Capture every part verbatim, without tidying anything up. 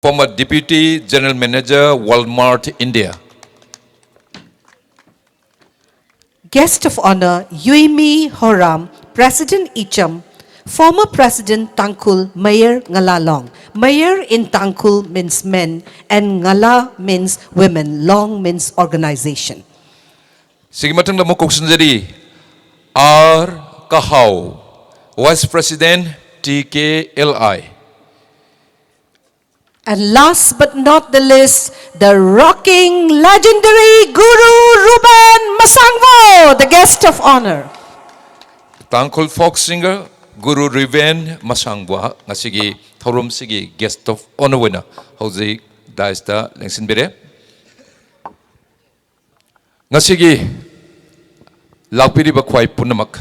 former Deputy General Manager, Walmart India. Guest of honor, Yuimi Horam, President Icham, former President Tangkhul, Mayor Ngalalong. Mayor in Tangkhul means men and Ngala means women, Long means organization. ꯁꯤꯒꯤ ꯃꯊꯪꯗ ꯑꯃꯨꯛ ꯀꯧꯁꯤꯟꯖꯔꯤ, R Kahao, Vice President, T K L I. And last but not the least, the rocking legendary Guru Ruben Masangbo, the guest of honor. Tangkhul folk singer Guru Ruben Masangbo ꯉꯁꯤꯒꯤ ꯊꯧꯔꯝꯁꯤꯒꯤ guest of honor ꯑꯣꯏꯅ ꯍꯧꯖꯤꯛ dais ꯇ ꯂꯦꯡꯁꯤꯟꯕꯤꯔꯦ꯫ ꯉꯁꯤꯒꯤ ꯂꯥꯛꯄꯤꯔꯤꯕ ꯈ꯭ꯋꯥꯏ ꯄꯨꯝꯅꯃꯛ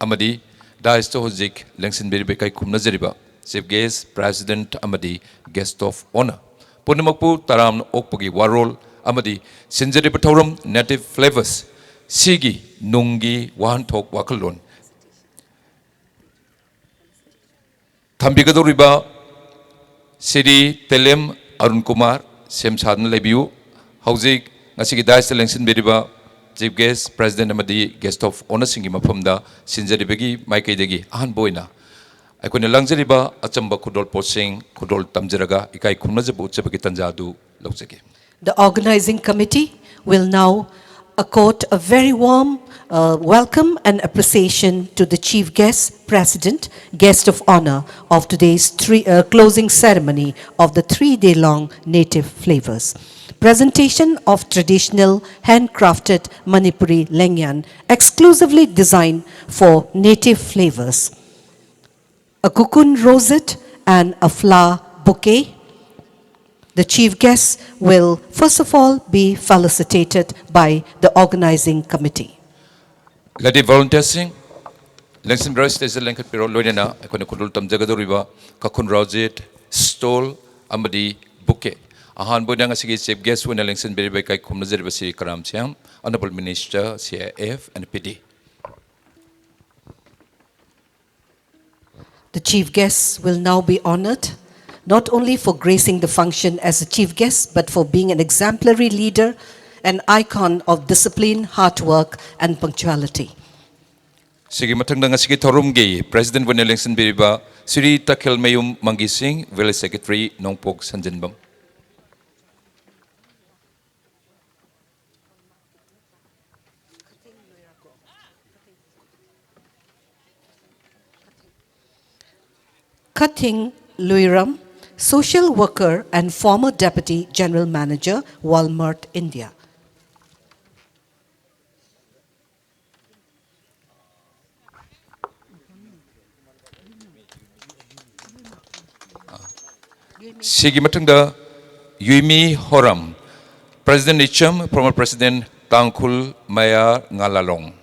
ꯑꯃꯗꯤ dais ꯇ ꯍꯧꯖꯤꯛ ꯂꯦꯡꯁꯤꯟꯕꯤꯔꯤꯕ, ꯏꯀꯥꯏ ꯈꯨꯝꯅꯖꯔꯤꯕ Chief Guest, President ꯑꯃꯗꯤ Guest of Honor ꯄꯨꯝꯅꯃꯛꯄꯨ ꯇꯔꯥꯝꯅ ꯑꯣꯛꯄꯒꯤ ꯋꯥꯔꯣꯜ ꯑꯃꯗꯤ ꯁꯤꯟꯖꯔꯤꯕ ꯊꯧꯔꯝ Native Flavors ꯁꯤꯒꯤ ꯅꯨꯡꯒꯤ ꯋꯥꯍꯟꯊꯣꯛ ꯋꯥꯈꯜꯂꯣꯟ ꯊꯝꯕꯤꯒꯗꯧꯔꯤꯕ ꯁ꯭ꯔꯤ ꯇꯦꯂꯦꯝ ꯑꯔꯨꯟ ꯀꯨꯃꯥꯔ ꯁꯦꯝ ꯁꯥꯗꯨꯅ ꯂꯩꯕꯤꯌꯨ꯫ ꯍꯧꯖꯤꯛ ꯉꯁꯤꯒꯤ dais ꯇ ꯂꯦꯡꯁꯤꯟꯕꯤꯔꯤꯕ Chief Guest, President ꯑꯃꯗꯤ Guest of Honor ꯁꯤꯡꯒꯤ ꯃꯐꯝꯗ ꯁꯤꯟꯖꯔꯤꯕꯒꯤ ꯃꯥꯏꯀꯩꯗꯒꯤ ꯑꯍꯥꯟꯕ ꯑꯣꯏꯅ ꯑꯩꯈꯣꯏꯅ ꯂꯪꯖꯔꯤꯕ ꯑꯆꯝꯕ ꯈꯨꯗꯣꯜ ꯄꯣꯠꯁꯤꯡ ꯈꯨꯗꯣꯜ ꯇꯝꯖꯔꯒ ꯏꯀꯥꯏ ꯈꯨꯝꯅꯖꯕ ꯎꯠꯆꯕꯒꯤ ꯇꯥꯟꯖꯥ ꯑꯗꯨ ꯂꯧꯖꯒꯦ꯫ The organizing committee will now accord a very warm uh, welcome and appreciation to the Chief Guest, President, Guest of Honor of today's three, uh, closing ceremony of the three-day-long Native Flavors. Presentation of traditional handcrafted Manipuri lengyan exclusively designed for Native Flavors. A cocoon rosette and a flower bouquet. The chief guests will first of all be felicitated by the organizing committee. ꯂꯩꯔꯤꯕ volunteer ꯁꯤꯡ ꯂꯦꯡꯁꯤꯟꯕꯤꯔꯣ, stage ꯇ ꯂꯦꯡꯈꯠꯄꯤꯔꯣ, ꯂꯣꯏꯅꯅ ꯑꯩꯈꯣꯏꯅ ꯈꯨꯗꯣꯜ ꯇꯝꯖꯒꯗꯧꯔꯤꯕ ꯀꯈꯨꯟ ꯔꯣꯖꯦꯠ, stole ꯑꯃꯗꯤ bouquet꯫ ꯑꯍꯥꯟꯕ ꯑꯣꯏꯅ ꯉꯁꯤꯒꯤ chief guest ꯑꯣꯏꯅ ꯂꯦꯡꯁꯤꯟꯕꯤꯔꯤꯕ ꯏꯀꯥꯏ ꯈꯨꯝꯅꯖꯔꯤꯕ ꯁ꯭ꯔꯤ ꯀꯔꯥꯝ ꯁꯤꯡ, Honorable Minister, C I F and P D. The chief guests will now be honored not only for gracing the function as a chief guest, but for being an exemplary leader, an icon of discipline, hard work, and punctuality. ꯁꯤꯒꯤ ꯃꯊꯪꯗ ꯉꯁꯤꯒꯤ ꯊꯧꯔꯝꯒꯤ President ꯑꯣꯏꯅ ꯂꯦꯡꯁꯤꯟꯕꯤꯔꯤꯕ ꯁ꯭ꯔꯤ ꯇꯈꯦꯜꯃꯌꯨꯝ ꯃꯪꯒꯤ ꯁꯤꯡ, Village Secretary ꯅꯣꯡꯄꯣꯛ ꯁꯟꯖꯤꯟꯕꯝ꯫ Khathing Luiram, social worker and former deputy general manager, Walmart India. ꯁꯤꯒꯤ ꯃꯊꯪꯗ ꯌꯨꯏꯃꯤ ꯍꯣꯔꯝ, President ꯏꯆꯝ, former President ꯇꯥꯡꯈꯨꯜ ꯃꯌꯥ ꯉꯥꯂꯥꯂꯣꯡ꯫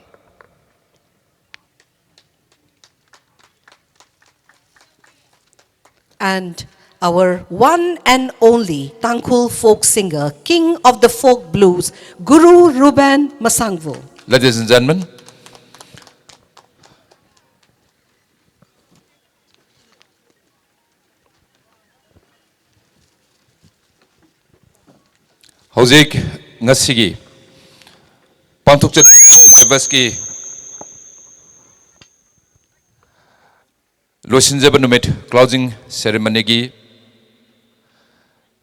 And our one and only Tangkhul folk singer, king of the folk blues, Guru Ruben Masangvu. Ladies and gentlemen, ꯍꯧꯖꯤꯛ ꯉꯁꯤꯒꯤ ꯄꯥꯡꯊꯣꯛꯆꯔꯤꯕ ꯐ꯭ꯂꯦꯕꯔꯁꯀꯤ ꯂꯣꯏꯁꯤꯟꯖꯕ ꯅꯨꯃꯤꯠ, closing ceremonyꯒꯤ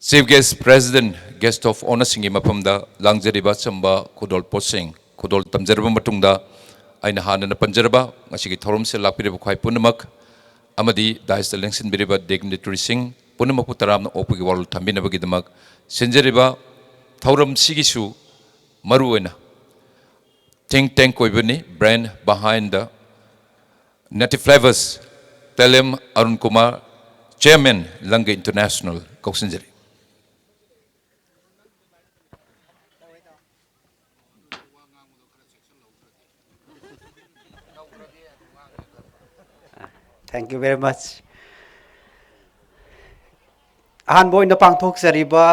Chief Guest, President, Guest of Honourꯁꯤꯡꯒꯤ ꯃꯐꯝꯗ ꯂꯥꯡꯖꯔꯤꯕ ꯑꯆꯝꯕ ꯈꯨꯗꯣꯜ ꯄꯣꯠꯁꯤꯡ ꯈꯨꯗꯣꯜ ꯇꯝꯖꯔꯕ ꯃꯇꯨꯡꯗ, ꯑꯩꯅ ꯍꯥꯟꯅꯅ ꯄꯟꯖꯔꯕ ꯉꯁꯤꯒꯤ ꯊꯧꯔꯝꯁꯤꯗ ꯂꯥꯛꯄꯤꯔꯤꯕ ꯈ꯭ꯋꯥꯏ ꯄꯨꯝꯅꯃꯛ ꯑꯃꯗꯤ dais ꯂꯦꯡꯁꯤꯟꯕꯤꯔꯤꯕ dignitaryꯁꯤꯡ ꯄꯨꯝꯅꯃꯛꯄꯨ ꯇꯔꯥꯝꯅ ꯑꯣꯛꯄꯒꯤ ꯋꯥꯔꯣꯜ ꯊꯝꯕꯤꯅꯕꯒꯤꯗꯃꯛ ꯁꯤꯟꯖꯔꯤꯕ ꯊꯧꯔꯝꯁꯤꯒꯤꯁꯨ ꯃꯔꯨꯑꯣꯏꯅ think tank ꯑꯣꯏꯕꯅꯤ, brain behind the Native Flavors, ꯇꯦꯂꯦꯝ Arun Kumar, Chairman, ꯂꯪꯒ International, ꯀꯧꯁꯤꯟꯖꯔꯤ꯫ Thank you very much. ꯑꯍꯥꯟꯕ ꯑꯣꯏꯅ ꯄꯥꯡꯊꯣꯛꯆꯔꯤꯕ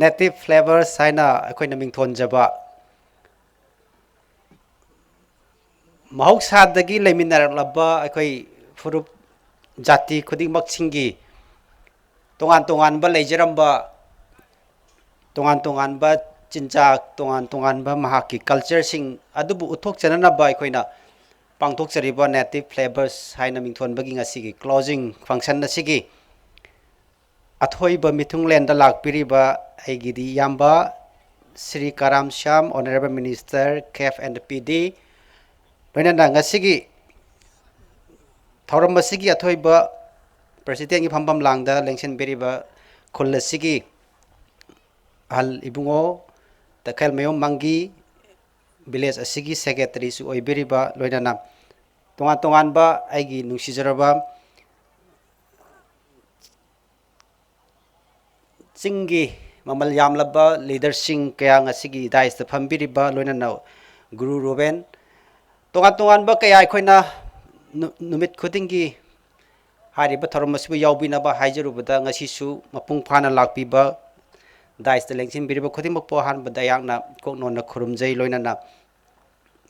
Native Flavors ꯍꯥꯏꯅ ꯑꯩꯈꯣꯏꯅ ꯃꯤꯡꯊꯣꯟꯖꯕ ꯃꯍꯧꯁꯥꯗꯒꯤ ꯂꯩꯃꯤꯟꯅꯔꯛꯂꯕ ꯑꯩꯈꯣꯏ ꯐꯨꯔꯨꯞ ꯖꯥꯇꯤ ꯈꯨꯗꯤꯡꯃꯛꯁꯤꯡꯒꯤ ꯇꯣꯉꯥꯟ ꯇꯣꯉꯥꯟꯕ ꯂꯩꯖꯔꯝꯕ, ꯇꯣꯉꯥꯟ ꯇꯣꯉꯥꯟꯕ ꯆꯤꯟꯖꯥꯛ, ꯇꯣꯉꯥꯟ ꯇꯣꯉꯥꯟꯕ ꯃꯍꯥꯛꯀꯤ ꯀꯜꯆꯔꯁꯤꯡ ꯑꯗꯨꯕꯨ ꯎꯠꯊꯣꯛꯆꯅꯅꯕ ꯑꯩꯈꯣꯏꯅ ꯄꯥꯡꯊꯣꯛꯆꯔꯤꯕ Native Flavors ꯍꯥꯏꯅ ꯃꯤꯡꯊꯣꯟꯕꯒꯤ ꯉꯁꯤꯒꯤ closing function ꯑꯁꯤꯒꯤ ꯑꯊꯣꯏꯕ ꯃꯤꯊꯨꯡꯂꯦꯟꯗ ꯂꯥꯛꯄꯤꯔꯤꯕ ꯑꯩꯒꯤꯗꯤ ꯏꯌꯥꯝꯕ ꯁ꯭ꯔꯤ ꯀꯔꯥꯝ Shyam, Honourable Minister, Cafe and P D, ꯂꯣꯏꯅꯅ ꯉꯁꯤꯒꯤ ꯊꯧꯔꯝ ꯑꯁꯤꯒꯤ ꯑꯊꯣꯏꯕ presidentꯀꯤ ꯐꯝꯐꯝ ꯂꯥꯡꯗ ꯂꯦꯡꯁꯤꯟꯕꯤꯔꯤꯕ ꯈꯨꯜ ꯑꯁꯤꯒꯤ ꯑꯍꯜ ꯏꯕꯨꯡꯉꯣ ꯇꯈꯦꯜꯃꯌꯨꯝ ꯃꯪꯒꯤ, village ꯑꯁꯤꯒꯤ secretaryꯁꯨ ꯑꯣꯏꯕꯤꯔꯤꯕ, ꯂꯣꯏꯅꯅ ꯇꯣꯉꯥꯟ ꯇꯣꯉꯥꯟꯕ ꯑꯩꯒꯤ ꯅꯨꯡꯁꯤꯖꯔꯕ ꯆꯤꯡꯒꯤ ꯃꯃꯜ ꯌꯥꯝꯂꯕ leaderꯁꯤꯡ ꯀꯌꯥ ꯉꯁꯤꯒꯤ daisꯇ ꯐꯝꯕꯤꯔꯤꯕ, ꯂꯣꯏꯅꯅ ꯒꯨꯔꯨ ꯔꯣꯕꯦꯟ, ꯇꯣꯉꯥꯟ ꯇꯣꯉꯥꯟꯕ ꯀꯌꯥ ꯑꯩꯈꯣꯏꯅ ꯅꯨ-, ꯅꯨꯃꯤꯠ ꯈꯨꯗꯤꯡꯒꯤ ꯍꯥꯏꯔꯤꯕ ꯊꯧꯔꯝ ꯑꯁꯤꯕꯨ ꯌꯥꯎꯕꯤꯅꯕ ꯍꯥꯏꯖꯔꯨꯕꯗ, ꯉꯁꯤꯁꯨ ꯃꯄꯨꯡ ꯐꯥꯅ ꯂꯥꯛꯄꯤꯕ, daisꯇ ꯂꯦꯡꯁꯤꯟꯕꯤꯔꯤꯕ ꯈꯨꯗꯤꯡꯃꯛꯄꯨ ꯑꯍꯥꯟꯕꯗ ꯑꯩꯍꯥꯛꯅ ꯀꯣꯛ ꯅꯣꯟꯅ ꯈꯨꯔꯨꯝꯖꯩ꯫ ꯂꯣꯏꯅꯅ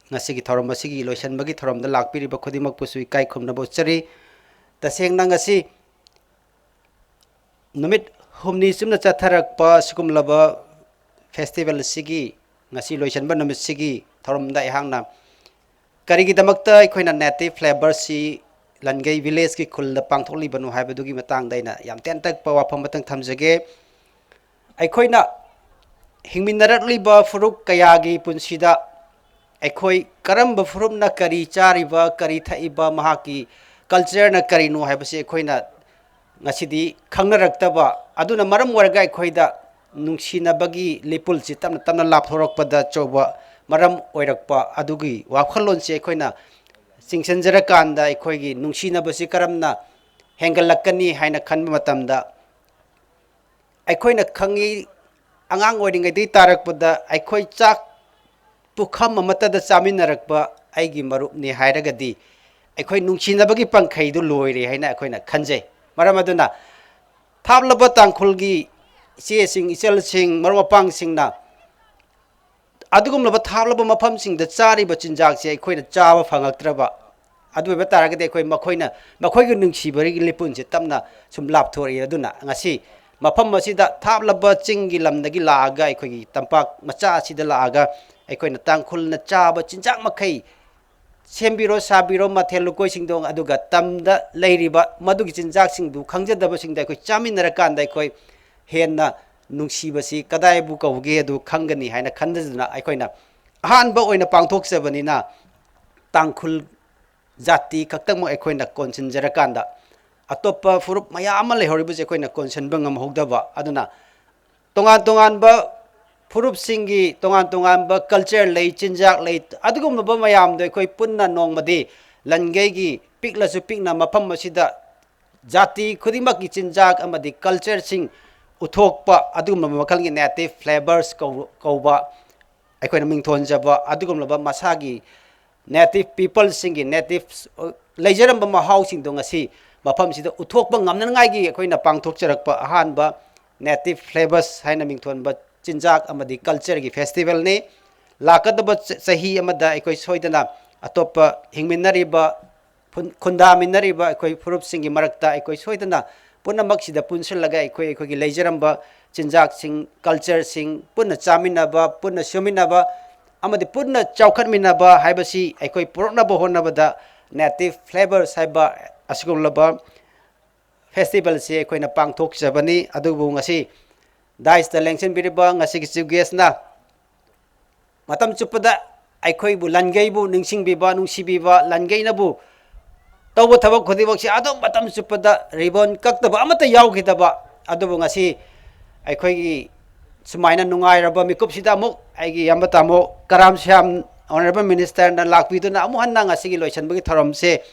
ꯉꯁꯤꯒꯤ ꯊꯧꯔꯝ ꯑꯁꯤꯒꯤ ꯂꯣꯏꯁꯤꯟꯕꯒꯤ ꯊꯧꯔꯝꯗ ꯂꯥꯛꯄꯤꯔꯤꯕ ꯈꯨꯗꯤꯡꯃꯛꯄꯨꯁꯨ ꯏꯀꯥꯏ ꯈꯨꯝꯅꯕ ꯎꯠꯆꯔꯤ꯫ ꯇꯁꯦꯡꯅ ꯉꯁꯤ ꯅꯨꯃꯤꯠ ꯍꯨꯝꯅꯤ ꯆꯨꯞꯅ ꯆꯠꯊꯔꯛꯄ ꯁꯤꯒꯨꯝꯂꯕ festival ꯑꯁꯤꯒꯤ ꯉꯁꯤ ꯂꯣꯏꯁꯤꯟꯕ ꯅꯨꯃꯤꯠꯁꯤꯒꯤ ꯊꯧꯔꯝꯗ ꯑꯩꯍꯥꯛꯅ ꯀꯔꯤꯒꯤꯗꯃꯛꯇ ꯑꯩꯈꯣꯏꯅ Native Flavorsꯁꯤ ꯂꯟꯒꯩ villageꯀꯤ ꯈꯨꯜꯗ ꯄꯥꯡꯊꯣꯛꯂꯤꯕꯅꯣ ꯍꯥꯏꯕꯗꯨꯒꯤ ꯃꯇꯥꯡꯗ ꯑꯩꯅ ꯌꯥꯝ ꯇꯦꯟꯇꯛꯄ ꯋꯥꯐꯝ ꯑꯃꯇꯪ ꯊꯝꯖꯒꯦ꯫ ꯑꯩꯈꯣꯏꯅ ꯍꯤꯡꯃꯤꯟꯅꯔꯛꯂꯤꯕ ꯐꯨꯔꯨꯞ ꯀꯌꯥꯒꯤ ꯄꯨꯟꯁꯤꯗ ꯑꯩꯈꯣꯏ ꯀꯔꯝꯕ ꯐꯨꯔꯨꯞꯅ ꯀꯔꯤ ꯆꯥꯔꯤꯕ, ꯀꯔꯤ ꯊꯛꯏꯕ, ꯃꯍꯥꯛꯀꯤ cultureꯅ ꯀꯔꯤꯅꯣ ꯍꯥꯏꯕꯁꯤ ꯑꯩꯈꯣꯏꯅ ꯉꯁꯤꯗꯤ ꯈꯪꯅꯔꯛꯇꯕ ꯑꯗꯨꯅ ꯃꯔꯝ ꯑꯣꯏꯔꯒ ꯑꯩꯈꯣꯏꯗ ꯅꯨꯡꯁꯤꯅꯕꯒꯤ ꯂꯤꯄꯨꯜꯁꯤ ꯇꯞꯅ ꯇꯞꯅ ꯂꯥꯞꯊꯣꯔꯛꯄꯗ ꯑꯆꯧꯕ ꯃꯔꯝ ꯑꯣꯏꯔꯛꯄ ꯑꯗꯨꯒꯤ ꯋꯥꯈꯜꯂꯣꯟꯁꯤ ꯑꯩꯈꯣꯏꯅ ꯆꯤꯡꯁꯤꯟꯖꯔꯀꯥꯟꯗ ꯑꯩꯈꯣꯏꯒꯤ ꯅꯨꯡꯁꯤꯅꯕꯁꯤ ꯀꯔꯝꯅ ꯍꯦꯟꯒꯠꯂꯛꯀꯅꯤ ꯍꯥꯏꯅ ꯈꯟꯕ ꯃꯇꯝꯗ, ꯑꯩꯈꯣꯏꯅ ꯈꯪꯉꯤ, ꯑꯉꯥꯡ ꯑꯣꯏꯔꯤꯉꯩꯗꯒꯤ ꯇꯥꯔꯛꯄꯗ ꯑꯩꯈꯣꯏ ꯆꯥꯛ ꯄꯨꯈꯝ ꯑꯃꯠꯇꯗ ꯆꯥꯃꯤꯟꯅꯔꯛꯄ ꯑꯩꯒꯤ ꯃꯔꯨꯞꯅꯤ ꯍꯥꯏꯔꯒꯗꯤ ꯑꯩꯈꯣꯏ ꯅꯨꯡꯁꯤꯅꯕꯒꯤ ꯄꯪꯈꯩꯗꯨ ꯂꯣꯏꯔꯦ ꯍꯥꯏꯅ ꯑꯩꯈꯣꯏꯅ ꯈꯟꯖꯩ꯫ ꯃꯔꯝ ꯑꯗꯨꯅ ꯊꯥꯞꯂꯕ ꯇꯥꯡꯈꯨꯜꯒꯤ ꯏꯆꯦꯁꯤꯡ, ꯏꯆꯜꯁꯤꯡ, ꯃꯔꯨꯞ ꯃꯄꯥꯡꯁꯤꯡꯅ ꯑꯗꯨꯒꯨꯝꯂꯕ ꯊꯥꯞꯂꯕ ꯃꯐꯝꯁꯤꯡꯗ ꯆꯥꯔꯤꯕ ꯆꯤꯟꯖꯥꯛꯁꯦ ꯑꯩꯈꯣꯏꯅ ꯆꯥꯕ ꯐꯪꯉꯛꯇ꯭ꯔꯕ, ꯑꯗꯨ ꯑꯣꯏꯕ ꯇꯥꯔꯒꯗꯤ ꯑꯩꯈꯣꯏ ꯃꯈꯣꯏꯅ, ꯃꯈꯣꯏꯒꯤ ꯅꯨꯡꯁꯤꯕꯒꯤ ꯂꯤꯄꯨꯟꯁꯦ ꯇꯞꯅ ꯁꯨꯝ ꯂꯥꯞꯊꯣꯔꯛꯏ꯫ ꯑꯗꯨꯅ ꯉꯁꯤ ꯃꯐꯝ ꯑꯁꯤꯗ ꯊꯥꯞꯂꯕ ꯆꯤꯡꯒꯤ ꯂꯝꯗꯒꯤ ꯂꯥꯛꯑꯒ, ꯑꯩꯈꯣꯏꯒꯤ ꯇꯝꯄꯥꯛ ꯃꯆꯥ ꯑꯁꯤꯗ ꯂꯥꯛꯑꯒ, ꯑꯩꯈꯣꯏꯅ ꯇꯥꯡꯈꯨꯜꯅ ꯆꯥꯕ ꯆꯤꯟꯖꯥꯛ ꯃꯈꯩ ꯁꯦꯝꯕꯤꯔꯣ, ꯁꯥꯕꯤꯔꯣ, ꯃꯊꯦꯜ ꯂꯨꯀꯣꯏꯁꯤꯡꯗꯣ, ꯑꯗꯨꯒ ꯇꯝꯗ ꯂꯩꯔꯤꯕ ꯃꯗꯨꯒꯤ ꯆꯤꯟꯖꯥꯛꯁꯤꯡꯗꯨ ꯈꯪꯖꯗꯕꯁꯤꯡꯗ ꯑꯩꯈꯣꯏ ꯆꯥꯃꯤꯟꯅꯔꯀꯥꯟꯗ ꯑꯩꯈꯣꯏ ꯍꯦꯟꯅ ꯅꯨꯡꯁꯤꯕꯁꯤ ꯀꯗꯥꯏꯕꯨ ꯀꯧꯒꯦ ꯑꯗꯨ ꯈꯪꯒꯅꯤ ꯍꯥꯏꯅ ꯈꯟꯖꯗꯨꯅ, ꯑꯩꯈꯣꯏꯅ ꯑꯍꯥꯟꯕ ꯑꯣꯏꯅ ꯄꯥꯡꯊꯣꯛꯆꯕꯅꯤꯅ, ꯇꯥꯡꯈꯨꯜ ꯖꯥꯇꯤ ꯈꯛꯇꯃꯛ ꯑꯩꯈꯣꯏꯅ ꯀꯣꯟꯁꯤꯟꯖꯔꯀꯥꯟꯗ, ꯑꯇꯣꯞꯄ ꯐꯨꯔꯨꯞ ꯃꯌꯥꯝ ꯑꯃ ꯂꯩꯍꯧꯔꯤꯕꯁꯦ ꯑꯩꯈꯣꯏꯅ ꯀꯣꯟꯁꯤꯟꯕ ꯉꯝꯍꯧꯗꯕ꯫ ꯑꯗꯨꯅ ꯇꯣꯉꯥꯟ ꯇꯣꯉꯥꯟꯕ ꯐꯨꯔꯨꯞꯁꯤꯡꯒꯤ ꯇꯣꯉꯥꯟ ꯇꯣꯉꯥꯟꯕ culture ꯂꯩ, ꯆꯤꯟꯖꯥꯛ ꯂꯩ, ꯑꯗꯨꯒꯨꯝꯂꯕ ꯃꯌꯥꯝꯗꯣ ꯑꯩꯈꯣꯏ ꯄꯨꯟꯅ ꯅꯣꯡꯃꯗꯤ ꯂꯟꯒꯩꯒꯤ ꯄꯤꯛꯂꯁꯨ ꯄꯤꯛꯅ ꯃꯐꯝ ꯑꯁꯤꯗ ꯖꯥꯇꯤ ꯈꯨꯗꯤꯡꯃꯛꯀꯤ ꯆꯤꯟꯖꯥꯛ ꯑꯃꯗꯤ cultureꯁꯤꯡ ꯎꯠꯊꯣꯛꯄ, ꯑꯗꯨꯒꯨꯝꯂꯕ ꯃꯈꯜꯒꯤ native flavors ꯀꯧ-, ꯀꯧꯕ ꯑꯩꯈꯣꯏꯅ ꯃꯤꯡꯊꯣꯟꯖꯕ ꯑꯗꯨꯒꯨꯝꯂꯕ ꯃꯁꯥꯒꯤ native peopleꯁꯤꯡꯒꯤ, native ꯂꯩꯖꯔꯝꯕ ꯃꯍꯥꯎꯁꯤꯡꯗꯣ ꯉꯁꯤ ꯃꯐꯝꯁꯤꯗ ꯎꯠꯊꯣꯛꯄ ꯉꯝꯅꯉꯥꯏꯒꯤ ꯑꯩꯈꯣꯏꯅ ꯄꯥꯡꯊꯣꯛꯆꯔꯛꯄ ꯑꯍꯥꯟꯕ native flavors ꯍꯥꯏꯅ ꯃꯤꯡꯊꯣꯟꯕ ꯆꯤꯟꯖꯥꯛ ꯑꯃꯗꯤ cultureꯒꯤ festivalꯅꯤ꯫ ꯂꯥꯛꯀꯗꯕ ꯆ-, ꯆꯍꯤ ꯑꯃꯗ ꯑꯩꯈꯣꯏ ꯁꯣꯏꯗꯅ ꯑꯇꯣꯞꯄ ꯍꯤꯡꯃꯤꯟꯅꯔꯤꯕ ꯈꯨꯟ-, ꯈꯨꯟꯗꯥꯃꯤꯟꯅꯔꯤꯕ ꯑꯩꯈꯣꯏ ꯐꯨꯔꯨꯞꯁꯤꯡꯒꯤ ꯃꯔꯛꯇ ꯑꯩꯈꯣꯏ ꯁꯣꯏꯗꯅ ꯄꯨꯝꯅꯃꯛꯁꯤꯗ ꯄꯨꯟꯁꯤꯜꯂꯒ ꯑꯩꯈꯣꯏ ꯑꯩꯈꯣꯏꯒꯤ ꯂꯩꯖꯔꯝꯕ ꯆꯤꯟꯖꯥꯛꯁꯤꯡ, cultureꯁꯤꯡ ꯄꯨꯟꯅ ꯆꯥꯃꯤꯟꯅꯕ, ꯄꯨꯟꯅ ꯁꯨꯃꯤꯟꯅꯕ ꯑꯃꯗꯤ ꯄꯨꯟꯅ ꯆꯥꯎꯈꯠꯃꯤꯟꯅꯕ ꯍꯥꯏꯕꯁꯤ ꯑꯩꯈꯣꯏ ꯄꯨꯔꯛꯅꯕ ꯍꯣꯠꯅꯕꯗ native flavors ꯍꯥꯏꯕ ꯑꯁꯤꯒꯨꯝꯂꯕ festivalꯁꯤ ꯑꯩꯈꯣꯏꯅ ꯄꯥꯡꯊꯣꯛꯆꯕꯅꯤ꯫ ꯑꯗꯨꯕꯨ ꯉꯁꯤ daisꯇ ꯂꯦꯡꯁꯤꯟꯕꯤꯔꯤꯕ ꯉꯁꯤꯒꯤ chief guestꯅ ꯃꯇꯝ ꯆꯨꯞꯄꯗ ꯑꯩꯈꯣꯏꯕꯨ, ꯂꯟꯒꯩꯕꯨ ꯅꯤꯡꯁꯤꯡꯕꯤꯕ, ꯅꯨꯡꯁꯤꯕꯤꯕ, ꯂꯟꯒꯩꯅꯕꯨ ꯇꯧꯕ ꯊꯕꯛ ꯈꯨꯗꯤꯡꯃꯛꯁꯤ ꯑꯗꯨꯝ ꯃꯇꯝ ꯆꯨꯞꯄꯗ ribbon ꯀꯛꯇꯕ ꯑꯃꯠꯇ ꯌꯥꯎꯈꯤꯗꯕ꯫ ꯑꯗꯨꯕꯨ ꯉꯁꯤ ꯑꯩꯈꯣꯏꯒꯤ ꯁꯨꯃꯥꯏꯅ ꯅꯨꯡꯉꯥꯏꯔꯕ ꯃꯤꯀꯨꯞꯁꯤꯗ ꯑꯃꯨꯛ ꯑꯩꯒꯤ ꯏꯌꯥꯝꯕ ꯇꯥꯃꯣ ꯀꯔꯥꯝ ꯁ꯭ꯌꯥꯝ honourable ministerꯅ ꯂꯥꯛꯄꯤꯗꯨꯅ ꯑꯃꯨꯛ ꯍꯟꯅ ꯉꯁꯤꯒꯤ ꯂꯣꯏꯁꯤꯟꯕꯒꯤ ꯊꯧꯔꯝꯁꯦ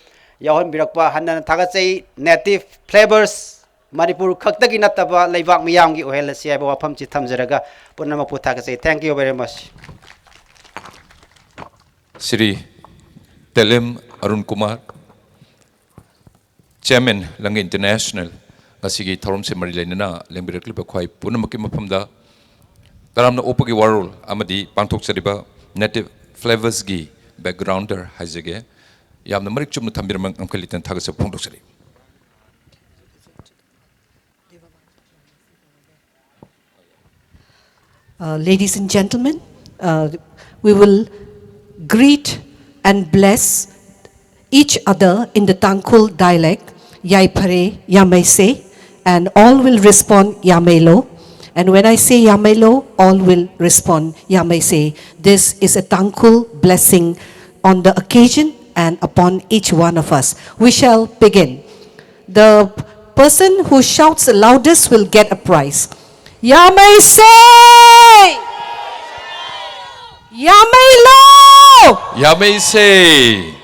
ꯌꯥꯎꯍꯟꯕꯤꯔꯛꯄ ꯍꯟꯅ ꯊꯥꯒꯠꯆꯩ꯫ Native flavors ꯃꯅꯤꯄꯨꯔ ꯈꯛꯇꯒꯤ ꯅꯠꯇꯕ ꯂꯩꯕꯥꯛ ꯃꯤꯌꯥꯝꯒꯤ ꯑꯣꯏꯍꯜꯂꯁꯤ ꯍꯥꯏꯕ ꯋꯥꯐꯝꯁꯤ ꯊꯝꯖꯔꯒ ꯄꯨꯝꯅꯃꯛꯄꯨ ꯊꯥꯒꯠꯆꯩ꯫ Thank you very much. Shri ꯇꯦꯂꯦꯝ Arun Kumar, Chairman ꯂꯪꯒꯩ International, ꯉꯁꯤꯒꯤ ꯊꯧꯔꯝꯁꯦ ꯃꯔꯤ ꯂꯩꯅꯅ ꯂꯦꯡꯕꯤꯔꯛꯂꯤꯕ ꯈ꯭ꯋꯥꯏ ꯄꯨꯝꯅꯃꯛꯀꯤ ꯃꯐꯝꯗ ꯇꯔꯥꯝꯅ ꯑꯣꯛꯄꯒꯤ ꯋꯥꯔꯣꯜ ꯑꯃꯗꯤ ꯄꯥꯡꯊꯣꯛꯆꯔꯤꯕ Native Flavorsꯀꯤ backgrounder ꯍꯥꯏꯖꯒꯦ꯫ ꯌꯥꯝꯅ ꯃꯔꯤꯛ ꯆꯨꯝꯅ ꯊꯝꯕꯤꯔꯝꯕ ꯉꯝꯈꯩ ꯂꯩꯇꯅ ꯊꯥꯒꯠꯆꯕ ꯐꯣꯡꯗꯣꯛꯆꯔꯤ꯫ Uh, ladies and gentlemen, uh, we will greet and bless each other in the Tangkhul dialect, Yaipare Yamaise, and all will respond Yamailo. And when I say Yamailo, all will respond Yamaise. This is a Tangkhul blessing on the occasion and upon each one of us. We shall begin. The person who shouts the loudest will get a prize. Yamaise! Yamailo! Yamaise!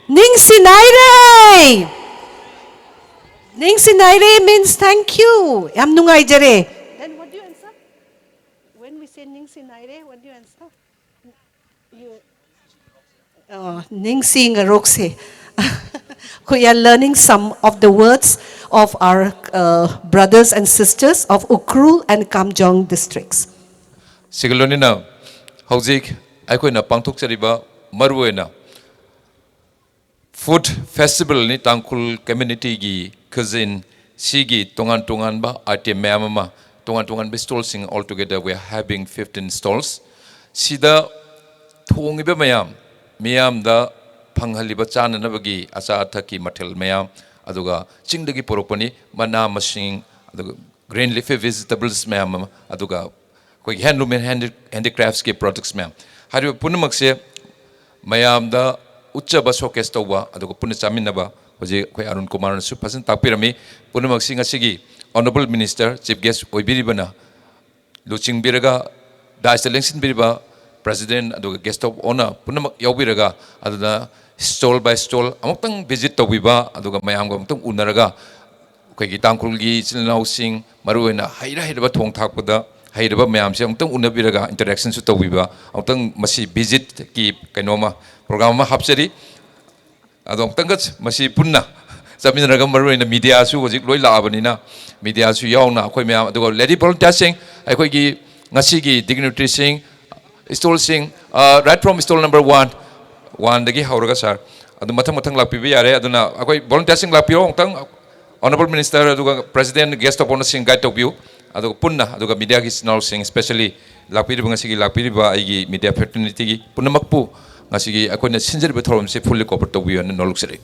Ningsinaire! Ningsinaire means thank you. Yam nungaijare. Then what do you answer? When we say Ningsinaire, what do you answer? You, uh, Ningsingarokse. We are learning some of the words of our uh, brothers and sisters of Ukhrul and Kamjong districts. ꯁꯤꯒ ꯂꯣꯏꯅꯅ ꯍꯧꯖꯤꯛ ꯑꯩꯈꯣꯏꯅ ꯄꯥꯡꯊꯣꯛꯆꯔꯤꯕ ꯃꯔꯨꯑꯣꯏꯅ food ꯐꯦꯁꯇꯤꯚꯦꯜꯅꯤ, ꯇꯥꯡꯈꯨꯜ ꯀꯝꯃ꯭ꯌꯨꯅꯤꯇꯤꯒꯤ ꯈꯨꯖꯤꯟ ꯁꯤꯒꯤ ꯇꯣꯉꯥꯟ ꯇꯣꯉꯥꯟꯕ item ꯃꯌꯥꯝ ꯑꯃ, ꯇꯣꯉꯥꯟ ꯇꯣꯉꯥꯟꯕ ꯁ꯭ꯇꯣꯜꯁꯤꯡ, all together we are having fifteen stalls꯫ ꯁꯤꯗ ꯊꯣꯡꯉꯤꯕ ꯃꯌꯥꯝ, ꯃꯤꯌꯥꯝꯗ ꯐꯪꯍꯜꯂꯤꯕ ꯆꯥꯅꯅꯕꯒꯤ ꯑꯆꯥ ꯑꯊꯛꯀꯤ ꯃꯊꯦꯜ ꯃꯌꯥꯝ, ꯑꯗꯨꯒ ꯆꯤꯡꯗꯒꯤ ꯄꯨꯔꯛꯄꯅꯤ, ꯃꯅꯥ ꯃꯁꯤꯡ, ꯑꯗꯨꯒ ꯒ꯭ꯔꯤꯟ ꯂꯤꯐꯤ ꯚꯦꯖꯤꯇꯦꯕꯜꯁ ꯃꯌꯥꯝ ꯑꯃ, ꯑꯗꯨꯒ ꯑꯩꯈꯣꯏꯒꯤ ꯍꯦꯟꯂꯨꯝ ꯑꯦꯟ ꯍꯦꯟꯗꯤꯀ꯭ꯔꯥꯐꯁꯀꯤ ꯄ꯭ꯔꯣꯗꯛꯁ ꯃꯌꯥꯝ, ꯍꯥꯏꯔꯤꯕ ꯄꯨꯝꯅꯃꯛꯁꯦ ꯃꯌꯥꯝꯗ ꯎꯠꯆꯕ, ꯁꯣꯀꯦꯁ ꯇꯧꯕ, ꯑꯗꯨꯒ ꯄꯨꯟꯅ ꯆꯥꯃꯤꯟꯅꯕ꯫ ꯍꯧꯖꯤꯛ ꯑꯩꯈꯣꯏ ꯑꯔꯨꯟ ꯀꯨꯃꯥꯔꯅꯁꯨ ꯐꯖꯅ ꯇꯥꯛꯄꯤꯔꯝꯃꯤ꯫ ꯄꯨꯝꯅꯃꯛꯁꯤ ꯉꯁꯤꯒꯤ ꯑꯣꯅꯔꯦꯕꯜ ꯃꯤꯅꯤꯁꯇꯔ ꯆꯤꯐ ꯒꯦꯁ ꯑꯣꯏꯕꯤꯔꯤꯕꯅ ꯂꯨꯆꯤꯡꯕꯤꯔꯒ, ꯗꯥꯏꯁꯇ ꯂꯦꯡꯁꯤꯟꯕꯤꯔꯤꯕ ꯄ꯭ꯔꯦꯁꯤꯗꯦꯟꯠ ꯑꯗꯨꯒ ꯒꯦꯁ ꯑꯣꯐ ꯑꯣꯅꯔ ꯄꯨꯝꯅꯃꯛ ꯌꯥꯎꯕꯤꯔꯒ, ꯑꯗꯨꯅ ꯁ꯭ꯇꯣꯜ ꯕꯥꯏ ꯁ꯭ꯇꯣꯜ ꯑꯃꯨꯛꯇꯪ ꯚꯤꯖꯤꯠ ꯇꯧꯕꯤꯕ, ꯑꯗꯨꯒ ꯃꯌꯥꯝꯒ ꯑꯃꯨꯛꯇꯪ ꯎꯅꯔꯒ, ꯑꯩꯈꯣꯏꯒꯤ ꯇꯥꯡꯈꯨꯜꯒꯤ ꯏꯆꯤꯜ ꯏꯅꯥꯎꯁꯤꯡ, ꯃꯔꯨꯑꯣꯏꯅ ꯍꯩꯔ ꯍꯩꯔꯕ ꯊꯣꯡ ꯊꯥꯛꯄꯗ ꯍꯩꯔꯕ ꯃꯌꯥꯝꯁꯦ ꯑꯃꯨꯛꯇꯪ ꯎꯅꯕꯤꯔꯒ ꯏꯟꯇꯔꯦꯛꯁꯟꯁꯨ ꯇꯧꯕꯤꯕ, ꯑꯃꯨꯛꯇꯪ ꯃꯁꯤ ꯚꯤꯖꯤꯠꯀꯤ ꯀꯩꯅꯣꯃ, ꯄ꯭ꯔꯣꯒ꯭ꯔꯥꯝ ꯑꯃ ꯍꯥꯞꯆꯔꯤ꯫ ꯑꯗꯣ ꯑꯃꯨꯛꯇꯪꯒ ꯃꯁꯤ ꯄꯨꯟꯅ ꯆꯠꯃꯤꯟꯅꯔꯒ, ꯃꯔꯨꯑꯣꯏꯅ ꯃꯤꯗꯤꯌꯥꯁꯨ ꯍꯧꯖꯤꯛ ꯂꯣꯏ ꯂꯥꯛꯑꯕꯅꯤꯅ, ꯃꯤꯗꯤꯌꯥꯁꯨ ꯌꯥꯎꯅ ꯑꯩꯈꯣꯏ ꯃꯌꯥꯝ, ꯑꯗꯨꯒ ꯂꯦꯗꯤ ꯚꯣꯂꯨꯟꯇꯤꯌꯥꯔꯁꯤꯡ, ꯑꯩꯈꯣꯏꯒꯤ ꯉꯁꯤꯒꯤ ꯗꯤꯒꯅꯤꯇ꯭ꯔꯤꯁꯤꯡ, ꯁ꯭ꯇꯣꯜꯁꯤꯡ, right from stall number one, ꯋꯥꯟꯗꯒꯤ ꯍꯧꯔꯒ ꯁꯥꯔ, ꯑꯗꯨ ꯃꯊꯪ ꯃꯊꯪ ꯂꯥꯛꯄꯤꯕ ꯌꯥꯔꯦ꯫ ꯑꯗꯨꯅ ꯑꯩꯈꯣꯏ volunteerꯁꯤꯡ ꯂꯥꯛꯄꯤꯔꯣ ꯑꯃꯨꯛꯇꯪ꯫ Honourable Minister ꯑꯗꯨꯒ President, guest of honourꯁꯤꯡ guide ꯇꯧꯕꯤꯌꯨ꯫ ꯑꯗꯨꯒ ꯄꯨꯟꯅ, ꯑꯗꯨꯒ mediaꯒꯤ ꯏꯆꯤꯟ ꯏꯅꯥꯎꯁꯤꯡ, especially ꯂꯥꯛꯄꯤꯔꯤꯕ, ꯉꯁꯤꯒꯤ ꯂꯥꯛꯄꯤꯔꯤꯕ ꯑꯩꯒꯤ media fraternityꯒꯤ ꯄꯨꯝꯅꯃꯛꯄꯨ ꯉꯁꯤꯒꯤ ꯑꯩꯈꯣꯏꯅ ꯁꯤꯟꯖꯔꯤꯕ ꯊꯧꯔꯝꯁꯤ fully cooperate ꯇꯧꯕꯤꯌꯨ ꯍꯥꯏꯅ ꯅꯣꯜꯂꯨꯛꯆꯔꯤ꯫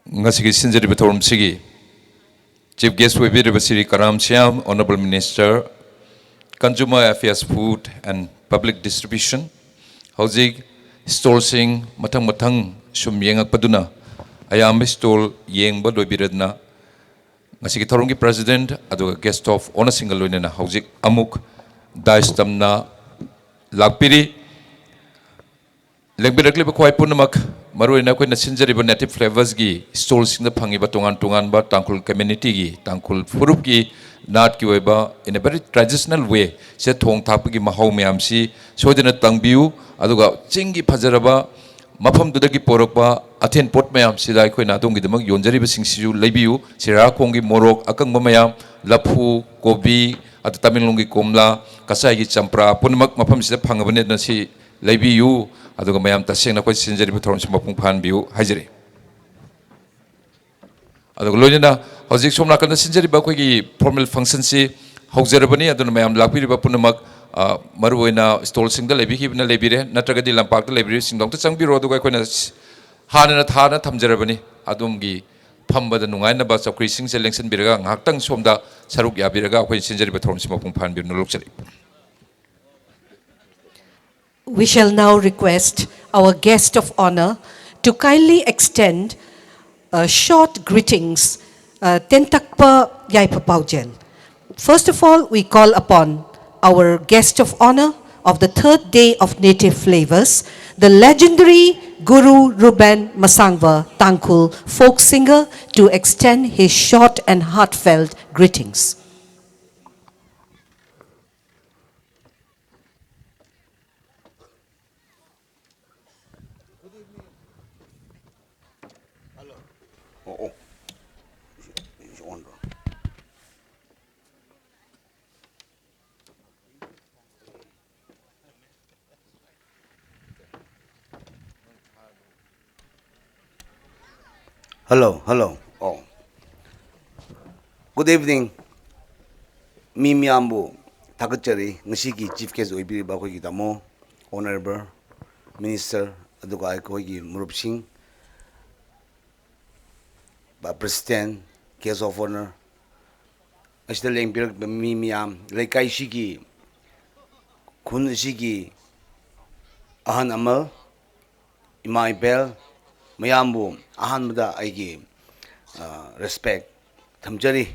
ꯉꯁꯤꯒꯤ ꯁꯤꯟꯖꯔꯤꯕ ꯊꯧꯔꯝꯁꯤꯒꯤ Chief Guest ꯑꯣꯏꯕꯤꯔꯤꯕ Shri Karam Shyam, Honourable Minister, Consumer Affairs, Food and Public Distribution, ꯍꯧꯖꯤꯛ stallꯁꯤꯡ ꯃꯊꯪ ꯃꯊꯪ ꯁꯨꯝ ꯌꯦꯡꯉꯛꯄꯗꯨꯅ ꯑꯌꯥꯝꯕ stall ꯌꯦꯡꯕ ꯂꯣꯏꯕꯤꯔꯗꯨꯅ ꯉꯁꯤꯒꯤ ꯊꯧꯔꯝꯒꯤ President ꯑꯗꯨꯒ Guest of Honourꯁꯤꯡꯒ ꯂꯣꯏꯅꯅ ꯍꯧꯖꯤꯛ ꯑꯃꯨꯛ dais ꯇꯝꯅ ꯂꯥꯛꯄꯤꯔꯤ꯫ ꯂꯦꯡꯕꯤꯔꯛꯂꯤꯕ ꯈ꯭ꯋꯥꯏ ꯄꯨꯝꯅꯃꯛ, ꯃꯔꯨꯑꯣꯏꯅ ꯑꯩꯈꯣꯏꯅ ꯁꯤꯟꯖꯔꯤꯕ Native Flavorsꯒꯤ stallꯁꯤꯡꯗ ꯐꯪꯉꯤꯕ ꯇꯣꯉꯥꯟ ꯇꯣꯉꯥꯟꯕ ꯇꯥꯡꯈꯨꯜ communityꯒꯤ, ꯇꯥꯡꯈꯨꯜ ꯐꯨꯔꯨꯞꯀꯤ ꯅꯥꯠꯀꯤ ꯑꯣꯏꯕ in a very traditional way ꯁꯦ ꯊꯣꯡ ꯊꯥꯛꯄꯒꯤ ꯃꯍꯥꯎ ꯃꯌꯥꯝꯁꯤ ꯁꯣꯏꯗꯅ ꯇꯪꯕꯤꯌꯨ꯫ ꯑꯗꯨꯒ ꯆꯤꯡꯒꯤ ꯐꯖꯔꯕ ꯃꯐꯝꯗꯨꯗꯒꯤ ꯄꯣꯔꯛꯄ ꯑꯊꯦꯟ ꯄꯣꯠ ꯃꯌꯥꯝꯁꯤꯗ ꯑꯩꯈꯣꯏꯅ ꯑꯗꯣꯝꯒꯤꯗꯃꯛ ꯌꯣꯟꯖꯔꯤꯕꯁꯤꯡꯁꯤꯁꯨ ꯂꯩꯕꯤꯌꯨ꯫ ꯁꯤꯔꯥꯈꯣꯡꯒꯤ ꯃꯣꯔꯣꯛ ꯑꯀꯪꯕ ꯃꯌꯥꯝ, ꯂꯐꯨ, ꯀꯣꯕꯤ, ꯑꯗꯨ ꯇꯃꯦꯡꯂꯣꯡꯒꯤ ꯀꯣꯝꯂꯥ, ꯀꯆꯥꯏꯒꯤ ꯆꯝꯄ꯭ꯔꯥ ꯄꯨꯝꯅꯃꯛ ꯃꯐꯝꯁꯤꯗ ꯐꯪꯉꯕꯅꯤ꯫ ꯑꯗꯨꯅ ꯁꯤ ꯂꯩꯕꯤꯌꯨ꯫ ꯑꯗꯨꯒ ꯃꯌꯥꯝ ꯇꯁꯦꯡꯅ ꯑꯩꯈꯣꯏ ꯁꯤꯟꯖꯔꯤꯕ ꯊꯧꯔꯝꯁꯤ ꯃꯄꯨꯡ ꯐꯥꯍꯟꯕꯤꯌꯨ ꯍꯥꯏꯖꯔꯤ꯫ ꯑꯗꯨꯒ ꯂꯣꯏꯅꯅ ꯍꯧꯖꯤꯛ ꯁꯣꯝ ꯅꯥꯀꯟꯗ ꯁꯤꯟꯖꯔꯤꯕ ꯑꯩꯈꯣꯏꯒꯤ formal functionꯁꯤ ꯍꯧꯖꯔꯕꯅꯤ꯫ ꯑꯗꯨꯅ ꯃꯌꯥꯝ ꯂꯥꯛꯄꯤꯔꯤꯕ ꯄꯨꯝꯅꯃꯛ, ꯑ, ꯃꯔꯨꯑꯣꯏꯅ stallꯁꯤꯡꯗ ꯂꯩꯕꯤꯈꯤꯕꯅ ꯂꯩꯕꯤꯔꯦ, ꯅꯠꯇ꯭ꯔꯒꯗꯤ ꯂꯝꯄꯥꯛꯇ ꯂꯩꯕꯤꯔꯤꯕꯁꯤꯡꯗꯣ ꯑꯝꯇ ꯆꯪꯕꯤꯔꯣ꯫ ꯑꯗꯨꯒ ꯑꯩꯈꯣꯏꯅ ꯁ-, ꯍꯥꯟꯅꯅ ꯊꯥꯅ ꯊꯝꯖꯔꯕꯅꯤ꯫ ꯑꯗꯣꯝꯒꯤ ꯐꯝꯕꯗ ꯅꯨꯡꯉꯥꯏꯅꯕ ꯆꯧꯀ꯭ꯔꯤꯁꯤꯡꯁꯦ ꯂꯦꯡꯁꯤꯟꯕꯤꯔꯒ ꯉꯥꯏꯍꯥꯛꯇꯪ ꯁꯣꯝꯗ ꯁꯔꯨꯛ ꯌꯥꯕꯤꯔꯒ ꯑꯩꯈꯣꯏꯅ ꯁꯤꯟꯖꯔꯤꯕ ꯊꯧꯔꯝꯁꯤ ꯃꯄꯨꯡ ꯐꯥꯍꯟꯕꯤꯌꯨꯅ ꯂꯧꯖꯔꯤ꯫ We shall now request our guest of honour to kindly extend uh, short greetings, uh, Tentakpa Yaipa Paujel. First of all, we call upon our guest of honour of the third day of Native Flavours, the legendary Guru Ruben Masangwa Tangkhul, folk singer, to extend his short and heartfelt greetings. Hello, hello. Oh. Good evening. ꯃꯤ ꯃꯌꯥꯝꯕꯨ ꯊꯥꯒꯠꯆꯔꯤ꯫ ꯉꯁꯤꯒꯤ chief guest ꯑꯣꯏꯕꯤꯔꯤꯕ ꯑꯩꯈꯣꯏꯒꯤ ꯇꯥꯃꯣ, Honourable Minister, ꯑꯗꯨꯒ ꯑꯩꯈꯣꯏꯒꯤ ꯃꯔꯨꯞꯁꯤꯡ, president, guest of honor, ꯑꯁꯤꯗ ꯂꯦꯡꯕꯤꯔꯛꯄ ꯃꯤ ꯃꯌꯥꯝ, ꯂꯩꯀꯥꯏꯁꯤꯒꯤ, ꯈꯨꯟ ꯑꯁꯤꯒꯤ ꯑꯍꯜ ꯑꯃꯜ, ꯏꯃꯥ ꯏꯕꯦꯜ ꯃꯌꯥꯝꯕꯨ ꯑꯍꯥꯟꯕꯗ ꯑꯩꯒꯤ ꯔꯦꯁꯄꯦꯛ ꯊꯝꯖꯔꯤ꯫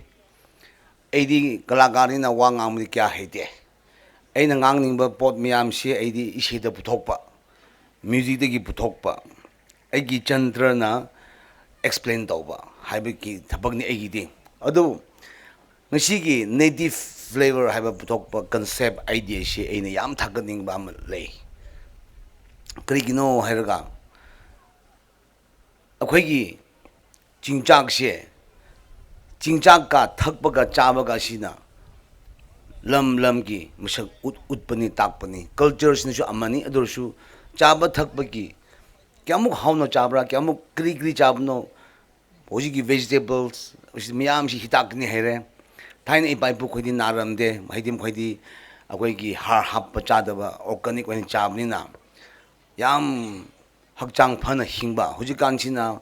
ꯑꯩꯗꯤ ꯀꯂꯥꯀꯥꯔꯅꯤꯅ ꯋꯥ ꯉꯥꯡꯕꯗꯤ ꯀꯌꯥ ꯍꯩꯇꯦ꯫ ꯑꯩꯅ ꯉꯥꯡꯅꯤꯡꯕ ꯄꯣꯠ ꯃꯌꯥꯝꯁꯤ ꯑꯩꯗꯤ ꯏꯁꯩꯗ ꯄꯨꯊꯣꯛꯄ, ꯃ꯭ꯌꯨꯖꯤꯛꯇꯒꯤ ꯄꯨꯊꯣꯛꯄ, ꯑꯩꯒꯤ ꯆꯟꯇ꯭ꯔꯅ ꯑꯦꯛꯁꯄ꯭ꯂꯦꯟ ꯇꯧꯕ ꯍꯥꯏꯕꯒꯤ ꯊꯕꯛꯅꯤ ꯑꯩꯒꯤꯗꯤ꯫ ꯑꯗꯨ ꯉꯁꯤꯒꯤ ꯅꯦꯇꯤꯚ ꯐ꯭ꯂꯦꯕꯔ ꯍꯥꯏꯕ ꯄꯨꯊꯣꯛꯄ ꯀꯟꯁꯦꯞ ꯑꯥꯏꯗꯤꯌꯥꯁꯤ ꯑꯩꯅ ꯌꯥꯝ ꯊꯥꯒꯠꯅꯤꯡꯕ ꯑꯃ ꯂꯩ꯫ ꯀꯔꯤꯒꯤꯅꯣ ꯍꯥꯏꯔꯒ, ꯑꯩꯈꯣꯏꯒꯤ ꯆꯤꯟꯖꯥꯛꯁꯦ, ꯆꯤꯟꯖꯥꯛꯀ ꯊꯛꯄꯒ ꯆꯥꯕꯒ ꯑꯁꯤꯅ ꯂꯝ ꯂꯝꯒꯤ ꯃꯁꯛ ꯎꯠ-, ꯎꯠꯄꯅꯤ, ꯇꯥꯛꯄꯅꯤ꯫ ꯀꯜꯆꯔꯁꯤꯅꯁꯨ ꯑꯃꯅꯤ, ꯑꯗꯨ ꯑꯣꯏꯔꯁꯨ ꯆꯥꯕ ꯊꯛꯄꯒꯤ ꯀꯌꯥꯃꯨꯛ ꯍꯥꯎꯅ ꯆꯥꯕ꯭ꯔꯥ, ꯀꯌꯥꯃꯨꯛ ꯀꯔꯤ ꯀꯔꯤ ꯆꯥꯕꯅꯣ, ꯍꯧꯖꯤꯛꯀꯤ ꯚꯦꯖꯤꯇꯦꯕꯜꯁ ꯃꯌꯥꯝꯁꯤ ꯍꯤꯗꯥꯛꯅꯤ ꯍꯥꯏꯔꯦ꯫ ꯊꯥꯏꯅ ꯏꯄꯥ ꯏꯄꯨꯈꯣꯏꯗꯤ ꯅꯥꯔꯝꯗꯦ, ꯍꯥꯏꯗꯤ ꯃꯈꯣꯏꯗꯤ ꯑꯩꯈꯣꯏꯒꯤ ꯍꯥꯔ ꯍꯥꯞꯄ ꯆꯥꯗꯕ, ꯑꯣꯔꯒꯥꯅꯤꯛ ꯑꯣꯏꯅ ꯆꯥꯕꯅꯤꯅ ꯌꯥꯝ ꯍꯛꯆꯥꯡ ꯐꯅ ꯍꯤꯡꯕ꯫ ꯍꯧꯖꯤꯛꯀꯥꯟꯁꯤꯅ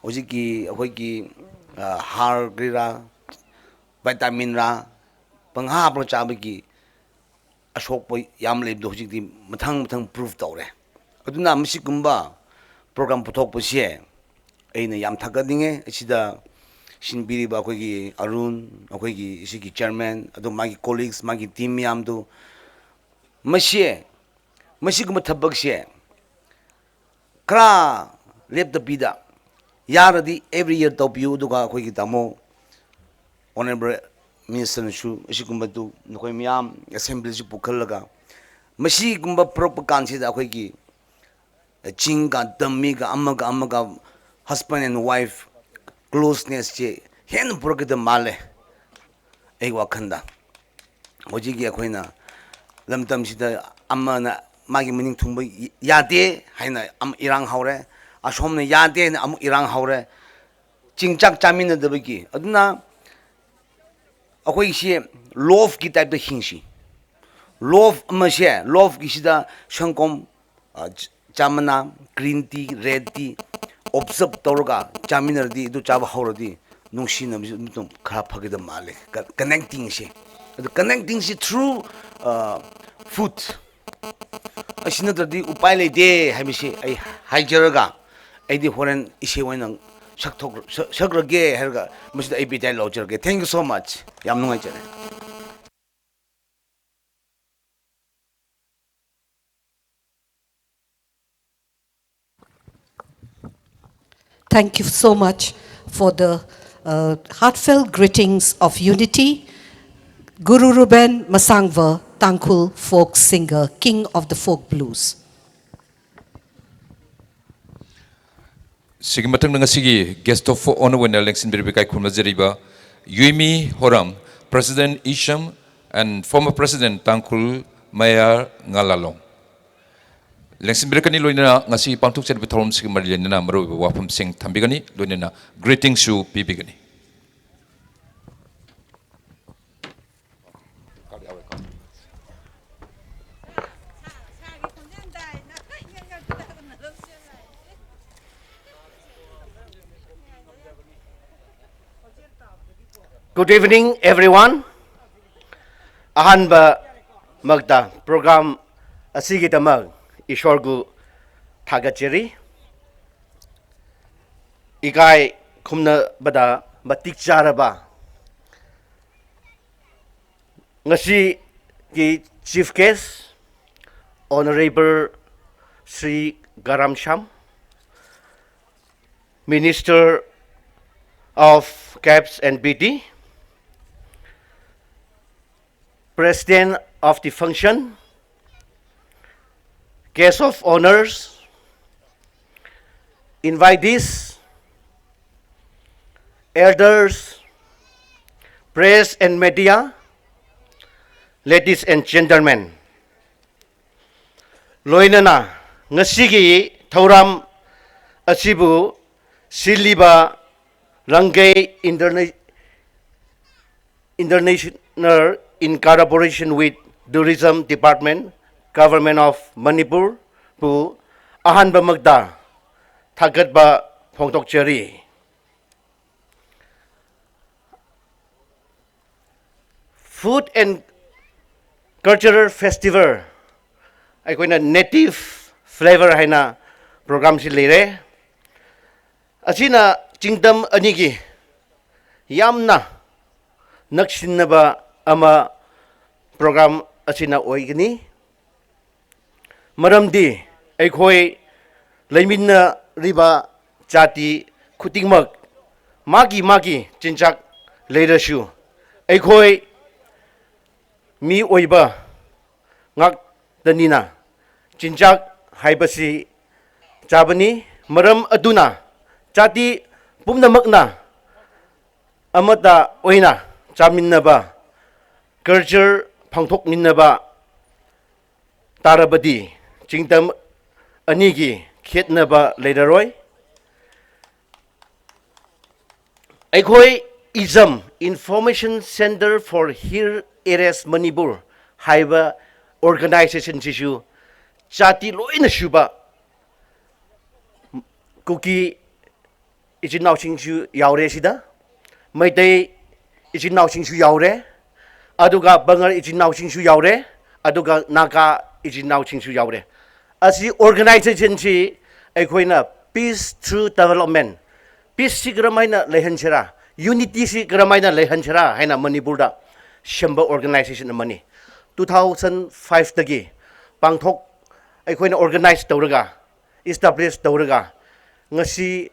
ꯍꯧꯖꯤꯛꯀꯤ ꯑꯩꯈꯣꯏꯒꯤ, ꯑ, ꯍꯥꯔ ꯀꯔꯤꯔꯥ, ꯚꯥꯏꯇꯥꯃꯤꯟꯔꯥ, ꯄꯪꯍꯥꯞ ꯍꯥꯞꯄꯒ ꯆꯥꯕꯒꯤ ꯑꯁꯣꯛꯄ ꯌꯥꯝ ꯂꯩꯕꯗꯣ ꯍꯧꯖꯤꯛꯇꯤ ꯃꯊꯪ ꯃꯊꯪ ꯄ꯭ꯔꯨꯐ ꯇꯧꯔꯦ꯫ ꯑꯗꯨꯅ ꯃꯁꯤꯒꯨꯝꯕ ꯄ꯭ꯔꯣꯒ꯭ꯔꯥꯝ ꯄꯨꯊꯣꯛꯄꯁꯦ ꯑꯩꯅ ꯌꯥꯝ ꯊꯥꯒꯠꯅꯤꯡꯉꯦ꯫ ꯑꯁꯤꯗ ꯁꯤꯟꯕꯤꯔꯤꯕ ꯑꯩꯈꯣꯏꯒꯤ ꯑꯔꯨꯟ, ꯑꯩꯈꯣꯏꯒꯤ ꯁꯤꯒꯤ ꯆꯤꯌꯔꯃꯦꯟ, ꯑꯗꯨ ꯃꯥꯒꯤ ꯀꯣꯂꯤꯛꯁ, ꯃꯥꯒꯤ ꯇꯤꯝ ꯃꯌꯥꯝꯗꯨ, ꯃꯁꯤ, ꯃꯁꯤꯒꯨꯝꯕ ꯊꯕꯛꯁꯦ ꯈꯔ ꯂꯦꯞꯇꯕꯤꯗ ꯌꯥꯔꯗꯤ ꯑꯦꯕ꯭ꯔꯤ ꯌꯔ ꯇꯧꯕꯤꯌꯨ꯫ ꯑꯗꯨꯒ ꯑꯩꯈꯣꯏꯒꯤ ꯇꯥꯃꯣ ꯑꯣꯅꯔꯦꯕꯜ ꯃꯤꯅꯤꯁꯇꯔꯅꯁꯨ ꯑꯁꯤꯒꯨꯝꯕꯗꯨ ꯅꯈꯣꯏ ꯃꯌꯥꯝ ꯑꯦꯁꯦꯝꯕ꯭ꯂꯤꯁꯤ ꯄꯨꯈꯠꯂꯒ ꯃꯁꯤꯒꯨꯝꯕ ꯄꯨꯔꯛꯄ ꯀꯥꯟꯁꯤꯗ ꯑꯩꯈꯣꯏꯒꯤ ꯆꯤꯡꯒ ꯇꯝꯃꯤꯒ ꯑꯃꯒ ꯑꯃꯒ husband and wife closenessꯁꯦ ꯍꯦꯟꯅ ꯄꯨꯔꯛꯀꯗꯕ ꯃꯥꯜꯂꯦ ꯑꯩꯒꯤ ꯋꯥꯈꯜꯗ꯫ ꯍꯧꯖꯤꯛꯀꯤ ꯑꯩꯈꯣꯏꯅ ꯂꯝꯗꯝꯁꯤꯗ ꯑꯃꯅ ꯃꯥꯒꯤ ꯃꯅꯤꯡ ꯊꯨꯡꯕ ꯌꯥꯗꯦ ꯍꯥꯏꯅ ꯑꯃ ꯏꯔꯥꯡ ꯍꯧꯔꯦ, ꯑꯁꯣꯝꯅ ꯌꯥꯗꯦ ꯍꯥꯏꯅ ꯑꯃꯨꯛ ꯏꯔꯥꯡ ꯍꯧꯔꯦ, ꯆꯤꯟꯖꯥꯛ ꯆꯥꯃꯤꯟꯅꯗꯕꯒꯤ꯫ ꯑꯗꯨꯅ ꯑꯩꯈꯣꯏꯁꯤ ꯂꯣꯐꯀꯤ ꯇꯥꯏꯞꯇ ꯍꯤꯡꯁꯤ꯫ ꯂꯣꯐ ꯑꯃꯁꯦ, ꯂꯣꯐꯀꯤꯁꯤꯗ ꯁꯪꯒꯣꯝ, ꯑ, ꯆ-, ꯆꯥ ꯃꯅꯥ, green tea, red tea, ꯑꯣꯕꯖꯔꯕ ꯇꯧꯔꯒ ꯆꯥꯃꯤꯟꯅꯔꯗꯤ, ꯑꯗꯨ ꯆꯥꯕ ꯍꯧꯔꯗꯤ ꯅꯨꯡꯁꯤꯅꯕꯁꯨ ꯑꯗꯨꯝ ꯈꯔ ꯐꯒꯗꯕ ꯃꯥꯜꯂꯦ, ꯀ-, ꯀꯅꯦꯛꯇꯤꯡꯁꯦ꯫ ꯑꯗꯨ ꯀꯅꯦꯛꯇꯤꯡꯁꯦ ꯊ꯭ꯔꯨ, ꯑ, ꯐꯨꯗ꯫ ꯑꯁꯤ ꯅꯠꯇ꯭ꯔꯗꯤ ꯎꯄꯥꯏ ꯂꯩꯇꯦ ꯍꯥꯏꯕꯁꯤ ꯑꯩ ꯍꯥꯏꯖꯔꯒ, ꯑꯩꯗꯤ ꯍꯣꯔꯦꯟ ꯏꯁꯩ ꯑꯣꯏꯅ ꯁꯛꯊꯣꯛ-, ꯁꯛ-, ꯁꯛꯂꯒꯦ ꯍꯥꯏꯔꯒ ꯃꯁꯤꯗ ꯑꯩ ꯕꯤꯗꯥꯏ ꯂꯧꯖꯔꯒꯦ꯫ Thank you so much. ꯌꯥꯝ ꯅꯨꯡꯉꯥꯏꯖꯔꯦ꯫ Thank you so much for the uh, heartfelt greetings of unity. Guru Ruben Masangva, Tangkhul folk singer, king of the folk blues. ꯁꯤꯒꯤ ꯃꯊꯪꯗ ꯉꯁꯤꯒꯤ guest of honour ꯑꯣꯏꯅ ꯂꯦꯡꯁꯤꯟꯕꯤꯔꯕ ꯏꯀꯥꯏ ꯈꯨꯝꯅꯖꯔꯤꯕ ꯌꯨꯏꯃꯤ ꯍꯣꯔꯝ, President ꯏꯁꯝ and former President ꯇꯥꯡꯈꯨꯜ ꯃꯌꯥꯔ ꯉꯥꯂꯥꯂꯣꯡ ꯂꯦꯡꯁꯤꯟꯕꯤꯔꯛꯀꯅꯤ꯫ ꯂꯣꯏꯅꯅ ꯉꯁꯤ ꯄꯥꯡꯊꯣꯛꯆꯔꯤꯕ ꯊꯧꯔꯝꯁꯤꯒ ꯃꯔꯤ ꯂꯩꯅꯅ ꯃꯔꯨꯑꯣꯏꯕ ꯋꯥꯐꯝꯁꯤꯡ ꯊꯝꯕꯤꯒꯅꯤ, ꯂꯣꯏꯅꯅ greetingꯁꯨ ꯄꯤꯕꯤꯒꯅꯤ꯫ Good evening, everyone. ꯑꯍꯥꯟꯕ ꯃꯛꯇ program ꯑꯁꯤꯒꯤꯗꯃꯛ ꯏꯁꯣꯔꯕꯨ ꯊꯥꯒꯠꯆꯔꯤ꯫ ꯏꯀꯥꯏ ꯈꯨꯝꯅꯕꯗ ꯃꯇꯤꯛ ꯆꯥꯔꯕ ꯉꯁꯤꯒꯤ chief guest, Honorable Shri Garam Sham, Minister of Caps and B D, President of the function, guest of honors, invitees, elders, press and media, ladies and gentlemen, ꯂꯣꯏꯅꯅ ꯉꯁꯤꯒꯤ ꯊꯧꯔꯝ ꯑꯁꯤꯕꯨ ꯁꯤꯜꯂꯤꯕ ꯔꯪꯒꯩ Interna- International in collaboration with Tourism Department, Government of ꯃꯅꯤꯄꯨꯔꯕꯨ ꯑꯍꯥꯟꯕꯃꯛꯇ ꯊꯥꯒꯠꯄ ꯐꯣꯡꯗꯣꯛꯆꯔꯤ꯫ Food and Cultural Festival, ꯑꯩꯈꯣꯏꯅ Native Flavor ꯍꯥꯏꯅ program ꯁꯤ ꯂꯩꯔꯦ꯫ ꯑꯁꯤꯅ ꯆꯤꯡꯗꯝ ꯑꯅꯤꯒꯤ ꯌꯥꯝꯅ ꯅꯛꯁꯤꯟꯅꯕ ꯑꯃ program ꯑꯁꯤꯅ ꯑꯣꯏꯒꯅꯤ꯫ ꯃꯔꯝꯗꯤ ꯑꯩꯈꯣꯏ ꯂꯩꯃꯤꯟꯅꯔꯤꯕ ꯖꯥꯇꯤ ꯈꯨꯗꯤꯡꯃꯛ ꯃꯥꯒꯤ ꯃꯥꯒꯤ ꯆꯤꯟꯖꯥꯛ ꯂꯩꯔꯁꯨ, ꯑꯩꯈꯣꯏ ꯃꯤꯑꯣꯏꯕ ꯉꯥꯛꯇꯅꯤꯅ ꯆꯤꯟꯖꯥꯛ ꯍꯥꯏꯕꯁꯤ ꯆꯥꯕꯅꯤ꯫ ꯃꯔꯝ ꯑꯗꯨꯅ ꯖꯥꯇꯤ ꯄꯨꯝꯅꯃꯛꯅ ꯑꯃꯠꯇ ꯑꯣꯏꯅ ꯆꯥꯃꯤꯟꯅꯕ, culture ꯐꯣꯡꯗꯣꯛꯃꯤꯟꯅꯕ ꯇꯥꯔꯕꯗꯤ ꯆꯤꯡꯗꯝ ꯑꯅꯤꯒꯤ ꯈꯦꯠꯅꯕ ꯂꯩꯔꯔꯣꯏ꯫ ꯑꯩꯈꯣꯏ ꯏꯖꯝ, Information Centre for Hill Areas Manipur ꯍꯥꯏꯕ organization ꯁꯤꯁꯨ ꯖꯥꯇꯤ ꯂꯣꯏꯅ ꯁꯨꯕ ꯀꯨꯀꯤ ꯏꯆꯤꯟ ꯏꯅꯥꯎꯁꯤꯡꯁꯨ ꯌꯥꯎꯔꯦ ꯁꯤꯗ, ꯃꯩꯇꯩ ꯏꯆꯤꯟ ꯏꯅꯥꯎꯁꯤꯡꯁꯨ ꯌꯥꯎꯔꯦ, ꯑꯗꯨꯒ ꯕꯪꯒꯥꯜ ꯏꯆꯤꯟ ꯏꯅꯥꯎꯁꯤꯡꯁꯨ ꯌꯥꯎꯔꯦ, ꯑꯗꯨꯒ ꯅꯥꯒꯥ ꯏꯆꯤꯟ ꯏꯅꯥꯎꯁꯤꯡꯁꯨ ꯌꯥꯎꯔꯦ꯫ ꯑꯁꯤ organization ꯁꯤ ꯑꯩꯈꯣꯏꯅ peace through development, peace ꯁꯤ ꯀꯔꯝꯍꯥꯏꯅ ꯂꯩꯍꯟꯁꯤꯔꯥ, unity ꯁꯤ ꯀꯔꯝꯍꯥꯏꯅ ꯂꯩꯍꯟꯁꯤꯔꯥ ꯍꯥꯏꯅ ꯃꯅꯤꯄꯨꯔꯗ ꯁꯦꯝꯕ organization ꯑꯃꯅꯤ꯫ Two thousand five ꯇꯒꯤ ꯄꯥꯡꯊꯣꯛ, ꯑꯩꯈꯣꯏꯅ organize ꯇꯧꯔꯒ, establish ꯇꯧꯔꯒ, ꯉꯁꯤ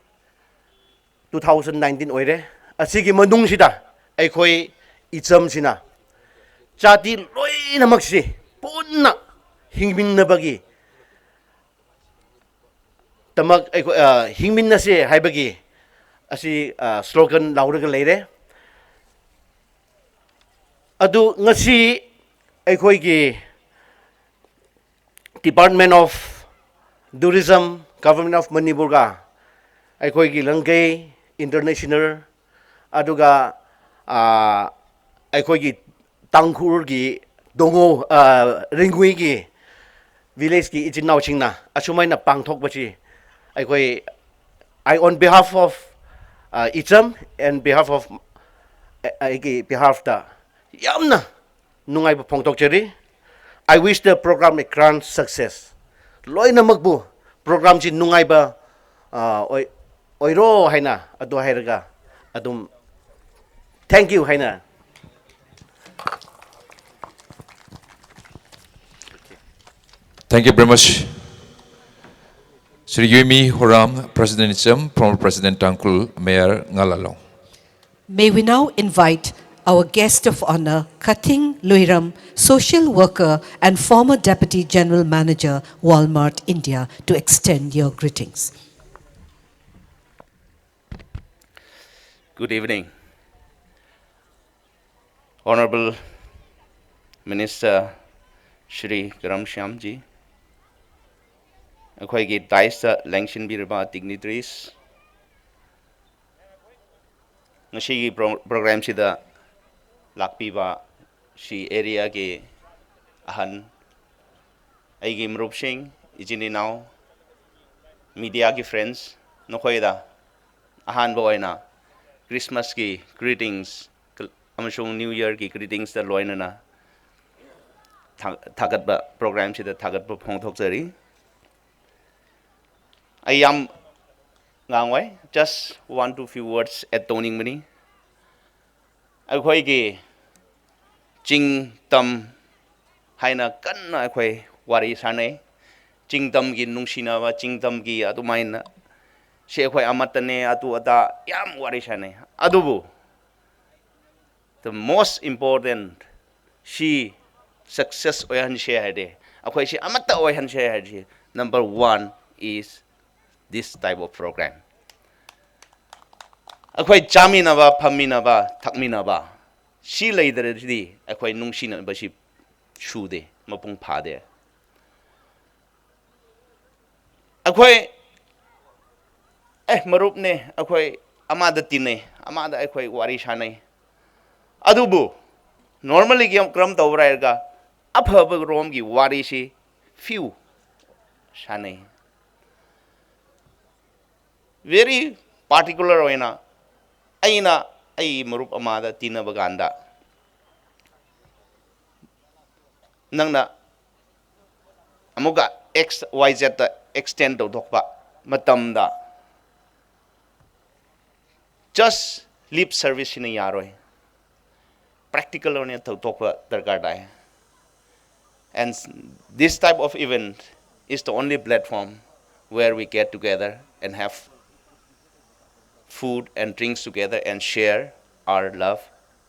two thousand nineteen ꯑꯣꯏꯔꯦ꯫ ꯑꯁꯤꯒꯤ ꯃꯅꯨꯡꯁꯤꯗ ꯑꯩꯈꯣꯏ ꯏꯆꯝꯁꯤꯅ ꯖꯥꯇꯤ ꯂꯣꯏꯅꯃꯛꯁꯤ ꯄꯨꯟꯅ ꯍꯤꯡꯃꯤꯟꯅꯕꯒꯤ ꯗꯃꯛ ꯑꯩꯈꯣꯏ, ꯑ, ꯍꯤꯡꯃꯤꯟꯅꯁꯦ ꯍꯥꯏꯕꯒꯤ ꯑꯁꯤ, ꯑ, slogan ꯂꯥꯎꯔꯒ ꯂꯩꯔꯦ꯫ ꯑꯗꯨ ꯉꯁꯤ ꯑꯩꯈꯣꯏꯒꯤ Department of Tourism, Government of ꯃꯅꯤꯄꯨꯔꯒ ꯑꯩꯈꯣꯏꯒꯤ ꯂꯪꯒꯩ International, ꯑꯗꯨꯒ, ꯑ, ꯑꯩꯈꯣꯏꯒꯤ ꯇꯥꯡꯈꯨꯜꯒꯤ ꯗꯣꯉꯣ, ꯑ, ꯔꯤꯡꯒꯨꯏꯒꯤ village ꯀꯤ ꯏꯆꯤꯟ ꯏꯅꯥꯎꯁꯤꯡꯅ ꯑꯁꯨꯃꯥꯏꯅ ꯄꯥꯡꯊꯣꯛꯄꯁꯤ ꯑꯩꯈꯣꯏ, I on behalf of, uh, ꯏꯆꯝ and behalf of, ꯑꯩꯒꯤ behalf ꯇ ꯌꯥꯝꯅ ꯅꯨꯡꯉꯥꯏꯕ ꯐꯣꯡꯗꯣꯛꯆꯔꯤ꯫ I wish the program a grand success. ꯂꯣꯏꯅꯃꯛꯄꯨ program ꯁꯤ ꯅꯨꯡꯉꯥꯏꯕ, ꯑ, ꯑꯣꯏ-, ꯑꯣꯏꯔꯣ ꯍꯥꯏꯅ ꯑꯗꯨ ꯍꯥꯏꯔꯒ ꯑꯗꯨꯝ thank you ꯍꯥꯏꯅ Thank you very much. Shri Yumi Horam, President Icham, former President Tangkhul, Mayor Ngalalong. May we now invite our guest of honor, Kathing Luiram, social worker and former Deputy General Manager, Walmart India, to extend your greetings. Good evening. Honorable Minister Shri Garam Shyamji, ꯑꯩꯈꯣꯏꯒꯤ dais ꯇ ꯂꯦꯡꯁꯤꯟꯕꯤꯔꯕ dignitaries, ꯉꯁꯤꯒꯤ pro-, program ꯁꯤꯗ ꯂꯥꯛꯄꯤꯕ ꯁꯤ area ꯒꯤ ꯑꯍꯟ, ꯑꯩꯒꯤ ꯃꯔꯨꯞꯁꯤꯡ, ꯏꯆꯤꯟ ꯏꯅꯥꯎ, media ꯒꯤ friends, ꯅꯈꯣꯏꯗ ꯑꯍꯥꯟꯕ ꯑꯣꯏꯅ Christmas ꯀꯤ greetings ꯑꯃꯁꯨꯡ New Year ꯒꯤ greetings ꯇ ꯂꯣꯏꯅꯅ ꯊꯥ-, ꯊꯥꯒꯠꯄ, program ꯁꯤꯗ ꯊꯥꯒꯠꯄ ꯐꯣꯡꯗꯣꯛꯆꯔꯤ꯫ ꯑꯩ ꯌꯥꯝ ꯉꯥꯡꯉꯣꯏ, just one to few words add ꯇꯧꯅꯤꯡꯕꯅꯤ꯫ ꯑꯩꯈꯣꯏꯒꯤ ꯆꯤꯡ ꯇꯝ ꯍꯥꯏꯅ ꯀꯟꯅ ꯑꯩꯈꯣꯏ ꯋꯥꯔꯤ ꯁꯥꯟꯅꯩ꯫ ꯆꯤꯡ ꯇꯝꯒꯤ ꯅꯨꯡꯁꯤꯅꯕ, ꯆꯤꯡ ꯇꯝꯒꯤ ꯑꯗꯨꯃꯥꯏꯅ ꯁꯤ ꯑꯩꯈꯣꯏ ꯑꯃꯠꯇꯅꯦ, ꯑꯗꯨ ꯑꯗꯥ ꯌꯥꯝ ꯋꯥꯔꯤ ꯁꯥꯟꯅꯩ꯫ ꯑꯗꯨꯕꯨ the most important ꯁꯤ success ꯑꯣꯏꯍꯟꯁꯦ ꯍꯥꯏꯔꯗꯤ, ꯑꯩꯈꯣꯏ ꯁꯤ ꯑꯃꯠꯇ ꯑꯣꯏꯍꯟꯁꯦ ꯍꯥꯏꯔꯗꯤ, number one is this type of program. ꯑꯩꯈꯣꯏ ꯆꯥꯃꯤꯟꯅꯕ, ꯐꯝꯃꯤꯟꯅꯕ, ꯊꯛꯃꯤꯟꯅꯕ ꯁꯤ ꯂꯩꯇ꯭ꯔꯗꯤ ꯑꯩꯈꯣꯏ ꯅꯨꯡꯁꯤꯅꯕꯁꯤ ꯁꯨꯗꯦ, ꯃꯄꯨꯡ ꯐꯥꯗꯦ꯫ ꯑꯩꯈꯣꯏ, ꯑꯦ, ꯃꯔꯨꯞꯅꯦ, ꯑꯩꯈꯣꯏ ꯑꯃꯗ ꯇꯤꯟꯅꯩ, ꯑꯃꯗ ꯑꯩꯈꯣꯏ ꯋꯥꯔꯤ ꯁꯥꯟꯅꯩ꯫ ꯑꯗꯨꯕꯨ normally ꯀꯔꯝ, ꯀꯔꯝ ꯇꯧꯕ꯭ꯔꯥ ꯍꯥꯏꯔꯒ, ꯑꯐꯕ ꯔꯣꯝꯒꯤ ꯋꯥꯔꯤꯁꯤ few ꯁꯥꯟꯅꯩ꯫ Very particular ꯑꯣꯏꯅ ꯑꯩꯅ ꯑꯩ ꯃꯔꯨꯞ ꯑꯃꯗ ꯇꯤꯟꯅꯕ ꯀꯥꯟꯗ, ꯅꯪꯅ ꯑꯃꯨꯛꯀ X Y Zꯇ extend ꯇꯧꯊꯣꯛꯄ ꯃꯇꯝꯗ, just lip serviceꯁꯤꯅ ꯌꯥꯔꯣꯏ, practical ꯑꯣꯏꯅ ꯇꯧꯊꯣꯛꯄ ꯗꯔꯀꯥꯔ ꯇꯥꯏ꯫ And this type of event is the only platform where we get together and have food and drinks together and share our love,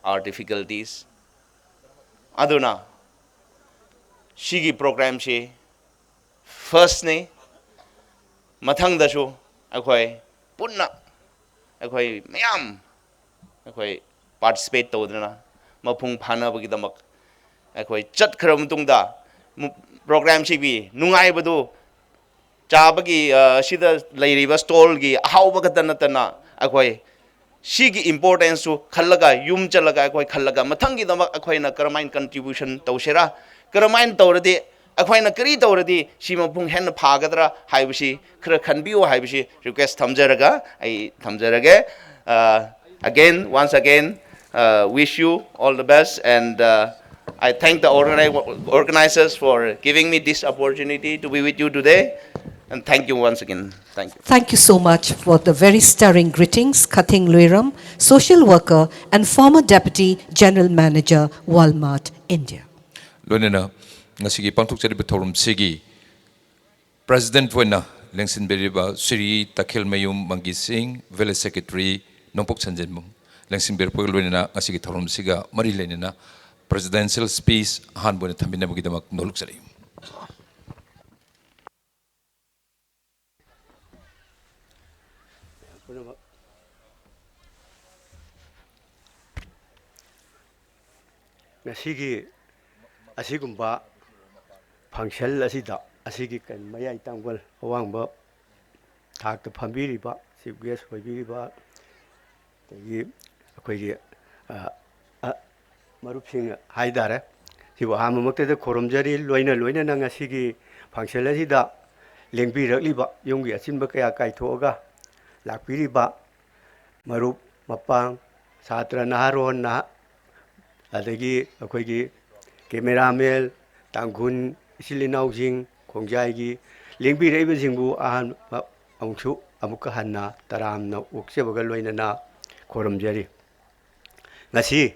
our difficulties. ꯑꯗꯨꯅ ꯁꯤꯒꯤ programꯁꯤ firstꯅꯤ꯫ ꯃꯊꯪꯗꯁꯨ ꯑꯩꯈꯣꯏ ꯄꯨꯟꯅ, ꯑꯩꯈꯣꯏ ꯃꯌꯥꯝ, ꯑꯩꯈꯣꯏ participate ꯇꯧꯗꯨꯅ ꯃꯄꯨꯡ ꯐꯥꯅꯕꯒꯤꯗꯃꯛ ꯑꯩꯈꯣꯏ ꯆꯠꯈ꯭ꯔꯕ ꯃꯇꯨꯡꯗ, ꯃꯨ-, programꯁꯤꯒꯤ ꯅꯨꯡꯉꯥꯏꯕꯗꯨ ꯆꯥꯕꯒꯤ, ꯑ, ꯁꯤꯗ ꯂꯩꯔꯤꯕ stallꯒꯤ ꯑꯍꯥꯎꯕ ꯈꯛꯇ ꯅꯠꯇꯅ, ꯑꯩꯈꯣꯏ ꯁꯤꯒꯤ importanceꯁꯨ ꯈꯜꯂꯒ, ꯌꯨꯝ ꯆꯠꯂꯒ ꯑꯩꯈꯣꯏ ꯈꯜꯂꯒ, ꯃꯊꯪꯒꯤꯗꯃꯛ ꯑꯩꯈꯣꯏꯅ ꯀꯔꯝꯍꯥꯏꯅ contribution ꯇꯧꯁꯤꯔꯥ, ꯀꯔꯝꯍꯥꯏꯅ ꯇꯧꯔꯗꯤ ꯑꯩꯈꯣꯏꯅ ꯀꯔꯤ ꯇꯧꯔꯗꯤ ꯁꯤ ꯃꯄꯨꯡ ꯍꯦꯟꯅ ꯐꯥꯒꯗ꯭ꯔꯥ ꯍꯥꯏꯕꯁꯤ ꯈꯔ ꯈꯟꯕꯤꯌꯨ ꯍꯥꯏꯕꯁꯤ request ꯊꯝꯖꯔꯒ ꯑꯩ ꯊꯝꯖꯔꯒꯦ꯫ Uh, again, once again, uh, wish you all the best, and, uh, I thank the organi-, organizers for giving me this opportunity to be with you today, and thank you once again. Thank you. Thank you so much for the very stirring greetings, Khathing Luiram, social worker and former Deputy General Manager, Walmart India. ꯂꯣꯏꯅꯅ ꯉꯁꯤꯒꯤ ꯄꯥꯡꯊꯣꯛꯆꯔꯤꯕ ꯊꯧꯔꯝꯁꯤꯒꯤ President ꯑꯣꯏꯅ ꯂꯦꯡꯁꯤꯟꯕꯤꯔꯤꯕ ꯁ꯭ꯔꯤ ꯇꯈꯦꯜꯃꯌꯨꯝ ꯃꯪꯒꯤ ꯁꯤꯡ, Village Secretary ꯅꯣꯡꯄꯣꯛ ꯁꯟꯖꯦꯟꯕꯝ ꯂꯦꯡꯁꯤꯟꯕꯤꯔꯛꯄꯒ ꯂꯣꯏꯅꯅ ꯉꯁꯤꯒꯤ ꯊꯧꯔꯝꯁꯤꯒ ꯃꯔꯤ ꯂꯩꯅꯅ presidential speech ꯑꯍꯥꯟꯕ ꯑꯣꯏꯅ ꯊꯝꯕꯤꯅꯕꯒꯤꯗꯃꯛ ꯅꯣꯂꯨꯛꯆꯔꯤ꯫ ꯄꯨꯝꯅꯃꯛ ꯉꯁꯤꯒꯤ ꯑꯁꯤꯒꯨꯝꯕ function ꯑꯁꯤꯗ, ꯑꯁꯤꯒꯤ ꯀꯩ-, ꯃꯌꯥꯏ ꯇꯥꯡꯕꯜ ꯑꯋꯥꯡꯕ ꯊꯥꯛꯇ ꯐꯝꯕꯤꯔꯤꯕ chief guest ꯑꯣꯏꯕꯤꯔꯤꯕ, ꯑꯗꯒꯤ ꯑꯩꯈꯣꯏꯒꯤ, ꯑ, ꯑ, ꯃꯔꯨꯞꯁꯤꯡ ꯍꯥꯏꯇꯥꯔꯦ, ꯁꯤꯕꯨ ꯑꯍꯥꯟꯕꯃꯛꯇꯗ ꯈꯨꯔꯨꯝꯖꯔꯤ꯫ ꯂꯣꯏꯅ ꯂꯣꯏꯅꯅ ꯉꯁꯤꯒꯤ function ꯑꯁꯤꯗ ꯂꯦꯡꯕꯤꯔꯛꯂꯤꯕ ꯌꯨꯝꯒꯤ ꯑꯆꯤꯟꯕ ꯀꯌꯥ ꯀꯥꯏꯊꯣꯛꯑꯒ ꯂꯥꯛꯄꯤꯔꯤꯕ ꯃꯔꯨꯞ ꯃꯄꯥꯡ, ꯁꯥꯇ꯭ꯔ ꯅꯍꯥꯔꯣꯟ ꯅꯍꯥ, ꯑꯗꯒꯤ ꯑꯩꯈꯣꯏꯒꯤ cameraman, ꯇꯥꯡꯈꯨꯜ ꯏꯆꯤꯜ ꯏꯅꯥꯎꯁꯤꯡ, ꯈꯣꯡꯖꯥꯏꯒꯤ ꯂꯦꯡꯕꯤꯔꯛꯏꯕꯁꯤꯡꯕꯨ ꯑꯍꯥꯟꯕ ꯑꯃꯨꯛꯁꯨ ꯑꯃꯨꯛꯀ ꯍꯟꯅ ꯇꯔꯥꯝꯅ ꯑꯣꯛꯆꯕꯒ ꯂꯣꯏꯅꯅ ꯈꯨꯔꯨꯝꯖꯔꯤ꯫ ꯉꯁꯤ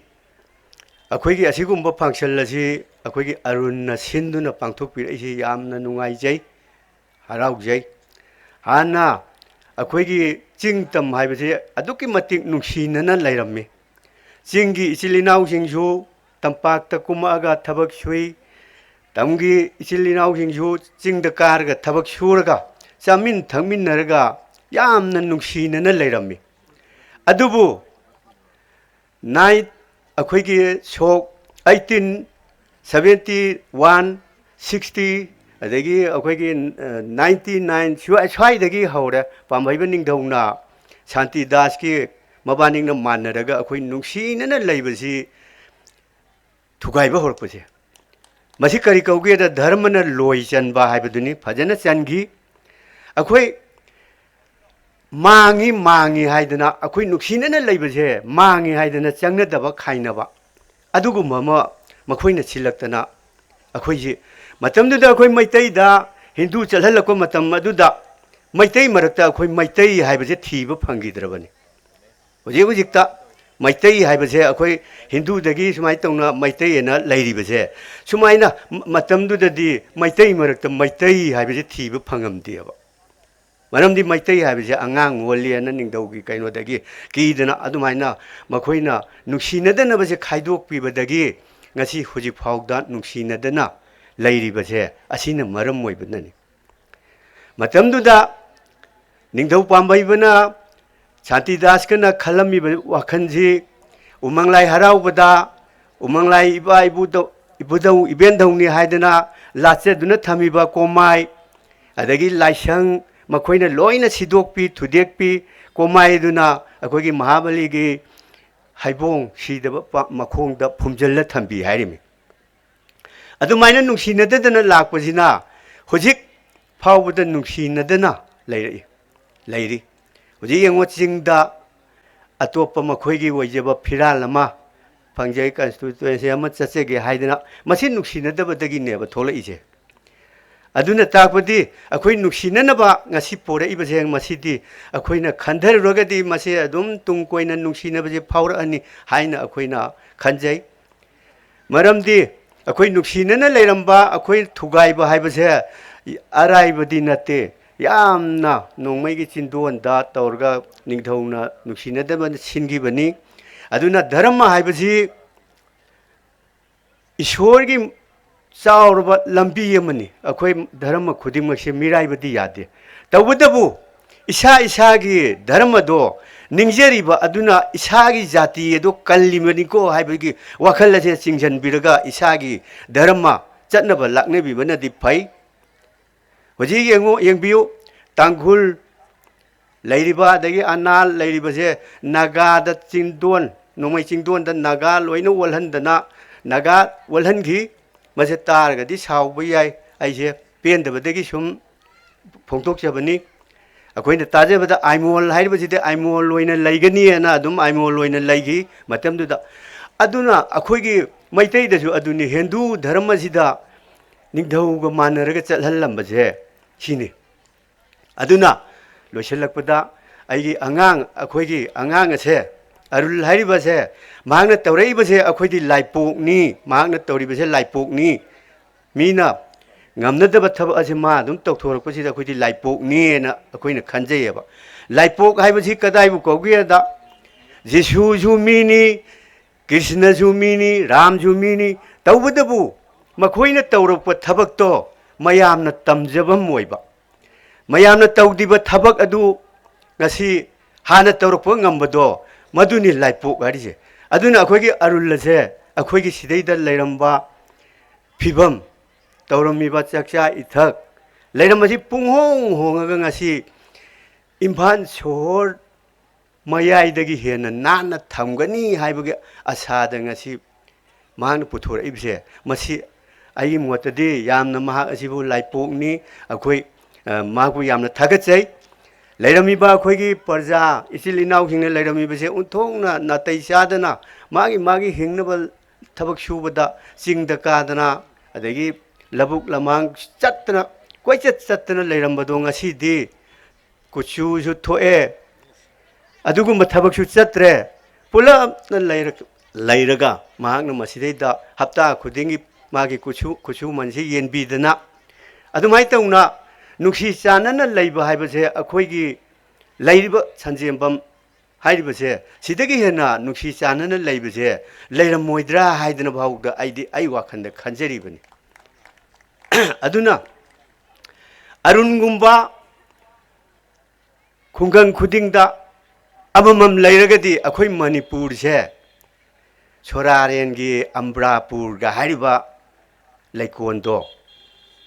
ꯑꯩꯈꯣꯏꯒꯤ ꯑꯁꯤꯒꯨꯝꯕ function ꯑꯁꯤ ꯑꯩꯈꯣꯏꯒꯤ ꯑꯔꯨꯟꯅ ꯁꯤꯟꯗꯨꯅ ꯄꯥꯡꯊꯣꯛꯄꯤꯔꯛꯏꯁꯤ ꯌꯥꯝꯅ ꯅꯨꯡꯉꯥꯏꯖꯩ, ꯍꯔꯥꯎꯖꯩ꯫ ꯍꯥꯟꯅ ꯑꯩꯈꯣꯏꯒꯤ ꯆꯤꯡ ꯇꯝ ꯍꯥꯏꯕꯁꯤ ꯑꯗꯨꯛꯀꯤ ꯃꯇꯤꯛ ꯅꯨꯡꯁꯤꯅꯅ ꯂꯩꯔꯝꯃꯤ꯫ ꯆꯤꯡꯒꯤ ꯏꯆꯤꯜ ꯏꯅꯥꯎꯁꯤꯡꯁꯨ ꯇꯝꯄꯥꯛꯇ ꯀꯨꯝꯃꯛꯑꯒ ꯊꯕꯛ ꯁꯨꯏ, ꯇꯝꯒꯤ ꯏꯆꯤꯜ ꯏꯅꯥꯎꯁꯤꯡꯁꯨ ꯆꯤꯡꯗ ꯀꯥꯔꯒ ꯊꯕꯛ ꯁꯨꯔꯒ ꯆꯥꯃꯤꯟ ꯊꯛꯃꯤꯟꯅꯔꯒ ꯌꯥꯝꯅ ꯅꯨꯡꯁꯤꯅꯅ ꯂꯩꯔꯝꯃꯤ꯫ ꯑꯗꯨꯕꯨ nine, ꯑꯩꯈꯣꯏꯒꯤ ꯁꯣꯛ eighteen seventy one, sixty, ꯑꯗꯒꯤ ꯑꯩꯈꯣꯏꯒꯤ ninety nine, ꯁ꯭ꯋꯥꯏꯗꯒꯤ ꯍꯧꯔꯦ ꯄꯥꯝꯍꯩꯕ ꯅꯤꯡꯊꯧꯅ ꯁꯥꯟꯇꯤ ꯗꯥꯁꯀꯤ ꯃꯕꯥꯅꯤꯅ ꯃꯥꯟꯅꯔꯒ ꯑꯩꯈꯣꯏ ꯅꯨꯡꯁꯤꯅꯅ ꯂꯩꯕꯁꯤ ꯊꯨꯒꯥꯏꯕ ꯍꯧꯔꯛꯄꯁꯦ꯫ ꯃꯁꯤ ꯀꯔꯤ ꯀꯧꯒꯦꯗ, ꯙꯔꯃꯅ ꯂꯣꯏ ꯆꯟꯕ ꯍꯥꯏꯕꯗꯨꯅꯤ꯫ ꯐꯖꯅ ꯆꯟꯈꯤ꯫ ꯑꯩꯈꯣꯏ ꯃꯥꯡꯉꯤ ꯃꯥꯡꯉꯤ ꯍꯥꯏꯗꯅ, ꯑꯩꯈꯣꯏ ꯅꯨꯡꯁꯤꯅꯅ ꯂꯩꯕꯁꯦ ꯃꯥꯡꯉꯤ ꯍꯥꯏꯗꯅ ꯆꯪꯅꯗꯕ, ꯈꯥꯏꯅꯕ, ꯑꯗꯨꯒꯨꯝꯕ ꯑꯃ ꯃꯈꯣꯏꯅ ꯁꯤꯜꯂꯛꯇꯅ, ꯑꯩꯈꯣꯏꯁꯤ ꯃꯇꯝꯗꯨꯗ ꯑꯩꯈꯣꯏ ꯃꯩꯇꯩꯗ ꯍꯤꯟꯗꯨ ꯆꯠꯍꯜꯂꯛꯄ ꯃꯇꯝ ꯑꯗꯨꯗ ꯃꯩꯇꯩ ꯃꯔꯛꯇ ꯑꯩꯈꯣꯏ ꯃꯩꯇꯩ ꯍꯥꯏꯕꯁꯦ ꯊꯤꯕ ꯐꯪꯈꯤꯗ꯭ꯔꯕꯅꯤ꯫ ꯍꯧꯖꯤꯛ ꯍꯧꯖꯤꯛꯇ ꯃꯩꯇꯩ ꯍꯥꯏꯕꯁꯦ, ꯑꯩꯈꯣꯏ ꯍꯤꯟꯗꯨꯗꯒꯤ ꯁꯨꯃꯥꯏꯅ ꯇꯧꯅ ꯃꯩꯇꯩ ꯑꯅ ꯂꯩꯔꯤꯕꯁꯦ, ꯁꯨꯃꯥꯏꯅ ꯃ-, ꯃꯇꯝꯗꯨꯗꯗꯤ ꯃꯩꯇꯩ ꯃꯔꯛꯇ ꯃꯩꯇꯩ ꯍꯥꯏꯕꯁꯦ ꯊꯤꯕ ꯐꯪꯉꯝꯗꯦꯕ꯫ ꯃꯔꯝꯗꯤ ꯃꯩꯇꯩ ꯍꯥꯏꯕꯁꯦ ꯑꯉꯥꯡ ꯑꯣꯜꯂꯦꯅ ꯅꯤꯡꯊꯧꯒꯤ ꯀꯩꯅꯣꯗꯒꯤ ꯀꯤꯗꯅ ꯑꯗꯨꯃꯥꯏꯅ ꯃꯈꯣꯏꯅ ꯅꯨꯡꯁꯤꯅꯗꯅꯕꯁꯦ ꯈꯥꯏꯗꯣꯛꯄꯤꯕꯗꯒꯤ ꯉꯁꯤ ꯍꯧꯖꯤꯛ ꯐꯥꯎꯗ ꯅꯨꯡꯁꯤꯅꯗꯅ ꯂꯩꯔꯤꯕꯁꯦ ꯑꯁꯤꯅ ꯃꯔꯝ ꯑꯣꯏꯕꯅꯅꯤ꯫ ꯃꯇꯝꯗꯨꯗ ꯅꯤꯡꯊꯧ ꯄꯥꯝꯕꯩꯕꯅ ꯁꯥꯟꯇꯤꯗꯥꯁꯀꯅ ꯈꯜꯂꯝꯃꯤꯕ ꯋꯥꯈꯜꯁꯤ ꯎꯃꯪ ꯂꯥꯏ ꯍꯔꯥꯎꯕꯗ ꯎꯃꯪ ꯂꯥꯏ ꯏꯄꯥ ꯏꯕꯨꯙꯧ, ꯏꯕꯨꯙꯧ ꯏꯕꯦꯟꯙꯧꯅꯤ ꯍꯥꯏꯗꯅ ꯂꯥꯠꯆꯗꯨꯅ ꯊꯝꯃꯤꯕ ꯀꯣꯃꯥꯏ, ꯑꯗꯒꯤ ꯂꯥꯏꯁꯪ, ꯃꯈꯣꯏꯅ ꯂꯣꯏꯅ ꯁꯤꯗꯣꯛꯄꯤ ꯊꯨꯗꯦꯛꯄꯤ꯫ ꯀꯣꯃꯥꯏ ꯑꯗꯨꯅ ꯑꯩꯈꯣꯏꯒꯤ ꯃꯍꯥꯕꯂꯤꯒꯤ ꯍꯩꯕꯣꯡ ꯁꯤꯗꯕ ꯄꯥ-, ꯃꯈꯣꯡꯗ ꯐꯨꯝꯖꯤꯜꯂ ꯊꯝꯕꯤ ꯍꯥꯏꯔꯤꯃꯤ꯫ ꯑꯗꯨꯃꯥꯏꯅ ꯅꯨꯡꯁꯤꯅꯗꯗꯅ ꯂꯥꯛꯄꯁꯤꯅ ꯍꯧꯖꯤꯛ ꯐꯥꯎꯕꯗ ꯅꯨꯡꯁꯤꯅꯗꯅ ꯂꯩꯔꯛꯏ, ꯂꯩꯔꯤ꯫ ꯍꯧꯖꯤꯛ ꯌꯦꯡꯉꯣ, ꯆꯤꯡꯗ ꯑꯇꯣꯞꯄ ꯃꯈꯣꯏꯒꯤ ꯑꯣꯏꯖꯕ ꯐꯤꯔꯥꯜ ꯑꯃ ꯐꯪꯖꯩ, ꯀꯟꯁꯇꯤꯇ꯭ꯌꯨꯑꯦꯟꯁꯤ ꯑꯃ ꯆꯠꯆꯒꯦ ꯍꯥꯏꯗꯅ, ꯃꯁꯤ ꯅꯨꯡꯁꯤꯅꯗꯕꯗꯒꯤꯅꯦꯕ ꯊꯣꯛꯂꯛꯏꯁꯦ꯫ ꯑꯗꯨꯅ ꯇꯥꯛꯄꯗꯤ ꯑꯩꯈꯣꯏ ꯅꯨꯡꯁꯤꯅꯅꯕ ꯉꯁꯤ ꯄꯣꯔꯛꯏꯕꯁꯦ, ꯃꯁꯤꯗꯤ ꯑꯩꯈꯣꯏꯅ ꯈꯟꯊꯔꯨꯔꯒꯗꯤ ꯃꯁꯤ ꯑꯗꯨꯝ ꯇꯨꯡ ꯀꯣꯏꯅ ꯅꯨꯡꯁꯤꯅꯕꯁꯦ ꯐꯥꯎꯔꯛꯑꯅꯤ ꯍꯥꯏꯅ ꯑꯩꯈꯣꯏꯅ ꯈꯟꯖꯩ꯫ ꯃꯔꯝꯗꯤ ꯑꯩꯈꯣꯏ ꯅꯨꯡꯁꯤꯅꯅ ꯂꯩꯔꯝꯕ ꯑꯩꯈꯣꯏ ꯊꯨꯒꯥꯏꯕ ꯍꯥꯏꯕꯁꯦ ꯑꯔꯥꯏꯕꯗꯤ ꯅꯠꯇꯦ꯫ ꯌꯥꯝꯅ ꯅꯣꯡꯃꯩꯒꯤ ꯆꯤꯟꯗꯣꯟꯗ ꯇꯧꯔꯒ ꯅꯤꯡꯊꯧꯅ ꯅꯨꯡꯁꯤꯅꯗꯕ ꯁꯤꯟꯈꯤꯕꯅꯤ꯫ ꯑꯗꯨꯅ ꯙꯔꯃ ꯍꯥꯏꯕꯁꯤ ꯏꯁꯣꯔꯒꯤ ꯆꯥꯎꯔꯕ ꯂꯝꯕꯤ ꯑꯃꯅꯤ꯫ ꯑꯩꯈꯣꯏ ꯙꯔꯃ ꯈꯨꯗꯤꯡꯃꯛꯁꯦ ꯃꯤꯔꯥꯏꯕꯗꯤ ꯌꯥꯗꯦ꯫ ꯇꯧꯕꯇꯕꯨ ꯏꯁꯥ ꯏꯁꯥꯒꯤ ꯙꯔꯃꯗꯣ ꯅꯤꯡꯖꯔꯤꯕ ꯑꯗꯨꯅ ꯏꯁꯥꯒꯤ ꯖꯥꯇꯤ ꯑꯗꯣ ꯀꯜꯂꯤꯕꯅꯤꯀꯣ ꯍꯥꯏꯕꯒꯤ ꯋꯥꯈꯜ ꯑꯁꯦ ꯆꯤꯡꯁꯤꯟꯕꯤꯔꯒ ꯏꯁꯥꯒꯤ ꯙꯔꯃ ꯆꯠꯅꯕ ꯂꯥꯛꯅꯕꯤꯕꯅꯗꯤ ꯐꯩ꯫ ꯍꯧꯖꯤꯛ ꯌꯦꯡꯉꯨ, ꯌꯦꯡꯕꯤꯌꯨ, ꯇꯥꯡꯈꯨꯜ ꯂꯩꯔꯤꯕ, ꯑꯗꯒꯤ ꯑꯅꯥꯜ ꯂꯩꯔꯤꯕꯁꯦ ꯅꯥꯒꯥꯗ ꯆꯤꯡꯗꯣꯟ, ꯅꯣꯡꯃꯩ ꯆꯤꯡꯗꯣꯟꯗ ꯅꯥꯒꯥ ꯂꯣꯏꯅ ꯑꯣꯜꯍꯟꯗꯅ, ꯅꯥꯒꯥ ꯑꯣꯜꯍꯟꯈꯤ꯫ ꯃꯁꯦ ꯇꯥꯔꯒꯗꯤ ꯁꯥꯎꯕ ꯌꯥꯏ, ꯑꯩꯁꯦ ꯄꯦꯟꯗꯕꯗꯒꯤ ꯁꯨꯝ ꯐꯣꯡꯗꯣꯛꯆꯕꯅꯤ꯫ ꯑꯩꯈꯣꯏꯅ ꯇꯥꯖꯕꯗ ꯑꯥꯏꯃꯣꯜ ꯍꯥꯏꯔꯤꯕꯁꯤꯗꯤ ꯑꯥꯏꯃꯣꯜ ꯑꯣꯏꯅ ꯂꯩꯒꯅꯤꯅ ꯑꯗꯨꯝ ꯑꯥꯏꯃꯣꯜ ꯑꯣꯏꯅ ꯂꯩꯈꯤ ꯃꯇꯝꯗꯨꯗ꯫ ꯑꯗꯨꯅ ꯑꯩꯈꯣꯏꯒꯤ ꯃꯩꯇꯩꯗꯁꯨ ꯑꯗꯨꯅꯤ, ꯍꯤꯟꯗꯨ ꯙꯔꯃꯁꯤꯗ ꯅꯤꯡꯊꯧꯒ ꯃꯥꯟꯅꯔꯒ ꯆꯠꯍꯜꯂꯝꯕꯁꯦ ꯁꯤꯅꯤ꯫ ꯑꯗꯨꯅ ꯂꯣꯏꯁꯤꯜꯂꯛꯄꯗ ꯑꯩꯒꯤ ꯑꯉꯥꯡ, ꯑꯩꯈꯣꯏꯒꯤ ꯑꯉꯥꯡ ꯑꯁꯦ, ꯑꯔꯨꯜ ꯍꯥꯏꯔꯤꯕꯁꯦ, ꯃꯍꯥꯛꯅ ꯇꯧꯔꯛꯏꯕꯁꯦ ꯑꯩꯈꯣꯏꯗꯤ ꯂꯥꯏꯄꯣꯛꯅꯤ, ꯃꯍꯥꯛꯅ ꯇꯧꯔꯤꯕꯁꯦ ꯂꯥꯏꯄꯣꯛꯅꯤ꯫ ꯃꯤꯅ ꯉꯝꯅꯗꯕ ꯊꯕꯛ ꯑꯁꯤ ꯃꯥ ꯑꯗꯨꯝ ꯇꯧꯊꯣꯔꯛꯄꯁꯤꯗ ꯑꯩꯈꯣꯏꯗꯤ ꯂꯥꯏꯄꯣꯛꯅꯤꯅ ꯑꯩꯈꯣꯏꯅ ꯈꯟꯖꯩꯌꯦꯕ꯫ ꯂꯥꯏꯄꯣꯛ ꯍꯥꯏꯕꯁꯤ ꯀꯗꯥꯏꯕꯨ ꯀꯧꯒꯦꯗ, ꯖꯤꯁꯨꯁꯨ ꯃꯤꯅꯤ, ꯀ꯭ꯔꯤꯁꯅꯁꯨ ꯃꯤꯅꯤ, ꯔꯥꯝꯁꯨ ꯃꯤꯅꯤ꯫ ꯇꯧꯕꯇꯕꯨ ꯃꯈꯣꯏꯅ ꯇꯧꯔꯛꯄ ꯊꯕꯛꯇꯣ ꯃꯌꯥꯝꯅ ꯇꯝꯖꯐꯝ ꯑꯣꯏꯕ, ꯃꯌꯥꯝꯅ ꯇꯧꯗ꯭ꯔꯤꯕ ꯊꯕꯛ ꯑꯗꯨ ꯉꯁꯤ ꯍꯥꯟꯅ ꯇꯧꯔꯛꯄ ꯉꯝꯕꯗꯣ, ꯃꯗꯨꯅꯤ ꯂꯥꯏꯄꯣꯛ ꯍꯥꯏꯔꯤꯁꯦ꯫ ꯑꯗꯨꯅ ꯑꯩꯈꯣꯏꯒꯤ ꯑꯔꯨꯜ ꯑꯁꯦ, ꯑꯩꯈꯣꯏꯒꯤ ꯁꯤꯗꯩꯗ ꯂꯩꯔꯝꯕ ꯐꯤꯕꯝ, ꯇꯧꯔꯝꯃꯤꯕ ꯆꯥꯛꯆꯥ ꯏꯊꯛ, ꯂꯩꯔꯝꯕꯁꯤ ꯄꯨꯡꯍꯣꯡ ꯍꯣꯡꯉꯒ ꯉꯁꯤ ꯏꯝꯐꯥꯜ ꯁꯣꯍꯣꯔ ꯃꯌꯥꯏꯗꯒꯤ ꯍꯦꯟꯅ ꯅꯥꯟꯅ ꯊꯝꯒꯅꯤ ꯍꯥꯏꯕꯒꯤ ꯑꯁꯥꯗ ꯉꯁꯤ ꯃꯍꯥꯛꯅ ꯄꯨꯊꯣꯔꯛꯏꯕꯁꯦ, ꯃꯁꯤ ꯑꯩꯒꯤ ꯃꯣꯠꯇꯗꯤ ꯌꯥꯝꯅ, ꯃꯍꯥꯛ ꯑꯁꯤꯕꯨ ꯂꯥꯏꯄꯣꯛꯅꯤ꯫ ꯑꯩꯈꯣꯏ, ꯑ, ꯃꯍꯥꯛꯄꯨ ꯌꯥꯝꯅ ꯊꯥꯒꯠꯆꯩ꯫ ꯂꯩꯔꯝꯃꯤꯕ ꯑꯩꯈꯣꯏꯒꯤ ꯄ꯭ꯔꯖꯥ, ꯏꯆꯤꯜ ꯏꯅꯥꯎꯁꯤꯡꯅ ꯂꯩꯔꯝꯃꯤꯕꯁꯦ ꯑꯣꯟꯊꯣꯛꯅ ꯅꯥꯇꯩ ꯆꯥꯗꯅ ꯃꯥꯒꯤ ꯃꯥꯒꯤ ꯍꯤꯡꯅꯕ ꯊꯕꯛ ꯁꯨꯕꯗ ꯆꯤꯡꯗ ꯀꯥꯗꯅ, ꯑꯗꯒꯤ ꯂꯧꯕꯨꯛ ꯂꯝꯍꯥꯡ ꯆꯠꯇꯅ, ꯀꯣꯏꯆꯠ ꯆꯠꯇꯅ ꯂꯩꯔꯝꯕꯗꯣ ꯉꯁꯤꯗꯤ ꯀꯨꯠꯁꯨꯁꯨ ꯊꯣꯛꯑꯦ, ꯑꯗꯨꯒꯨꯝꯕ ꯊꯕꯛꯁꯨ ꯆꯠꯇ꯭ꯔꯦ꯫ ꯄꯨꯂꯞꯅ ꯂꯩꯔ-, ꯂꯩꯔꯒ ꯃꯍꯥꯛꯅ ꯃꯁꯤꯗꯩꯗ ꯍꯞꯇꯥ ꯈꯨꯗꯤꯡꯒꯤ ꯃꯥꯒꯤ ꯀꯨꯠꯁꯨ, ꯈꯨꯠꯁꯨꯃꯟꯁꯤ ꯌꯦꯟꯕꯤꯗꯅ, ꯑꯗꯨꯃꯥꯏꯅ ꯇꯧꯅ ꯅꯨꯡꯁꯤ ꯆꯥꯟꯅꯅ ꯂꯩꯕ ꯍꯥꯏꯕꯁꯦ ꯑꯩꯈꯣꯏꯒꯤ ꯂꯩꯔꯤꯕ ꯁꯟꯖꯦꯝꯕꯝ ꯍꯥꯏꯔꯤꯕꯁꯦ, ꯁꯤꯗꯒꯤ ꯍꯦꯟꯅ ꯅꯨꯡꯁꯤ ꯆꯥꯟꯅꯅ ꯂꯩꯕꯁꯦ ꯂꯩꯔꯝꯃꯣꯏꯗ꯭ꯔꯥ ꯍꯥꯏꯗꯅ ꯐꯥꯎꯗ ꯑꯩꯗꯤ ꯑꯩ ꯋꯥꯈꯜꯗ ꯈꯟꯖꯔꯤꯕꯅꯤ꯫ ꯑꯗꯨꯅ ꯑꯔꯨꯟꯒꯨꯝꯕ ꯈꯨꯡꯒꯪ ꯈꯨꯗꯤꯡꯗ ꯑꯃꯃꯝ ꯂꯩꯔꯒꯗꯤ ꯑꯩꯈꯣꯏ ꯃꯅꯤꯄꯨꯔꯁꯦ ꯁꯣꯔꯥꯔꯦꯟꯒꯤ ꯑꯝꯕ꯭ꯔꯥꯄꯨꯔꯒ ꯍꯥꯏꯔꯤꯕ ꯂꯩꯀꯣꯟꯗꯣ,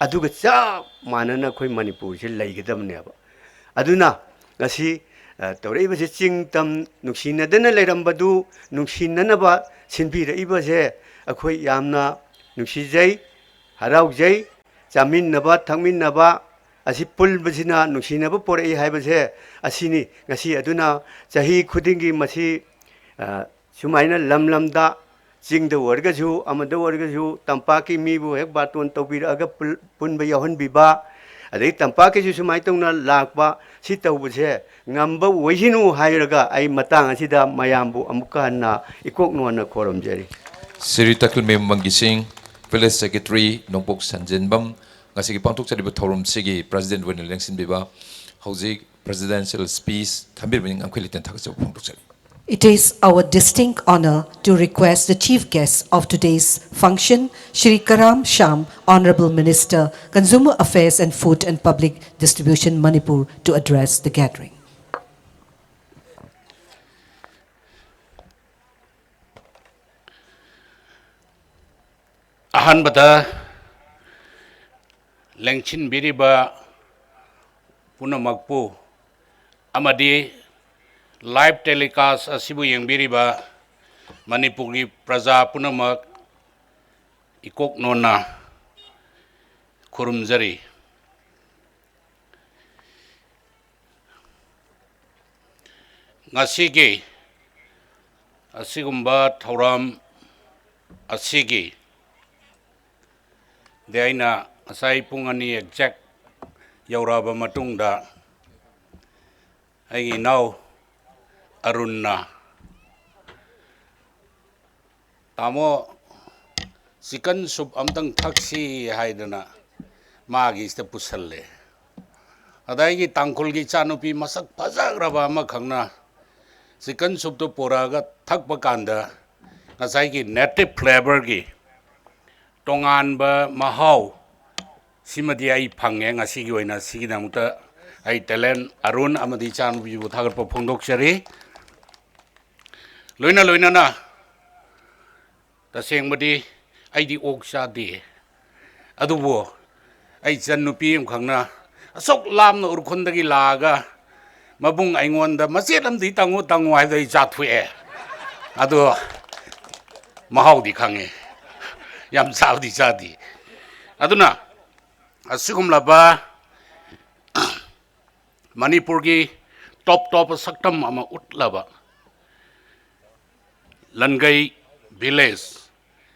ꯑꯗꯨꯒ ꯆꯞ ꯃꯥꯟꯅꯅ ꯑꯩꯈꯣꯏ ꯃꯅꯤꯄꯨꯔꯁꯦ ꯂꯩꯒꯗꯕꯅꯦꯕ꯫ ꯑꯗꯨꯅ ꯉꯁꯤ, ꯑ, ꯇꯧꯔꯛꯏꯕꯁꯦ, ꯆꯤꯡ ꯇꯝ ꯅꯨꯡꯁꯤꯅꯗꯅ ꯂꯩꯔꯝꯕꯗꯨ ꯅꯨꯡꯁꯤꯅꯅꯕ ꯁꯤꯟꯕꯤꯔꯛꯏꯕꯁꯦ ꯑꯩꯈꯣꯏ ꯌꯥꯝꯅ ꯅꯨꯡꯁꯤꯖꯩ, ꯍꯔꯥꯎꯖꯩ꯫ ꯆꯥꯃꯤꯟꯅꯕ ꯊꯛꯃꯤꯟꯅꯕ ꯑꯁꯤ ꯄꯨꯟꯕꯁꯤꯅ ꯅꯨꯡꯁꯤꯅꯕ ꯄꯣꯔꯛꯏ ꯍꯥꯏꯕꯁꯦ ꯑꯁꯤꯅꯤ꯫ ꯉꯁꯤ ꯑꯗꯨꯅ ꯆꯍꯤ ꯈꯨꯗꯤꯡꯒꯤ ꯃꯁꯤ, ꯑ, ꯁꯨꯃꯥꯏꯅ ꯂꯝ ꯂꯝꯗ, ꯆꯤꯡꯗ ꯑꯣꯏꯔꯒꯁꯨ, ꯑꯃꯗ ꯑꯣꯏꯔꯒꯁꯨ, ꯇꯝꯄꯥꯛꯀꯤ ꯃꯤꯕꯨ ꯍꯦꯛ ꯕꯥꯔꯇꯣꯟ ꯇꯧꯕꯤꯔꯛꯑꯒ ꯄꯨꯜ-, ꯄꯨꯟꯕ ꯌꯥꯎꯍꯟꯕꯤꯕ, ꯑꯗꯩ ꯇꯝꯄꯥꯛꯀꯤꯁꯨ ꯁꯨꯃꯥꯏꯅ ꯇꯧꯅ ꯂꯥꯛꯄ, ꯁꯤ ꯇꯧꯕꯁꯦ ꯉꯝꯕ ꯑꯣꯏꯁꯅꯨ ꯍꯥꯏꯔꯒ ꯑꯩ ꯃꯇꯥꯡ ꯑꯁꯤꯗ ꯃꯌꯥꯝꯕꯨ ꯑꯃꯨꯛꯀ ꯍꯟꯅ ꯏꯀꯣꯛ ꯅꯣꯟꯅ ꯈꯣꯏꯔꯨꯝꯖꯔꯤ꯫ ꯁ꯭ꯔꯤ ꯇꯈꯦꯜꯃꯌꯨꯝ ꯃꯪꯒꯤꯁꯤꯡ, Village Secretary, ꯅꯣꯡꯄꯣꯛ ꯁꯟꯖꯦꯟꯕꯝ, ꯉꯁꯤꯒꯤ ꯄꯥꯡꯊꯣꯛꯆꯔꯤꯕ ꯊꯧꯔꯝꯁꯤꯒꯤ President ꯑꯣꯏꯅ ꯂꯦꯡꯁꯤꯟꯕꯤꯕ ꯍꯧꯖꯤꯛ Presidential Speech ꯊꯝꯕꯤꯔꯕꯅꯤ, ꯉꯝꯈꯩ ꯂꯩꯇꯦꯡ ꯊꯥꯒꯠꯆꯕ ꯐꯣꯡꯗꯣꯛꯆꯔꯤ꯫ It is our distinct honor to request the chief guest of today's function, Shri Karam Shyam, Honorable Minister, Consumer Affairs and Food and Public Distribution, Manipur, to address the gathering. ꯑꯍꯥꯟꯕꯗ ꯂꯦꯡꯁꯤꯟꯕꯤꯔꯤꯕ ꯄꯨꯝꯅꯃꯛꯄꯨ ꯑꯃꯗꯤ live telecast ꯑꯁꯤꯕꯨ ꯌꯦꯡꯕꯤꯔꯤꯕ ꯃꯅꯤꯄꯨꯔꯒꯤ ꯄ꯭ꯔꯖꯥ ꯄꯨꯝꯅꯃꯛ ꯏꯀꯣꯛ ꯅꯣꯟꯅ ꯈꯨꯔꯨꯝꯖꯔꯤ꯫ ꯉꯁꯤꯒꯤ ꯑꯁꯤꯒꯨꯝꯕ ꯊꯧꯔꯝ ꯑꯁꯤꯒꯤ ꯗꯤ ꯑꯩꯅ ꯉꯁꯥꯏ ꯄꯨꯡ ꯑꯅꯤ ꯑꯦꯛꯖꯦꯛ ꯌꯧꯔꯛꯑꯕ ꯃꯇꯨꯡꯗ, ꯑꯩꯒꯤ ꯏꯅꯥꯎ ꯑꯔꯨꯟꯅ, "ꯇꯥꯃꯣ, ꯆꯤꯀꯟ ꯁꯨꯞ ꯑꯝꯇꯪ ꯊꯛꯁꯤ" ꯍꯥꯏꯗꯅ ꯃꯥꯒꯤꯁꯤꯗ ꯄꯨꯁꯜꯂꯦ꯫ ꯑꯗ ꯑꯩꯒꯤ ꯇꯥꯡꯈꯨꯜꯒꯤ ꯏꯆꯥꯅꯨꯄꯤ ꯃꯁꯛ ꯐꯖꯈ꯭ꯔꯕ ꯑꯃꯈꯛꯅ ꯆꯤꯀꯟ ꯁꯨꯞꯇꯨ ꯄꯨꯔꯛꯑꯒ ꯊꯛꯄ ꯀꯥꯟꯗ, ꯉꯁꯥꯏꯒꯤ ꯅꯦꯇꯤꯞ ꯐ꯭ꯂꯦꯕꯔꯒꯤ ꯇꯣꯉꯥꯟꯕ ꯃꯍꯥꯎ ꯁꯤꯃꯗꯤ ꯑꯩ ꯐꯪꯉꯦ꯫ ꯉꯁꯤꯒꯤ ꯑꯣꯏꯅ ꯁꯤꯒꯤꯗꯃꯛꯇ ꯑꯩ ꯇꯦꯂꯦꯟ ꯑꯔꯨꯟ ꯑꯃꯗꯤ ꯏꯆꯥꯅꯨꯄꯤꯕꯨ ꯊꯥꯒꯠꯄ ꯐꯣꯡꯗꯣꯛꯆꯔꯤ꯫ ꯂꯣꯏꯅ ꯂꯣꯏꯅꯅ ꯇꯁꯦꯡꯕꯗꯤ ꯑꯩꯗꯤ ꯑꯣꯛ ꯆꯥꯗꯦ, ꯑꯗꯨꯕꯨ ꯑꯩ ꯏꯆꯟ ꯅꯨꯄꯤ ꯑꯃꯈꯛꯅ ꯑꯁꯨꯛ ꯂꯥꯞꯅ ꯎꯔꯈꯨꯜꯗꯒꯤ ꯂꯥꯛꯑꯒ ꯃꯕꯨꯡ ꯑꯩꯉꯣꯟꯗ "ꯃꯆꯦꯠ ꯑꯃꯗꯤ ꯇꯪꯉꯨ, ꯇꯪꯉꯨ" ꯍꯥꯏꯕꯗ ꯑꯩ ꯆꯥꯊꯣꯛꯑꯦ꯫ ꯑꯗꯣ ꯃꯍꯥꯎꯗꯤ ꯈꯪꯉꯦ, ꯌꯥꯝ ꯆꯥꯕꯗꯤ ꯆꯥꯗꯦ꯫ ꯑꯗꯨꯅ ꯑꯁꯤꯒꯨꯝꯂꯕ ꯃꯅꯤꯄꯨꯔꯒꯤ ꯇꯣꯞ ꯇꯣꯞꯄ ꯁꯛꯇꯝ ꯑꯃ ꯎꯠꯂꯕ ꯂꯟꯒꯩ ꯚꯤꯂꯦꯖ,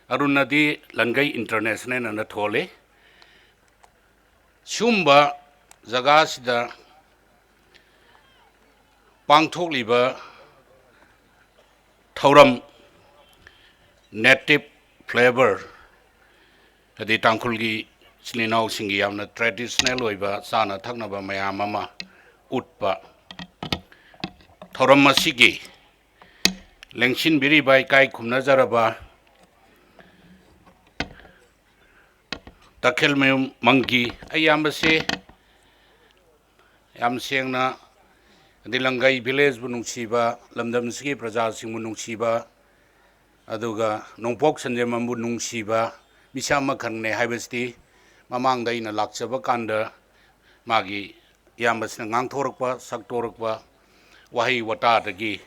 ꯑꯔꯨꯟꯅꯗꯤ ꯂꯟꯒꯩ ꯏꯟꯇꯔꯅꯦꯁꯅꯦꯜ ꯑꯅ ꯊꯣꯜꯂꯤ꯫ ꯁꯤꯒꯨꯝꯕ ꯖꯒꯥꯁꯤꯗ ꯄꯥꯡꯊꯣꯛꯂꯤꯕ ꯊꯧꯔꯝ, ꯅꯦꯇꯤꯞ ꯐ꯭ꯂꯦꯕꯔ, ꯍꯥꯏꯗꯤ ꯇꯥꯡꯈꯨꯜꯒꯤ ꯏꯆꯤꯟ ꯏꯅꯥꯎꯁꯤꯡꯒꯤ ꯌꯥꯝꯅ ꯇ꯭ꯔꯦꯗꯤꯁꯅꯦꯜ ꯑꯣꯏꯕ ꯆꯥꯅ ꯊꯛꯅꯕ ꯃꯌꯥꯝ ꯑꯃ ꯎꯠꯄ ꯊꯧꯔꯝ ꯑꯁꯤꯒꯤ ꯂꯦꯡꯁꯤꯟꯕꯤꯔꯤꯕ ꯏꯀꯥꯏ ꯈꯨꯝꯅꯖꯔꯕ ꯇꯈꯦꯜꯃꯌꯨꯝ ꯃꯪꯒꯤ ꯑꯌꯥꯝꯕꯁꯦ ꯌꯥꯝ ꯁꯦꯡꯅ, ꯑꯗꯩ ꯂꯪꯒꯩ ꯚꯤꯂꯦꯖꯕꯨ ꯅꯨꯡꯁꯤꯕ, ꯂꯝꯗꯝꯁꯤꯒꯤ ꯄ꯭ꯔꯖꯥꯁꯤꯡꯕꯨ ꯅꯨꯡꯁꯤꯕ, ꯑꯗꯨꯒ ꯅꯣꯡꯄꯣꯛ ꯁꯟꯖꯦꯟꯕꯝꯕꯨ ꯅꯨꯡꯁꯤꯕ ꯃꯤꯁꯛ ꯑꯃꯈꯛꯅꯦ ꯍꯥꯏꯕꯁꯤꯗꯤ ꯃꯃꯥꯡꯗ ꯑꯩꯅ ꯂꯥꯛꯆꯕ ꯀꯥꯟꯗ ꯃꯥꯒꯤ ꯏꯌꯥꯝꯕꯁꯤꯅ ꯉꯥꯡꯊꯣꯔꯛꯄ, ꯁꯛꯇꯣꯔꯛꯄ ꯋꯥꯍꯩ ꯋꯥꯇꯥꯗꯒꯤ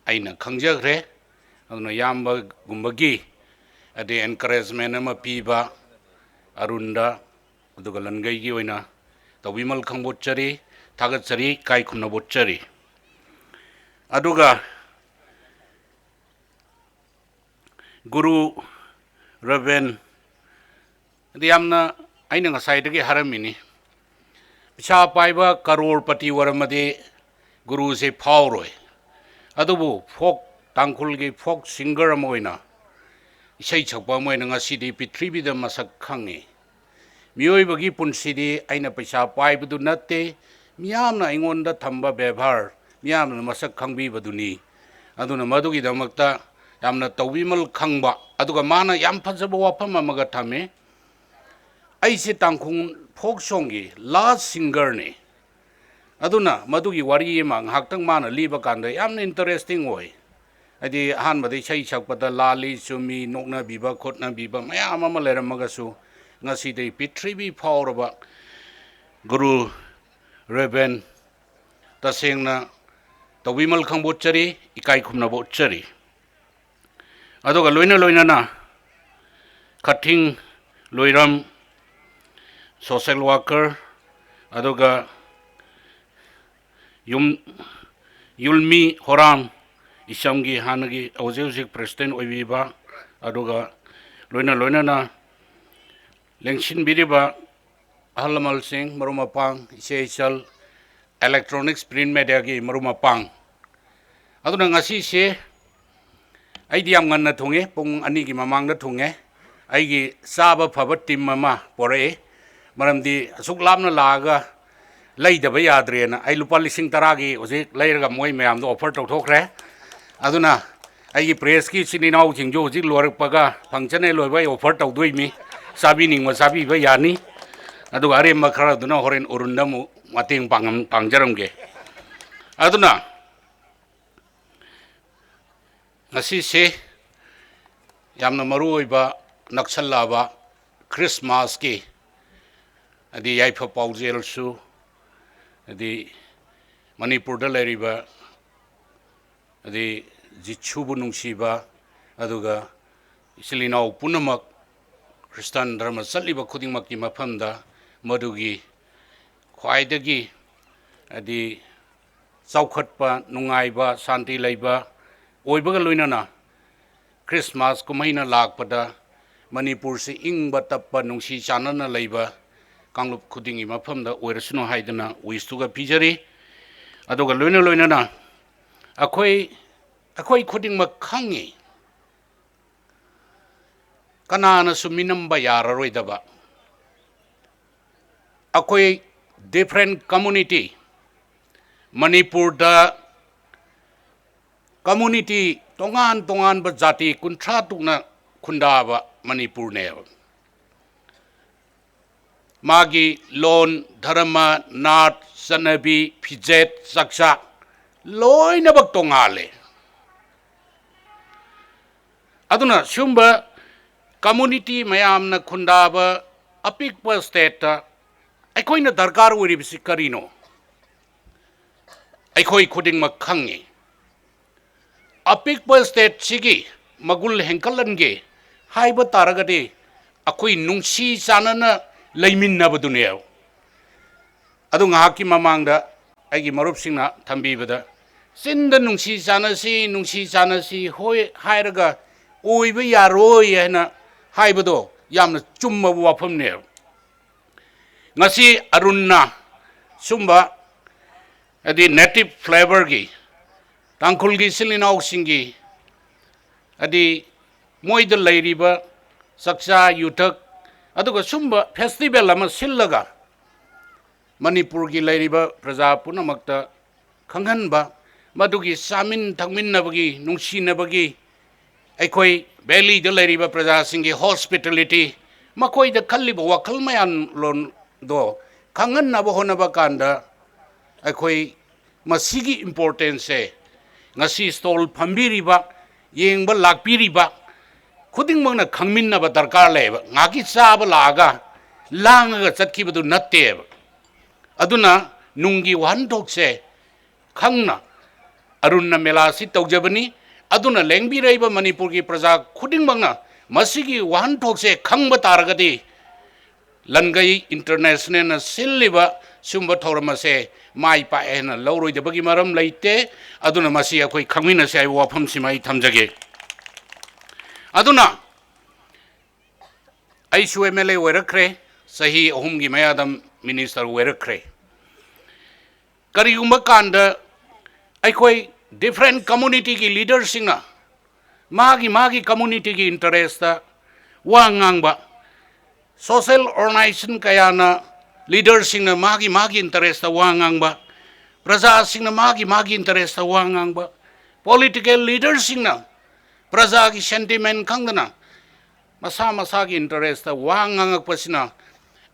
ꯑꯩꯅ ꯈꯪꯖꯈ꯭ꯔꯦ꯫ ꯑꯗꯨꯅ ꯏꯌꯥꯝꯕꯒꯨꯝꯕꯒꯤ ꯑꯗꯩ ꯑꯦꯟꯀꯔꯦꯖꯃꯦꯟ ꯑꯃ ꯄꯤꯕ ꯑꯔꯨꯟꯗ, ꯑꯗꯨꯒ ꯂꯟꯒꯩꯒꯤ ꯑꯣꯏꯅ ꯇꯧꯕꯤꯃꯜ ꯈꯪꯕ ꯎꯠꯆꯔꯤ, ꯊꯥꯒꯠꯆꯔꯤ, ꯏꯀꯥꯏ ꯈꯨꯝꯅꯕ ꯎꯠꯆꯔꯤ꯫ ꯑꯗꯨꯒ ꯒꯨꯔꯨ ꯔꯦꯚꯔꯦꯟ, ꯑꯗꯨ ꯌꯥꯝꯅ, ꯑꯩꯅ ꯉꯁꯥꯏꯗꯒꯤ ꯍꯥꯏꯔꯝꯃꯤꯅꯤ, ꯄꯩꯁꯥ ꯄꯥꯏꯕ ꯀꯔꯣꯔꯄꯇꯤ ꯑꯣꯏꯔꯝꯃꯗꯤ ꯒꯨꯔꯨꯁꯦ ꯐꯥꯎꯔꯣꯏ꯫ ꯑꯗꯨꯕꯨ ꯐꯣꯛ, ꯇꯥꯡꯈꯨꯜꯒꯤ ꯐꯣꯛ ꯁꯤꯡꯒꯔ ꯑꯃ ꯑꯣꯏꯅ ꯏꯁꯩ ꯁꯛꯄ ꯑꯃ ꯑꯣꯏꯅ ꯉꯁꯤꯗꯤ ꯄ꯭ꯔꯤꯊꯤꯕꯤꯗ ꯃꯁꯛ ꯈꯪꯉꯤ꯫ ꯃꯤꯑꯣꯏꯕꯒꯤ ꯄꯨꯟꯁꯤꯗꯤ ꯑꯩꯅ ꯄꯩꯁꯥ ꯄꯥꯏꯕꯗꯨ ꯅꯠꯇꯦ, ꯃꯤꯌꯥꯝꯅ ꯑꯩꯉꯣꯟꯗ ꯊꯝꯕ ꯕꯦꯕꯥꯔ, ꯃꯤꯌꯥꯝꯅ ꯃꯁꯛ ꯈꯪꯕꯤꯕꯗꯨꯅꯤ꯫ ꯑꯗꯨꯅ ꯃꯗꯨꯒꯤꯗꯃꯛꯇ ꯌꯥꯝꯅ ꯇꯧꯕꯤꯃꯜ ꯈꯪꯕ, ꯑꯗꯨꯒ ꯃꯥꯅ ꯌꯥꯝ ꯐꯖꯕ ꯋꯥꯐꯝ ꯑꯃꯒ ꯊꯝꯃꯤ, "ꯑꯩꯁꯦ ꯇꯥꯡꯈꯨꯜ ꯐꯣꯛ ꯁꯣꯡꯒꯤ ꯂꯥꯁ ꯁꯤꯡꯒꯔꯅꯤ"꯫ ꯑꯗꯨꯅ ꯃꯗꯨꯒꯤ ꯋꯥꯔꯤ ꯑꯃ ꯉꯥꯏꯍꯥꯛꯇꯪ ꯃꯥꯅ ꯂꯤꯕ ꯀꯥꯟꯗ ꯌꯥꯝꯅ ꯏꯟꯇꯔꯦꯁꯇꯤꯡ ꯑꯣꯏ꯫ ꯍꯥꯏꯗꯤ, ꯑꯍꯥꯟꯕꯗ ꯏꯁꯩ ꯁꯛꯄꯗ ꯂꯥꯜꯂꯤ ꯆꯨꯝꯃꯤ ꯅꯣꯛꯅꯕꯤꯕ ꯈꯣꯠꯅꯕꯤꯕ ꯃꯌꯥꯝ ꯑꯃ ꯂꯩꯔꯝꯃꯒꯁꯨ, ꯉꯁꯤꯗꯤ ꯄ꯭ꯔꯤꯊꯤꯕꯤ ꯐꯥꯎꯔꯕ ꯒꯨꯔꯨ ꯔꯦꯚꯔꯦꯟ, ꯇꯁꯦꯡꯅ ꯇꯧꯕꯤꯃꯜ ꯈꯪꯕ ꯎꯠꯆꯔꯤ, ꯏꯀꯥꯏ ꯈꯨꯝꯅꯕ ꯎꯠꯆꯔꯤ꯫ ꯑꯗꯨꯒ ꯂꯣꯏꯅ ꯂꯣꯏꯅꯅ ꯈꯊꯤꯡ ꯂꯣꯏꯔꯝ, ꯁꯣꯁꯦꯜ ꯋꯥꯀꯔ, ꯑꯗꯨꯒ ꯌꯨꯝ, ꯌꯨꯜꯃꯤ ꯍꯣꯔꯥꯝ, ꯏꯆꯝꯒꯤ ꯍꯥꯟꯅꯒꯤ ꯍꯧꯖꯤꯛ ꯍꯧꯖꯤꯛ ꯄ꯭ꯔꯦꯁꯤꯗꯦꯟ ꯑꯣꯏꯕꯤꯕ, ꯑꯗꯨꯒ ꯂꯣꯏꯅ ꯂꯣꯏꯅꯅ ꯂꯦꯡꯁꯤꯟꯕꯤꯔꯤꯕ ꯑꯍꯜ ꯂꯃꯟꯁꯤꯡ, ꯃꯔꯨꯞ ꯃꯄꯥꯡ, ꯏꯆꯦ ꯏꯆꯜ, ꯏꯂꯦꯛꯇ꯭ꯔꯣꯅꯤꯛꯁ ꯄ꯭ꯔꯤꯟ ꯃꯦꯗꯤꯌꯥꯒꯤ ꯃꯔꯨꯞ ꯃꯄꯥꯡ꯫ ꯑꯗꯨꯅ ꯉꯁꯤꯁꯦ ꯑꯩꯗꯤ ꯌꯥꯝ ꯉꯟꯅ ꯊꯨꯡꯉꯦ, ꯄꯨꯡ ꯑꯅꯤꯒꯤ ꯃꯃꯥꯡꯗ ꯊꯨꯡꯉꯦ꯫ ꯑꯩꯒꯤ ꯆꯥꯕ ꯐꯕ ꯇꯤꯝ ꯑꯃ ꯄꯣꯔꯛꯏ, ꯃꯔꯝꯗꯤ ꯑꯁꯨꯛ ꯂꯥꯞꯅ ꯂꯥꯛꯑꯒ ꯂꯩꯗꯕ ꯌꯥꯗ꯭ꯔꯦꯅ ꯑꯩ ꯂꯨꯄꯥ ꯂꯤꯁꯤꯡ ꯇꯔꯥꯒꯤ ꯍꯧꯖꯤꯛ ꯂꯩꯔꯒ ꯃꯣꯏ ꯃꯌꯥꯝꯗꯣ ꯑꯣꯐꯔ ꯇꯧꯊꯣꯛꯈ꯭ꯔꯦ꯫ ꯑꯗꯨꯅ ꯑꯩꯒꯤ ꯄ꯭ꯔꯦꯁꯀꯤ ꯏꯆꯤꯟ ꯏꯅꯥꯎꯁꯤꯡꯁꯨ ꯍꯧꯖꯤꯛ ꯂꯣꯏꯔꯛꯄꯒ ꯐꯪꯁꯟ ꯍꯦꯛ ꯂꯣꯏꯕ ꯑꯩ ꯑꯣꯐꯔ ꯇꯧꯗꯣꯏꯅꯤ, ꯆꯥꯕꯤꯅꯤꯡꯕ ꯆꯥꯕꯤꯕ ꯌꯥꯅꯤ꯫ ꯑꯗꯨꯒ ꯑꯔꯦꯝꯕ ꯈꯔꯗꯨꯅ ꯍꯣꯔꯦꯟ ꯑꯔꯨꯟꯗ ꯑꯃꯨꯛ ꯃꯇꯦꯡ ꯄꯥꯡꯉꯝ-, ꯄꯥꯡꯖꯔꯝꯒꯦ꯫ ꯑꯗꯨꯅ ꯉꯁꯤꯁꯦ ꯌꯥꯝꯅ ꯃꯔꯨ ꯑꯣꯏꯕ, ꯅꯛꯁꯜꯂꯛꯑꯕ ꯈ꯭ꯔꯤꯁꯃꯥꯁꯀꯤ ꯍꯥꯏꯗꯤ ꯌꯥꯏꯐ ꯄꯥꯎꯖꯦꯜꯁꯨ, ꯍꯥꯏꯗꯤ ꯃꯅꯤꯄꯨꯔꯗ ꯂꯩꯔꯤꯕ, ꯍꯥꯏꯗꯤ ꯖꯤꯁꯨꯕꯨ ꯅꯨꯡꯁꯤꯕ, ꯑꯗꯨꯒ ꯏꯆꯤꯜ ꯏꯅꯥꯎ ꯄꯨꯝꯅꯃꯛ ꯈ꯭ꯔꯤꯁꯇꯥꯟ ꯙꯔꯃ ꯆꯠꯂꯤꯕ ꯈꯨꯗꯤꯡꯃꯛꯀꯤ ꯃꯐꯝꯗ ꯃꯗꯨꯒꯤ ꯈ꯭ꯋꯥꯏꯗꯒꯤ ꯍꯥꯏꯗꯤ ꯆꯥꯎꯈꯠꯄ, ꯅꯨꯡꯉꯥꯏꯕ, ꯁꯥꯟꯇꯤ ꯂꯩꯕ ꯑꯣꯏꯕꯒ ꯂꯣꯏꯅꯅ ꯈ꯭ꯔꯤꯁꯃꯥꯁ ꯀꯨꯝꯍꯩꯅ ꯂꯥꯛꯄꯗ ꯃꯅꯤꯄꯨꯔꯁꯤ ꯏꯪꯕ ꯇꯞꯄ, ꯅꯨꯡꯁꯤ ꯆꯥꯟꯅꯅ ꯂꯩꯕ ꯀꯥꯡꯂꯨꯞ ꯈꯨꯗꯤꯡꯒꯤ ꯃꯐꯝꯗ ꯑꯣꯏꯔꯁꯅꯨ ꯍꯥꯏꯗꯅ ꯋꯤꯁꯇꯨꯒ ꯄꯤꯖꯔꯤ꯫ ꯑꯗꯨꯒ ꯂꯣꯏꯅ ꯂꯣꯏꯅꯅ ꯑꯩꯈꯣꯏ, ꯑꯩꯈꯣꯏ ꯈꯨꯗꯤꯡꯃꯛ ꯈꯪꯉꯤ, ꯀꯅꯥꯅꯁꯨ ꯃꯤꯅꯝꯕ ꯌꯥꯔꯔꯣꯏꯗꯕ, ꯑꯩꯈꯣꯏ different community, ꯃꯅꯤꯄꯨꯔꯗ community ꯇꯣꯉꯥꯟ ꯇꯣꯉꯥꯟꯕ ꯖꯥꯇꯤ ꯀꯨꯟꯊ꯭ꯔꯥ ꯇꯨꯛꯅ ꯈꯨꯟꯗꯥꯕ ꯃꯅꯤꯄꯨꯔꯅꯦꯕ꯫ ꯃꯥꯒꯤ ꯂꯣꯟ, ꯙꯔꯃ, ꯅꯥꯠ, ꯆꯠꯅꯕꯤ, ꯐꯤꯖꯦꯠ, ꯆꯥꯛꯆꯥ ꯂꯣꯏꯅꯃꯛ ꯇꯣꯉꯥꯜꯂꯦ꯫ ꯑꯗꯨꯅ ꯁꯤꯒꯨꯝꯕ community ꯃꯌꯥꯝꯅ ꯈꯨꯟꯗꯥꯕ ꯑꯄꯤꯛꯄ stateꯇ ꯑꯩꯈꯣꯏꯅ ꯗꯔꯀꯥꯔ ꯑꯣꯏꯔꯤꯕꯁꯤ ꯀꯔꯤꯅꯣ? ꯑꯩꯈꯣꯏ ꯈꯨꯗꯤꯡꯃꯛ ꯈꯪꯉꯤ꯫ ꯑꯄꯤꯛꯄ stateꯁꯤꯒꯤ ꯃꯒꯨꯟ ꯍꯦꯟꯒꯠꯍꯟꯒꯦ ꯍꯥꯏꯕ ꯇꯥꯔꯒꯗꯤ ꯑꯩꯈꯣꯏ ꯅꯨꯡꯁꯤ ꯆꯥꯟꯅꯅ ꯂꯩꯃꯤꯟꯅꯕꯗꯨꯅꯦꯕ꯫ ꯑꯗꯨ ꯉꯥꯏꯍꯥꯛꯀꯤ ꯃꯃꯥꯡꯗ ꯑꯩꯒꯤ ꯃꯔꯨꯞꯁꯤꯡꯅ ꯊꯝꯕꯤꯕꯗ, "ꯆꯤꯟꯗ ꯅꯨꯡꯁꯤ ꯆꯥꯟꯅꯁꯤ, ꯅꯨꯡꯁꯤ ꯆꯥꯟꯅꯁꯤ ꯍꯣꯏ ꯍꯥꯏꯔꯒ ꯑꯣꯏꯕ ꯌꯥꯔꯣꯏ" ꯍꯥꯏꯅ ꯍꯥꯏꯕꯗꯣ ꯌꯥꯝꯅ ꯆꯨꯝꯕ ꯋꯥꯐꯝꯅꯦꯕ꯫ ꯉꯁꯤ ꯑꯔꯨꯟꯅ ꯁꯨꯝꯕ, ꯍꯥꯏꯗꯤ native flavourꯒꯤ, ꯇꯥꯡꯈꯨꯜꯒꯤ ꯏꯆꯤꯜ ꯏꯅꯥꯎꯁꯤꯡꯒꯤ, ꯍꯥꯏꯗꯤ ꯃꯣꯏꯗ ꯂꯩꯔꯤꯕ ꯆꯥꯛꯆꯥ ꯌꯨꯊꯛ, ꯑꯗꯨꯒ ꯁꯨꯝꯕ festival ꯑꯃ ꯁꯤꯜꯂꯒ ꯃꯅꯤꯄꯨꯔꯒꯤ ꯂꯩꯔꯤꯕ ꯄ꯭ꯔꯖꯥ ꯄꯨꯝꯅꯃꯛꯇ ꯈꯪꯍꯟꯕ, ꯃꯗꯨꯒꯤ ꯆꯥꯃꯤꯟ ꯊꯛꯃꯤꯟꯅꯕꯒꯤ, ꯅꯨꯡꯁꯤꯅꯕꯒꯤ, ꯑꯩꯈꯣꯏ valleyꯗ ꯂꯩꯔꯤꯕ ꯄ꯭ꯔꯖꯥꯁꯤꯡꯒꯤ hospitality, ꯃꯈꯣꯏꯗ ꯈꯜꯂꯤꯕ ꯋꯥꯈꯜ ꯃꯌꯥꯝꯂꯣꯟꯗꯣ ꯈꯪꯍꯟꯅꯕ ꯍꯣꯠꯅꯕ ꯀꯥꯟꯗ, ꯑꯩꯈꯣꯏ ꯃꯁꯤꯒꯤ importanceꯁꯦ ꯉꯁꯤ stall ꯐꯝꯕꯤꯔꯤꯕ, ꯌꯦꯡꯕ ꯂꯥꯛꯄꯤꯔꯤꯕ ꯈꯨꯗꯤꯡꯃꯛꯅ ꯈꯪꯃꯤꯟꯅꯕ ꯗꯔꯀꯥꯔ ꯂꯩꯌꯦꯕ꯫ ꯉꯥꯏꯍꯥꯛꯀꯤ ꯆꯥꯕ ꯂꯥꯛꯑꯒ ꯂꯥꯡꯉꯒ ꯆꯠꯈꯤꯕꯗꯨ ꯅꯠꯇꯦꯕ꯫ ꯑꯗꯨꯅ ꯅꯨꯡꯒꯤ ꯋꯥꯍꯟꯊꯣꯛꯁꯦ ꯈꯪꯅ ꯑꯔꯨꯟꯅ ꯃꯦꯂꯥꯁꯤ ꯇꯧꯖꯕꯅꯤ꯫ ꯑꯗꯨꯅ ꯂꯦꯡꯕꯤꯔꯛꯏꯕ ꯃꯅꯤꯄꯨꯔꯒꯤ ꯄ꯭ꯔꯖꯥ ꯈꯨꯗꯤꯡꯃꯛꯅ ꯃꯁꯤꯒꯤ ꯋꯥꯍꯟꯊꯣꯛꯁꯦ ꯈꯪꯕ ꯇꯥꯔꯒꯗꯤ, ꯂꯟꯒꯩ Internationalꯅ ꯁꯤꯜꯂꯤꯕ ꯁꯤꯒꯨꯝꯕ ꯊꯧꯔꯝ ꯑꯁꯦ ꯃꯥꯏ ꯄꯥꯛꯑꯦ ꯍꯥꯏꯅ ꯂꯧꯔꯣꯏꯗꯕꯒꯤ ꯃꯔꯝ ꯂꯩꯇꯦ꯫ ꯑꯗꯨꯅ ꯃꯁꯤ ꯑꯩꯈꯣꯏ ꯈꯪꯃꯤꯟꯅꯁꯤ ꯍꯥꯏꯕ ꯋꯥꯐꯝꯁꯤꯃ ꯑꯩ ꯊꯝꯖꯒꯦ꯫ ꯑꯗꯨꯅ ꯑꯩꯁꯨ ꯑꯦꯝ ꯑꯦꯜ ꯑꯦ ꯑꯣꯏꯔꯛꯈ꯭ꯔꯦ, ꯆꯍꯤ ꯑꯍꯨꯝꯒꯤ ꯃꯌꯥꯗ ꯃꯤꯅꯤꯁꯇꯔ ꯑꯣꯏꯔꯛꯈ꯭ꯔꯦ꯫ ꯀꯔꯤꯒꯨꯝꯕ ꯀꯥꯟꯗ ꯑꯩꯈꯣꯏ ꯗꯤꯐ꯭ꯔꯦꯟ ꯀꯝꯃꯨꯅꯤꯇꯤꯒꯤ ꯂꯤꯗꯔꯁꯤꯡꯅ ꯃꯥꯒꯤ ꯃꯥꯒꯤ ꯀꯝꯃꯨꯅꯤꯇꯤꯒꯤ ꯏꯟꯇꯔꯦꯁꯇ ꯋꯥ ꯉꯥꯡꯕ, ꯁꯣꯁꯦꯜ ꯑꯣꯔꯒꯅꯥꯏꯖꯦꯁꯟ ꯀꯌꯥꯅ ꯂꯤꯗꯔꯁꯤꯡꯅ ꯃꯥꯒꯤ ꯃꯥꯒꯤ ꯏꯟꯇꯔꯦꯁꯇ ꯋꯥ ꯉꯥꯡꯕ, ꯄ꯭ꯔꯖꯥꯁꯤꯡꯅ ꯃꯥꯒꯤ ꯃꯥꯒꯤ ꯏꯟꯇꯔꯦꯁꯇ ꯋꯥ ꯉꯥꯡꯕ, ꯄꯣꯂꯤꯇꯤꯀꯦꯜ ꯂꯤꯗꯔꯁꯤꯡꯅ ꯄ꯭ꯔꯖꯥꯒꯤ ꯁꯦꯟꯇꯤꯃꯦꯟ ꯈꯪꯗꯅ ꯃꯁꯥ ꯃꯁꯥꯒꯤ ꯏꯟꯇꯔꯦꯁꯇ ꯋꯥ ꯉꯥꯡꯉꯛꯄꯁꯤꯅ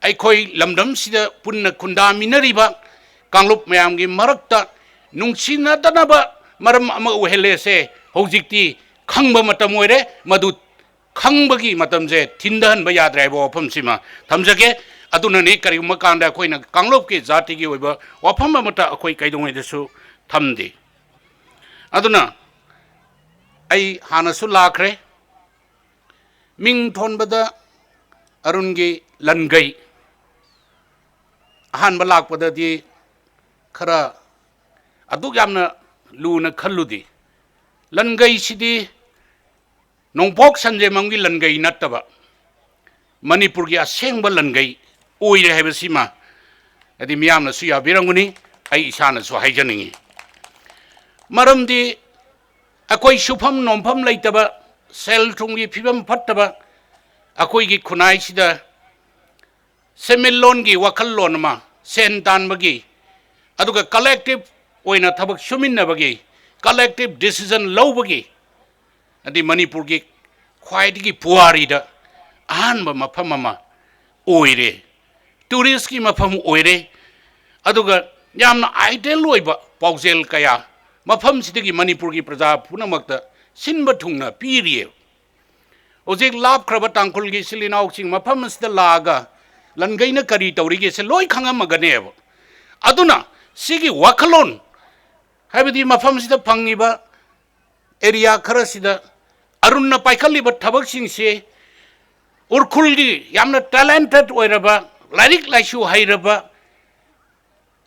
ꯑꯩꯈꯣꯏ ꯂꯝꯗꯝꯁꯤꯗ ꯄꯨꯟꯅ ꯈꯨꯟꯗꯥꯃꯤꯟꯅꯔꯤꯕ ꯀꯥꯡꯂꯨꯞ ꯃꯌꯥꯝꯒꯤ ꯃꯔꯛꯇ ꯅꯨꯡꯁꯤꯅꯗꯅꯕ ꯃꯔꯝ ꯑꯃ ꯑꯣꯏꯍꯜꯂꯦꯁꯦ꯫ ꯍꯧꯖꯤꯛꯇꯤ ꯈꯪꯕ ꯃꯇꯝ ꯑꯣꯏꯔꯦ, ꯃꯗꯨ ꯈꯪꯕꯒꯤ ꯃꯇꯝꯁꯦ ꯊꯤꯟꯊꯍꯟꯕ ꯌꯥꯗ꯭ꯔꯦ ꯍꯥꯏꯕ ꯋꯥꯐꯝꯁꯤꯃ ꯊꯝꯖꯒꯦ꯫ ꯑꯗꯨꯅꯅꯤ ꯀꯔꯤꯒꯨꯝꯕ ꯀꯥꯟꯗ ꯑꯩꯈꯣꯏꯅ ꯀꯥꯡꯂꯨꯞꯀꯤ ꯖꯥꯇꯤꯒꯤ ꯑꯣꯏꯕ ꯋꯥꯐꯝ ꯑꯃꯠꯇ ꯑꯩꯈꯣꯏ ꯀꯩꯗꯧꯉꯩꯗꯁꯨ ꯊꯝꯗꯦ꯫ ꯑꯗꯨꯅ ꯑꯩ ꯍꯥꯟꯅꯁꯨ ꯂꯥꯛꯈ꯭ꯔꯦ꯫ ꯃꯤꯡ ꯊꯣꯟꯕꯗ ꯑꯔꯨꯟꯒꯤ ꯂꯟꯒꯩ ꯑꯍꯥꯟꯕ ꯂꯥꯛꯄꯗꯗꯤ ꯈꯔ ꯑꯗꯨꯛ ꯌꯥꯝꯅ ꯂꯨꯅ ꯈꯜꯂꯨꯗꯦ꯫ ꯂꯟꯒꯩꯁꯤꯗꯤ ꯅꯣꯡꯄꯣꯛ ꯁꯟꯖꯦꯃꯝꯒꯤ ꯂꯟꯒꯩ ꯅꯠꯇꯕ ꯃꯅꯤꯄꯨꯔꯒꯤ ꯑꯁꯦꯡꯕ ꯂꯟꯒꯩ ꯑꯣꯏꯔꯦ ꯍꯥꯏꯕꯁꯤꯃ ꯍꯥꯏꯗꯤ ꯃꯤꯌꯥꯝꯅꯁꯨ ꯌꯥꯕꯤꯔꯝꯒꯅꯤ, ꯑꯩ ꯏꯁꯥꯅꯁꯨ ꯍꯥꯏꯖꯅꯤꯡꯉꯤ꯫ ꯃꯔꯝꯗꯤ ꯑꯩꯈꯣꯏ ꯁꯨꯐꯝ ꯅꯣꯝꯐꯝ ꯂꯩꯇꯕ, ꯁꯦꯜ ꯊꯨꯝꯒꯤ ꯐꯤꯕꯝ ꯐꯠꯇꯕ ꯑꯩꯈꯣꯏꯒꯤ ꯈꯨꯟꯅꯥꯏꯁꯤꯗ ꯁꯦꯟꯃꯤꯠꯂꯣꯟꯒꯤ ꯋꯥꯈꯜꯂꯣꯟ ꯑꯃ, ꯁꯦꯟ ꯇꯥꯟꯕꯒꯤ, ꯑꯗꯨꯒ ꯀꯂꯦꯛꯇꯤꯞ ꯑꯣꯏꯅ ꯊꯕꯛ ꯁꯨꯃꯤꯟꯅꯕꯒꯤ, ꯀꯂꯦꯛꯇꯤꯞ ꯗꯤꯁꯤꯖꯟ ꯂꯧꯕꯒꯤ, ꯑꯗꯩ ꯃꯅꯤꯄꯨꯔꯒꯤ ꯈ꯭ꯋꯥꯏꯗꯒꯤ ꯄꯨꯋꯥꯔꯤꯗ ꯑꯍꯥꯟꯕ ꯃꯐꯝ ꯑꯃ ꯑꯣꯏꯔꯦ, ꯇꯨꯔꯤꯁꯀꯤ ꯃꯐꯝ ꯑꯣꯏꯔꯦ꯫ ꯑꯗꯨꯒ ꯌꯥꯝꯅ ꯑꯥꯏꯗꯦꯜ ꯑꯣꯏꯕ ꯄꯥꯎꯖꯦꯜ ꯀꯌꯥ ꯃꯐꯝꯁꯤꯗꯒꯤ ꯃꯅꯤꯄꯨꯔꯒꯤ ꯄ꯭ꯔꯖꯥ ꯄꯨꯝꯅꯃꯛꯇ ꯁꯤꯟꯕ ꯊꯨꯡꯅ ꯄꯤꯔꯤꯑꯕ꯫ ꯍꯧꯖꯤꯛ ꯂꯥꯞꯈ꯭ꯔꯕ ꯇꯥꯡꯈꯨꯜꯒꯤ ꯏꯆꯤꯜ ꯏꯅꯥꯎꯁꯤꯡ ꯃꯐꯝ ꯑꯁꯤꯗ ꯂꯥꯛꯑꯒ ꯂꯟꯒꯩꯅ ꯀꯔꯤ ꯇꯧꯔꯤꯒꯦꯁꯦ ꯂꯣꯏ ꯈꯪꯉꯝꯃꯒꯅꯦꯕ꯫ ꯑꯗꯨꯅ ꯁꯤꯒꯤ ꯋꯥꯈꯜꯂꯣꯟ, ꯍꯥꯏꯕꯗꯤ ꯃꯐꯝꯁꯤꯗ ꯐꯪꯉꯤꯕ ꯑꯦꯔꯤꯌꯥ ꯈꯔꯁꯤꯗ ꯑꯔꯨꯟꯅ ꯄꯥꯏꯈꯠꯂꯤꯕ ꯊꯕꯛꯁꯤꯡꯁꯤ ꯎꯔꯈꯨꯜꯒꯤ ꯌꯥꯝꯅ ꯇꯦꯂꯦꯟꯇꯦꯠ ꯑꯣꯏꯔꯕ, ꯂꯥꯏꯔꯤꯛ ꯂꯥꯏꯁꯨ ꯍꯩꯔꯕ,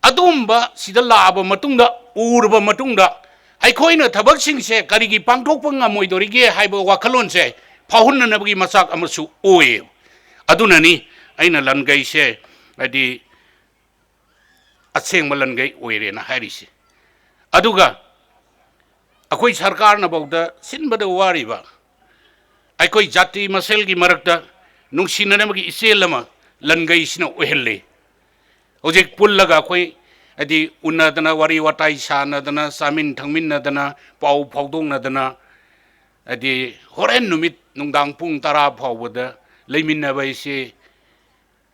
ꯑꯗꯨꯒꯨꯝꯕ ꯁꯤꯗ ꯂꯥꯛꯑꯕ ꯃꯇꯨꯡꯗ, ꯎꯔꯕ ꯃꯇꯨꯡꯗ, ꯑꯩꯈꯣꯏꯅ ꯊꯕꯛꯁꯤꯡꯁꯦ ꯀꯔꯤꯒꯤ ꯄꯥꯡꯊꯣꯛꯄ ꯉꯝꯃꯣꯏꯗꯧꯔꯤꯒꯦ ꯍꯥꯏꯕ ꯋꯥꯈꯜꯂꯣꯟꯁꯦ ꯐꯥꯎꯍꯟꯅꯅꯕꯒꯤ ꯃꯆꯥꯛ ꯑꯃꯁꯨ ꯑꯣꯏꯌꯦꯕ꯫ ꯑꯗꯨꯅꯅꯤ ꯑꯩꯅ ꯂꯟꯒꯩꯁꯦ, ꯍꯥꯏꯗꯤ, ꯑꯁꯦꯡꯕ ꯂꯟꯒꯩ ꯑꯣꯏꯔꯦꯅ ꯍꯥꯏꯔꯤꯁꯦ꯫ ꯑꯗꯨꯒ ꯑꯩꯈꯣꯏ ꯁꯔꯀꯥꯔꯅꯐꯥꯎꯗ ꯁꯤꯟꯕꯗ ꯋꯥꯔꯤꯕ ꯑꯩꯈꯣꯏ ꯖꯥꯇꯤ ꯃꯁꯦꯜꯒꯤ ꯃꯔꯛꯇ ꯅꯨꯡꯁꯤꯅꯅꯕꯒꯤ ꯏꯆꯦꯜ ꯑꯃ ꯂꯟꯒꯩꯁꯤꯅ ꯑꯣꯏꯍꯜꯂꯤ꯫ ꯍꯧꯖꯤꯛ ꯄꯨꯜꯂꯒ ꯑꯩꯈꯣꯏ, ꯍꯥꯏꯗꯤ, ꯎꯅꯗꯅ, ꯋꯥꯔꯤ ꯋꯥꯇꯥꯏ ꯁꯥꯟꯅꯗꯅ, ꯆꯥꯃꯤꯟ ꯊꯛꯃꯤꯟꯅꯗꯅ, ꯄꯥꯎ ꯐꯥꯎꯗꯣꯛꯅꯗꯅ, ꯍꯥꯏꯗꯤ, ꯍꯣꯔꯦꯟ ꯅꯨꯃꯤꯠ ꯅꯨꯡꯗꯥꯡ ꯄꯨꯡ ꯇꯔꯥ ꯐꯥꯎꯕꯗ ꯂꯩꯃꯤꯟꯅꯕ ꯍꯥꯏꯁꯦ,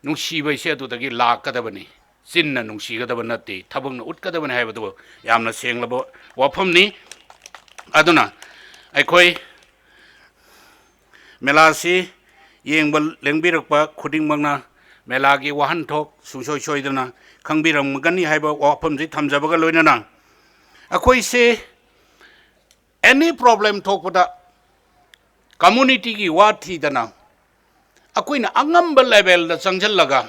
ꯅꯨꯡꯁꯤꯕ ꯍꯥꯏꯁꯦ ꯑꯗꯨꯗꯒꯤ ꯂꯥꯛꯀꯗꯕꯅꯤ꯫ ꯆꯤꯟꯅ ꯅꯨꯡꯁꯤꯒꯗꯕ ꯅꯠꯇꯦ, ꯊꯕꯛꯅ ꯎꯠꯀꯗꯕꯅꯤ ꯍꯥꯏꯕꯗꯨ ꯌꯥꯝꯅ ꯁꯦꯡꯂꯕ ꯋꯥꯐꯝꯅꯤ꯫ ꯑꯗꯨꯅ ꯑꯩꯈꯣꯏ ꯃꯦꯂꯥꯁꯤ ꯌꯦꯡꯕ ꯂꯦꯡꯕꯤꯔꯛꯄ ꯈꯨꯗꯤꯡꯃꯛꯅ ꯃꯦꯂꯥꯒꯤ ꯋꯥꯍꯟꯊꯣꯛ ꯁꯨꯡꯁꯣꯏ ꯁꯣꯏꯗꯅ ꯈꯪꯕꯤꯔꯝꯒꯅꯤ ꯍꯥꯏꯕ ꯋꯥꯐꯝꯁꯤ ꯊꯝꯖꯕꯒ ꯂꯣꯏꯅꯅ, ꯑꯩꯈꯣꯏꯁꯦ ꯑꯦꯅꯤ ꯄ꯭ꯔꯣꯕ꯭ꯂꯦꯝ ꯊꯣꯛꯄꯗ ꯀꯝꯃꯨꯅꯤꯇꯤꯒꯤ ꯋꯥ ꯊꯤꯗꯅ ꯑꯩꯈꯣꯏꯅ ꯑꯉꯝꯕ ꯂꯦꯚꯦꯜꯗ ꯆꯪꯁꯤꯜꯂꯒ,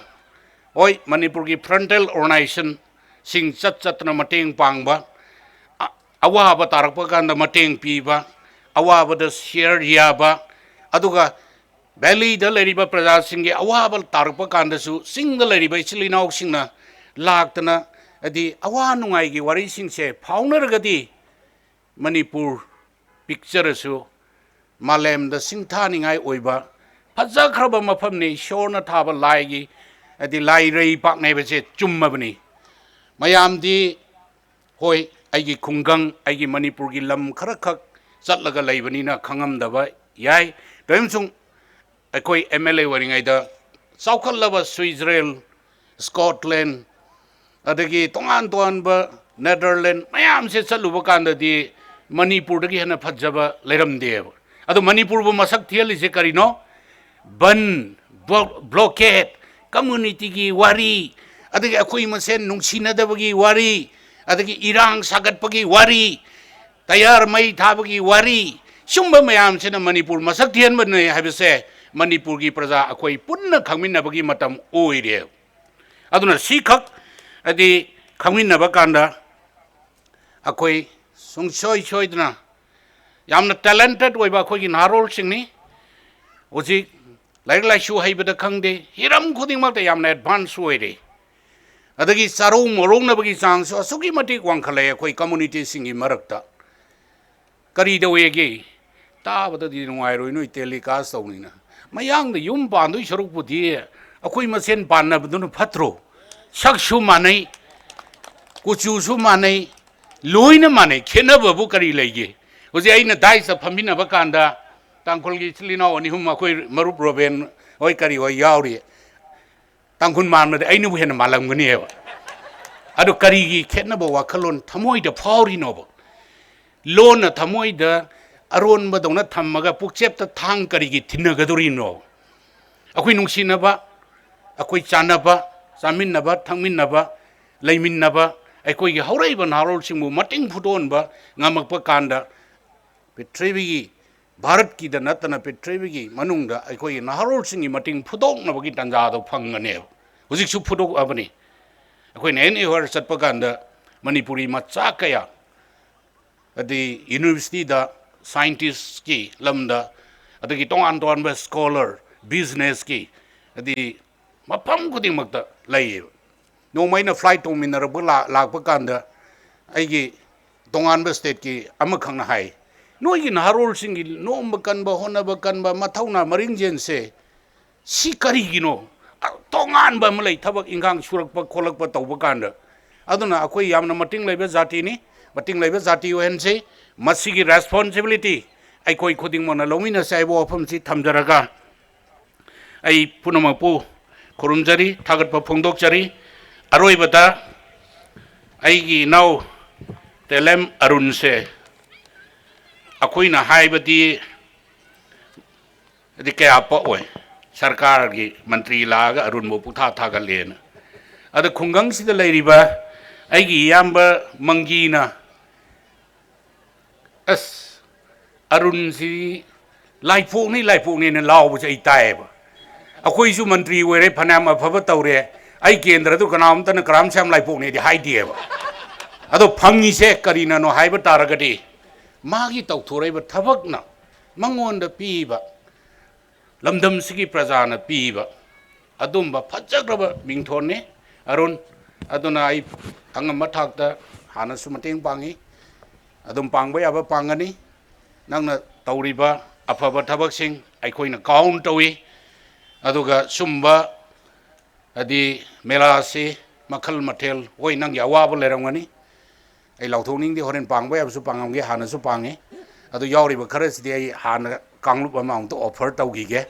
ꯍꯣꯏ, ꯃꯅꯤꯄꯨꯔꯒꯤ ꯐ꯭ꯔꯟꯇꯦꯜ ꯑꯣꯔꯒꯅꯥꯏꯖꯦꯁꯟꯁꯤꯡ ꯆꯠ ꯆꯠꯇꯅ ꯃꯇꯦꯡ ꯄꯥꯡꯕ, ꯑ-, ꯑꯋꯥꯕ ꯇꯥꯔꯛꯄ ꯀꯥꯟꯗ ꯃꯇꯦꯡ ꯄꯤꯕ, ꯑꯋꯥꯕꯗ ꯁꯤꯌꯔ ꯌꯥꯕ, ꯑꯗꯨꯒ ꯚꯦꯂꯤꯗ ꯂꯩꯔꯤꯕ ꯄ꯭ꯔꯖꯥꯁꯤꯡꯒꯤ ꯑꯋꯥꯕ ꯇꯥꯔꯛꯄ ꯀꯥꯟꯗꯁꯨ ꯆꯤꯡꯗ ꯂꯩꯔꯤꯕ ꯏꯆꯤꯜ ꯏꯅꯥꯎꯁꯤꯡꯅ ꯂꯥꯛꯇꯅ, ꯍꯥꯏꯗꯤ, ꯑꯋꯥ ꯅꯨꯡꯉꯥꯏꯒꯤ ꯋꯥꯔꯤꯁꯤꯡꯁꯦ ꯐꯥꯎꯅꯔꯒꯗꯤ ꯃꯅꯤꯄꯨꯔ ꯄꯤꯛꯆꯔꯁꯨ ꯃꯥꯂꯦꯝꯗ ꯁꯤꯡꯊꯥꯅꯤꯡꯉꯥꯏ ꯑꯣꯏꯕ ꯐꯖꯈ꯭ꯔꯕ ꯃꯐꯝꯅꯤ꯫ ꯏꯁꯣꯔꯅ ꯊꯥꯕ ꯂꯥꯏꯒꯤ, ꯍꯥꯏꯗꯤ, ꯂꯥꯏꯔꯩ ꯄꯥꯛꯅꯩꯕꯁꯦ ꯆꯨꯝꯃꯕꯅꯤ꯫ ꯃꯌꯥꯝꯗꯤ, ꯍꯣꯏ, ꯑꯩꯒꯤ ꯈꯨꯡꯒꯪ, ꯑꯩꯒꯤ ꯃꯅꯤꯄꯨꯔꯒꯤ ꯂꯝ ꯈꯔꯈꯛ ꯆꯠꯂꯒ ꯂꯩꯕꯅꯤꯅ ꯈꯪꯉꯝꯗꯕ ꯌꯥꯏ꯫ ꯀꯔꯤꯒꯨꯝꯕꯁꯨꯡ ꯑꯩꯈꯣꯏ ꯑꯦꯝ ꯑꯦꯜ ꯑꯦ ꯑꯣꯏꯔꯤꯉꯩꯗ ꯆꯥꯎꯈꯠꯂꯕ ꯁ꯭ꯋꯤꯖꯔꯦꯜ, ꯁ꯭ꯀꯣꯠꯂꯦꯟ, ꯑꯗꯒꯤ ꯇꯣꯉꯥꯟ ꯇꯣꯉꯥꯟꯕ ꯅꯦꯗꯔꯂꯦꯟ ꯃꯌꯥꯝꯁꯦ ꯆꯠꯂꯨꯕ ꯀꯥꯟꯗꯗꯤ ꯃꯅꯤꯄꯨꯔꯗꯒꯤ ꯍꯦꯟꯅ ꯐꯖꯕ ꯂꯩꯔꯝꯗꯦꯕ꯫ ꯑꯗꯣ ꯃꯅꯤꯄꯨꯔꯕꯨ ꯃꯁꯛ ꯊꯤꯍꯜꯂꯤꯁꯦ ꯀꯔꯤꯅꯣ? ꯕꯟ, ꯕ꯭ꯂꯣ-, ꯕ꯭ꯂꯣꯀꯦꯠ, ꯀꯝꯃꯨꯅꯤꯇꯤꯒꯤ ꯋꯥꯔꯤ, ꯑꯗꯒꯤ ꯑꯩꯈꯣꯏ ꯃꯁꯦꯟ ꯅꯨꯡꯁꯤꯅꯗꯕꯒꯤ ꯋꯥꯔꯤ, ꯑꯗꯒꯤ ꯏꯔꯥꯡ ꯁꯥꯒꯠꯄꯒꯤ ꯋꯥꯔꯤ, ꯇꯌꯥꯔ ꯃꯩ ꯊꯥꯕꯒꯤ ꯋꯥꯔꯤ, ꯁꯨꯝꯕ ꯃꯌꯥꯝꯁꯤꯅ ꯃꯅꯤꯄꯨꯔ ꯃꯁꯛ ꯊꯤꯍꯟꯕꯅꯦ ꯍꯥꯏꯕꯁꯦ ꯃꯅꯤꯄꯨꯔꯒꯤ ꯄ꯭ꯔꯖꯥ ꯑꯩꯈꯣꯏ ꯄꯨꯟꯅ ꯈꯪꯃꯤꯟꯅꯕꯒꯤ ꯃꯇꯝ ꯑꯣꯏꯔꯦ꯫ ꯑꯗꯨꯅ ꯁꯤꯈꯛ ꯍꯥꯏꯗꯤ ꯈꯪꯃꯤꯟꯅꯕ ꯀꯥꯟꯗ ꯑꯩꯈꯣꯏ ꯁꯨꯡꯁꯣꯏ ꯁꯣꯏꯗꯅ ꯌꯥꯝꯅ ꯇꯦꯂꯦꯟꯇꯦꯠ ꯑꯣꯏꯕ ꯑꯩꯈꯣꯏꯒꯤ ꯅꯍꯥꯔꯣꯜꯁꯤꯡꯅꯤ꯫ ꯍꯧꯖꯤꯛ ꯂꯥꯏꯔꯤꯛ ꯂꯥꯏꯁꯨ ꯍꯩꯕꯗ ꯈꯪꯗꯦ, ꯍꯤꯔꯝ ꯈꯨꯗꯤꯡꯃꯛꯇ ꯌꯥꯝꯅ ꯑꯦꯗꯚꯥꯟꯁ ꯑꯣꯏꯔꯦ꯫ ꯑꯗꯒꯤ ꯆꯥꯔꯧ ꯃꯔꯧꯅꯕꯒꯤ ꯆꯥꯡꯁꯨ ꯑꯁꯨꯛꯀꯤ ꯃꯇꯤꯛ ꯋꯥꯡꯈꯠꯂꯛꯑꯦ ꯑꯩꯈꯣꯏ ꯀꯝꯃꯨꯅꯤꯇꯤꯁꯤꯡꯒꯤ ꯃꯔꯛꯇ꯫ ꯀꯔꯤ ꯇꯧꯋꯦꯒꯦ? ꯇꯥꯕꯗꯗꯤ ꯅꯨꯡꯉꯥꯏꯔꯣꯏ, ꯅꯣꯏ ꯇꯦꯂꯤꯀꯥꯁ ꯇꯧꯅꯤꯅ꯫ ꯃꯌꯥꯡꯗ ꯌꯨꯝ ꯄꯥꯟꯗꯣꯏ ꯁꯔꯨꯛꯄꯨꯗꯤ ꯑꯩꯈꯣꯏ ꯃꯁꯦꯟ ꯄꯥꯟꯅꯕꯗꯨꯅ ꯐꯠꯇ꯭ꯔꯣ? ꯁꯛꯁꯨ ꯃꯥꯟꯅꯩ, ꯀꯨꯆꯨꯁꯨ ꯃꯥꯟꯅꯩ, ꯂꯣꯏꯅ ꯃꯥꯟꯅꯩ, ꯈꯦꯠꯅꯕꯕꯨ ꯀꯔꯤ ꯂꯩꯒꯦ? ꯍꯧꯖꯤꯛ ꯑꯩꯅ ꯗꯥꯏꯁꯇ ꯐꯝꯃꯤꯟꯅꯕ ꯀꯥꯟꯗ ꯇꯥꯡꯈꯨꯜꯒꯤ ꯏꯆꯤꯜ ꯏꯅꯥꯎ ꯑꯅꯤ ꯑꯍꯨꯝ, ꯑꯩꯈꯣꯏ ꯃꯔꯨꯞ ꯔꯣꯕꯦꯟ ꯍꯣꯏ ꯀꯔꯤ ꯍꯣꯏ ꯌꯥꯎꯔꯤ꯫ ꯇꯥꯡꯈꯨꯜ ꯃꯥꯟꯕꯗ ꯑꯩꯅꯕꯨ ꯍꯦꯟꯅ ꯃꯥꯜꯂꯝꯒꯅꯦꯕ꯫ ꯑꯗꯨ ꯀꯔꯤꯒꯤ ꯈꯦꯠꯅꯕ ꯋꯥꯈꯜꯂꯣꯟ ꯊꯃꯣꯏꯗ ꯐꯥꯎꯔꯤꯅꯣꯕ? ꯂꯣꯟꯅ ꯊꯃꯣꯏꯗ ꯑꯔꯣꯟꯕꯗꯧꯅ ꯊꯝꯃꯒ ꯄꯨꯛꯆꯦꯞꯇ ꯊꯥꯡ ꯀꯔꯤꯒꯤ ꯊꯤꯟꯅꯒꯗꯧꯔꯤꯅꯣ? ꯑꯩꯈꯣꯏ ꯅꯨꯡꯁꯤꯅꯕ, ꯑꯩꯈꯣꯏ ꯆꯥꯟꯅꯕ, ꯆꯥꯃꯤꯟꯅꯕ, ꯊꯛꯃꯤꯟꯅꯕ, ꯂꯩꯃꯤꯟꯅꯕ, ꯑꯩꯈꯣꯏꯒꯤ ꯍꯧꯔꯛꯏꯕ ꯅꯍꯥꯔꯣꯜꯁꯤꯡꯕꯨ ꯃꯇꯦꯡ ꯐꯨꯗꯣꯛꯍꯟꯕ ꯉꯝꯃꯛꯄ ꯀꯥꯟꯗ, ꯄ꯭ꯔꯤꯊꯤꯕꯤꯒꯤ, ꯚꯥꯔꯠꯀꯤꯗ ꯅꯠꯇꯅ ꯄ꯭ꯔꯤꯊꯤꯕꯤꯒꯤ ꯃꯅꯨꯡꯗ ꯑꯩꯈꯣꯏꯒꯤ ꯅꯍꯥꯔꯣꯜꯁꯤꯡꯒꯤ ꯃꯇꯦꯡ ꯐꯨꯗꯣꯛꯅꯕꯒꯤ ꯇꯥꯟꯖꯥꯗꯣ ꯐꯪꯒꯅꯦꯕ꯫ ꯍꯧꯖꯤꯛꯁꯨ ꯐꯨꯗꯣꯛꯑꯕꯅꯤ꯫ ꯑꯩꯈꯣꯏꯅ ꯑꯦꯟ ꯑꯦ ꯍꯣꯌꯔ ꯆꯠꯄ ꯀꯥꯟꯗ ꯃꯅꯤꯄꯨꯔꯤ ꯃꯆꯥ ꯀꯌꯥ, ꯑꯗꯩ ꯌꯨꯅꯤꯚꯔꯁꯤꯇꯤꯗ ꯁꯥꯏꯟꯇꯤꯁꯀꯤ ꯂꯝꯗ, ꯑꯗꯒꯤ ꯇꯣꯉꯥꯟ ꯇꯣꯉꯥꯟꯕ ꯁ꯭ꯀꯣꯂꯔ, ꯕꯤꯖꯤꯅꯦꯁꯀꯤ, ꯑꯗꯩ ꯃꯐꯝ ꯈꯨꯗꯤꯡꯃꯛꯇ ꯂꯩꯌꯦꯕ꯫ ꯅꯣꯡꯃ ꯑꯩꯅ ꯐ꯭ꯂꯥꯏꯠ ꯇꯣꯡꯃꯤꯟꯅꯔꯛꯄ ꯂꯥ-, ꯂꯥꯛꯄ ꯀꯥꯟꯗ ꯑꯩꯒꯤ ꯇꯣꯉꯥꯟꯕ ꯁ꯭ꯇꯦꯠꯀꯤ ꯑꯃꯈꯛꯅ ꯍꯥꯏ, "ꯅꯣꯏꯒꯤ ꯅꯍꯥꯔꯣꯜꯁꯤꯡꯒꯤ ꯅꯣꯝꯕ ꯀꯟꯕ, ꯍꯣꯠꯅꯕ ꯀꯟꯕ, ꯃꯊꯧꯅꯥ ꯃꯔꯤꯡꯖꯦꯜꯁꯦ ꯁꯤ ꯀꯔꯤꯒꯤꯅꯣ? ꯇꯣꯉꯥꯟꯕ ꯑꯃ ꯂꯩ, ꯊꯕꯛ ꯏꯟꯈꯥꯡ ꯁꯨꯔꯛꯄ ꯈꯣꯠꯂꯛꯄ ꯇꯧꯕ ꯀꯥꯟꯗ"꯫ ꯑꯗꯨꯅ ꯑꯩꯈꯣꯏ ꯌꯥꯝꯅ ꯃꯇꯤꯡ ꯂꯩꯕ ꯖꯥꯇꯤꯅꯤ, ꯃꯇꯤꯡ ꯂꯩꯕ ꯖꯥꯇꯤ ꯑꯣꯏꯍꯟꯁꯤ꯫ ꯃꯁꯤꯒꯤ ꯔꯦꯁꯄꯣꯟꯁꯤꯕꯤꯂꯤꯇꯤ ꯑꯩꯈꯣꯏ ꯈꯨꯗꯤꯡꯃꯛꯅ ꯂꯧꯃꯤꯟꯅꯁꯤ ꯍꯥꯏꯕ ꯋꯥꯐꯝꯁꯤ ꯊꯝꯖꯔꯒ, ꯑꯩ ꯄꯨꯝꯅꯃꯛꯄꯨ ꯈꯨꯔꯨꯝꯖꯔꯤ, ꯊꯥꯒꯠꯄ ꯐꯣꯡꯗꯣꯛꯆꯔꯤ꯫ ꯑꯔꯣꯏꯕꯗ ꯑꯩꯒꯤ ꯏꯅꯥꯎ ꯇꯦꯂꯦꯝ ꯑꯔꯨꯟꯁꯦ ꯑꯩꯈꯣꯏꯅ ꯍꯥꯏꯕꯗꯤ ꯍꯥꯏꯗꯤ ꯀꯌꯥ ꯄꯛꯑꯣꯏ꯫ ꯁꯔꯀꯥꯔꯒꯤ ꯃꯟꯇ꯭ꯔꯤ ꯂꯥꯛꯑꯒ ꯑꯔꯨꯟꯕꯨ ꯄꯨꯛꯊꯥ ꯊꯥꯒꯠꯂꯦꯅ꯫ ꯑꯗ ꯈꯨꯡꯒꯪꯁꯤꯗ ꯂꯩꯔꯤꯕ ꯑꯩꯒꯤ ꯏꯌꯥꯝꯕ ꯃꯪꯒꯤꯅ, "ꯑꯁ, ꯑꯔꯨꯟꯁꯤ ꯂꯥꯏꯄꯣꯛꯅꯤ, ꯂꯥꯏꯄꯣꯛꯅꯤꯅ" ꯂꯥꯎꯕꯁꯦ ꯑꯩ ꯇꯥꯏꯌꯦꯕ꯫ ꯑꯩꯈꯣꯏꯁꯨ ꯃꯟꯇ꯭ꯔꯤ ꯑꯣꯏꯔꯦ, ꯐꯅꯌꯥꯝ ꯑꯐꯕ ꯇꯧꯔꯦ, ꯑꯩ ꯀꯦꯟꯗ꯭ꯔꯗꯨ ꯀꯅꯥꯝꯇꯅ ꯀꯔꯥꯝ ꯁ꯭ꯌꯥꯝ ꯂꯥꯏꯄꯣꯛꯅꯦꯗꯤ ꯍꯥꯏꯗꯦꯕ꯫ ꯑꯗꯣ ꯐꯪꯉꯤꯁꯦ ꯀꯔꯤꯅꯅꯣ ꯍꯥꯏꯕ ꯇꯥꯔꯒꯗꯤ, ꯃꯥꯒꯤ ꯇꯧꯊꯣꯔꯛꯏꯕ ꯊꯕꯛꯅ ꯃꯉꯣꯟꯗ ꯄꯤꯕ, ꯂꯝꯗꯝꯁꯤꯒꯤ ꯄ꯭ꯔꯖꯥꯅ ꯄꯤꯕ ꯑꯗꯨꯝꯕ ꯐꯖꯈ꯭ꯔꯕ ꯃꯤꯡꯊꯣꯟꯅꯤ꯫ ꯑꯔꯨꯟ, ꯑꯗꯨꯅ ꯑꯩ ꯑꯉꯝꯕ ꯊꯥꯛꯇ ꯍꯥꯟꯅꯁꯨ ꯃꯇꯦꯡ ꯄꯥꯡꯉꯤ, ꯑꯗꯨꯝ ꯄꯥꯡꯕ ꯌꯥꯕ ꯄꯥꯡꯒꯅꯤ꯫ ꯅꯪꯅ ꯇꯧꯔꯤꯕ ꯑꯐꯕ ꯊꯕꯛꯁꯤꯡ ꯑꯩꯈꯣꯏꯅ ꯀꯥꯎꯟ ꯇꯧꯏ꯫ ꯑꯗꯨꯒ ꯁꯨꯝꯕ ꯍꯥꯏꯗꯤ ꯃꯦꯂꯥꯁꯤ ꯃꯈꯜ ꯃꯊꯦꯜ, ꯍꯣꯏ, ꯅꯪꯒꯤ ꯑꯋꯥꯕ ꯂꯩꯔꯝꯒꯅꯤ, ꯑꯩ ꯂꯥꯎꯊꯣꯛꯅꯤꯡꯗꯦ, ꯍꯣꯔꯦꯟ ꯄꯥꯡꯕ ꯌꯥꯕꯁꯨ ꯄꯥꯡꯉꯝꯒꯦ, ꯍꯥꯟꯅꯁꯨ ꯄꯥꯡꯉꯤ꯫ ꯑꯗꯨ ꯌꯥꯎꯔꯤꯕ ꯈꯔꯁꯤꯗꯤ ꯑꯩ ꯍꯥꯟꯅ ꯀꯥꯡꯂꯨꯞ ꯑꯃ ꯑꯃꯨꯛꯇ ꯑꯣꯐꯔ ꯇꯧꯈꯤꯒꯦ,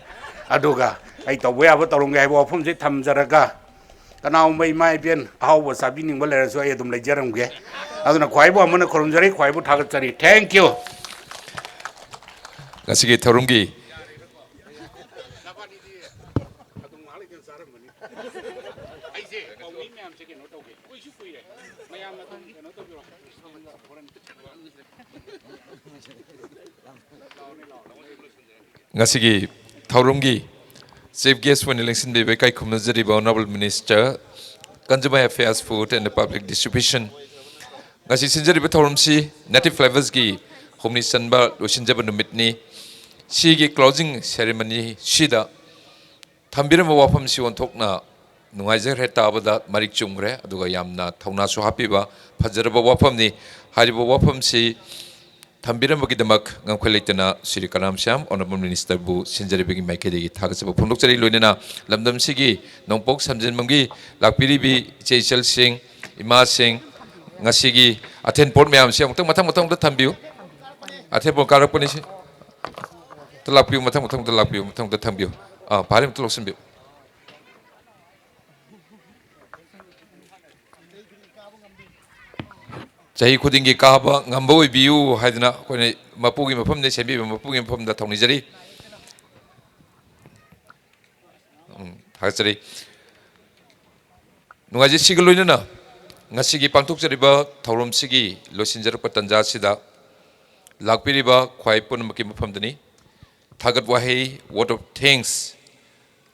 ꯑꯗꯨꯒ ꯑꯩ ꯇꯧꯕ ꯌꯥꯕ ꯇꯧꯔꯝꯒꯦ ꯍꯥꯏꯕ ꯋꯥꯐꯝꯁꯦ ꯊꯝꯖꯔꯒ, ꯀꯅꯥꯒꯨꯝꯕ ꯏꯃꯥ ꯏꯕꯦꯟ ꯑꯍꯥꯎꯕ ꯆꯥꯕꯤꯅꯤꯡꯕ ꯂꯩꯔꯁꯨ ꯑꯩ ꯑꯗꯨꯝ ꯂꯩꯖꯔꯝꯒꯦ꯫ ꯑꯗꯨꯅ ꯈ꯭ꯋꯥꯏꯕꯨ ꯑꯃꯅ ꯈꯨꯔꯨꯝꯖꯔꯤ, ꯈ꯭ꯋꯥꯏꯕꯨ ꯊꯥꯒꯠꯆꯔꯤ꯫ Thank you꯫ ꯉꯁꯤꯒꯤ ꯊꯧꯔꯝꯒꯤ ꯉꯁꯤꯒꯤ ꯊꯧꯔꯝꯒꯤ Chief Guest ꯑꯣꯏꯅ ꯂꯦꯡꯁꯤꯟꯕꯤꯕ ꯏꯀꯥꯏ ꯈꯨꯝꯅꯖꯔꯤꯕ Honourable Minister, Consumer Affairs, Food and Public Distribution꯫ ꯉꯁꯤ ꯁꯤꯟꯖꯔꯤꯕ ꯊꯧꯔꯝꯁꯤ Native Flavours ꯀꯤ ꯍꯨꯝꯅꯤ ꯆꯟꯕ ꯂꯣꯏꯁꯤꯟꯖꯕ ꯅꯨꯃꯤꯠꯅꯤ꯫ ꯁꯤꯒꯤ closing ceremony ꯁꯤꯗ ꯊꯝꯕꯤꯔꯝꯕ ꯋꯥꯐꯝꯁꯤ ꯑꯣꯟꯊꯣꯛꯅ ꯅꯨꯡꯉꯥꯏꯖꯈ꯭ꯔꯦ, ꯇꯥꯕꯗ ꯃꯔꯤꯛ ꯆꯨꯝꯈ꯭ꯔꯦ, ꯑꯗꯨꯒ ꯌꯥꯝꯅ ꯊꯧꯅꯥꯁꯨ ꯍꯥꯞꯄꯤꯕ ꯐꯖꯔꯕ ꯋꯥꯐꯝꯅꯤ꯫ ꯍꯥꯏꯔꯤꯕ ꯋꯥꯐꯝꯁꯤ ꯊꯝꯕꯤꯔꯝꯕꯒꯤꯗꯃꯛ ꯉꯝꯈꯩ ꯂꯩꯇꯅ ꯁ꯭ꯔꯤ ꯀꯂꯥꯝ ꯁ꯭ꯌꯥꯝ Honourable Minister ꯕꯨ ꯁꯤꯟꯖꯔꯤꯕꯒꯤ ꯃꯥꯏꯀꯩꯗꯒꯤ ꯊꯥꯒꯠꯆꯕ ꯐꯣꯡꯗꯣꯛꯆꯔꯤ꯫ ꯂꯣꯏꯅꯅ ꯂꯝꯗꯝꯁꯤꯒꯤ ꯅꯣꯡꯄꯣꯛ ꯁꯝꯖꯤꯟꯕꯝꯒꯤ ꯂꯥꯛꯄꯤꯔꯤꯕꯤ ꯏꯆꯦ ꯏꯆꯜꯁꯤꯡ, ꯏꯃꯥꯁꯤꯡ, ꯉꯁꯤꯒꯤ ꯑꯊꯦꯟ ꯄꯣꯠ ꯃꯌꯥꯝꯁꯤ ꯑꯃꯨꯛꯇꯪ ꯃꯊꯪ ꯃꯊꯪ ꯑꯝꯇ ꯊꯝꯕꯤꯌꯨ꯫ ꯑꯊꯦꯟ ꯄꯣꯠ ꯀꯥꯔꯛꯄꯅꯤ ꯁꯤ꯫ ꯑꯝꯇ ꯂꯥꯛꯄꯤꯌꯨ, ꯃꯊꯪ ꯃꯊꯪ ꯑꯝꯇ ꯂꯥꯛꯄꯤꯌꯨ, ꯃꯊꯪ ꯑꯝꯇ ꯊꯝꯕꯤꯌꯨ꯫ ꯑꯥ, ꯐꯔꯦ, ꯑꯝꯇ ꯂꯧꯁꯤꯟꯕꯤꯌꯨ꯫ ꯆꯍꯤ ꯈꯨꯗꯤꯡꯒꯤ ꯀꯥꯕ ꯉꯝꯕ ꯑꯣꯏꯕꯤꯌꯨ ꯍꯥꯏꯗꯅ ꯑꯩꯈꯣꯏꯅ ꯃꯄꯨꯒꯤ ꯃꯐꯝꯗ ꯁꯦꯝꯕꯤꯕ ꯃꯄꯨꯒꯤ ꯃꯐꯝꯗ ꯊꯧꯅꯤꯖꯔꯤ꯫ ꯎꯝ, ꯊꯥꯒꯠꯆꯔꯤ꯫ ꯅꯨꯡꯉꯥꯏꯖꯩ꯫ ꯁꯤꯒ ꯂꯣꯏꯅꯅ ꯉꯁꯤꯒꯤ ꯄꯥꯡꯊꯣꯛꯆꯔꯤꯕ ꯊꯧꯔꯝꯁꯤꯒꯤ ꯂꯣꯏꯁꯤꯟꯖꯔꯛꯄ ꯇꯥꯟꯖꯥ ꯑꯁꯤꯗ ꯂꯥꯛꯄꯤꯔꯤꯕ ꯈ꯭ꯋꯥꯏ ꯄꯨꯝꯅꯃꯛꯀꯤ ꯃꯐꯝꯗꯅꯤ ꯊꯥꯒꯠ ꯋꯥꯍꯩ, word of thanks,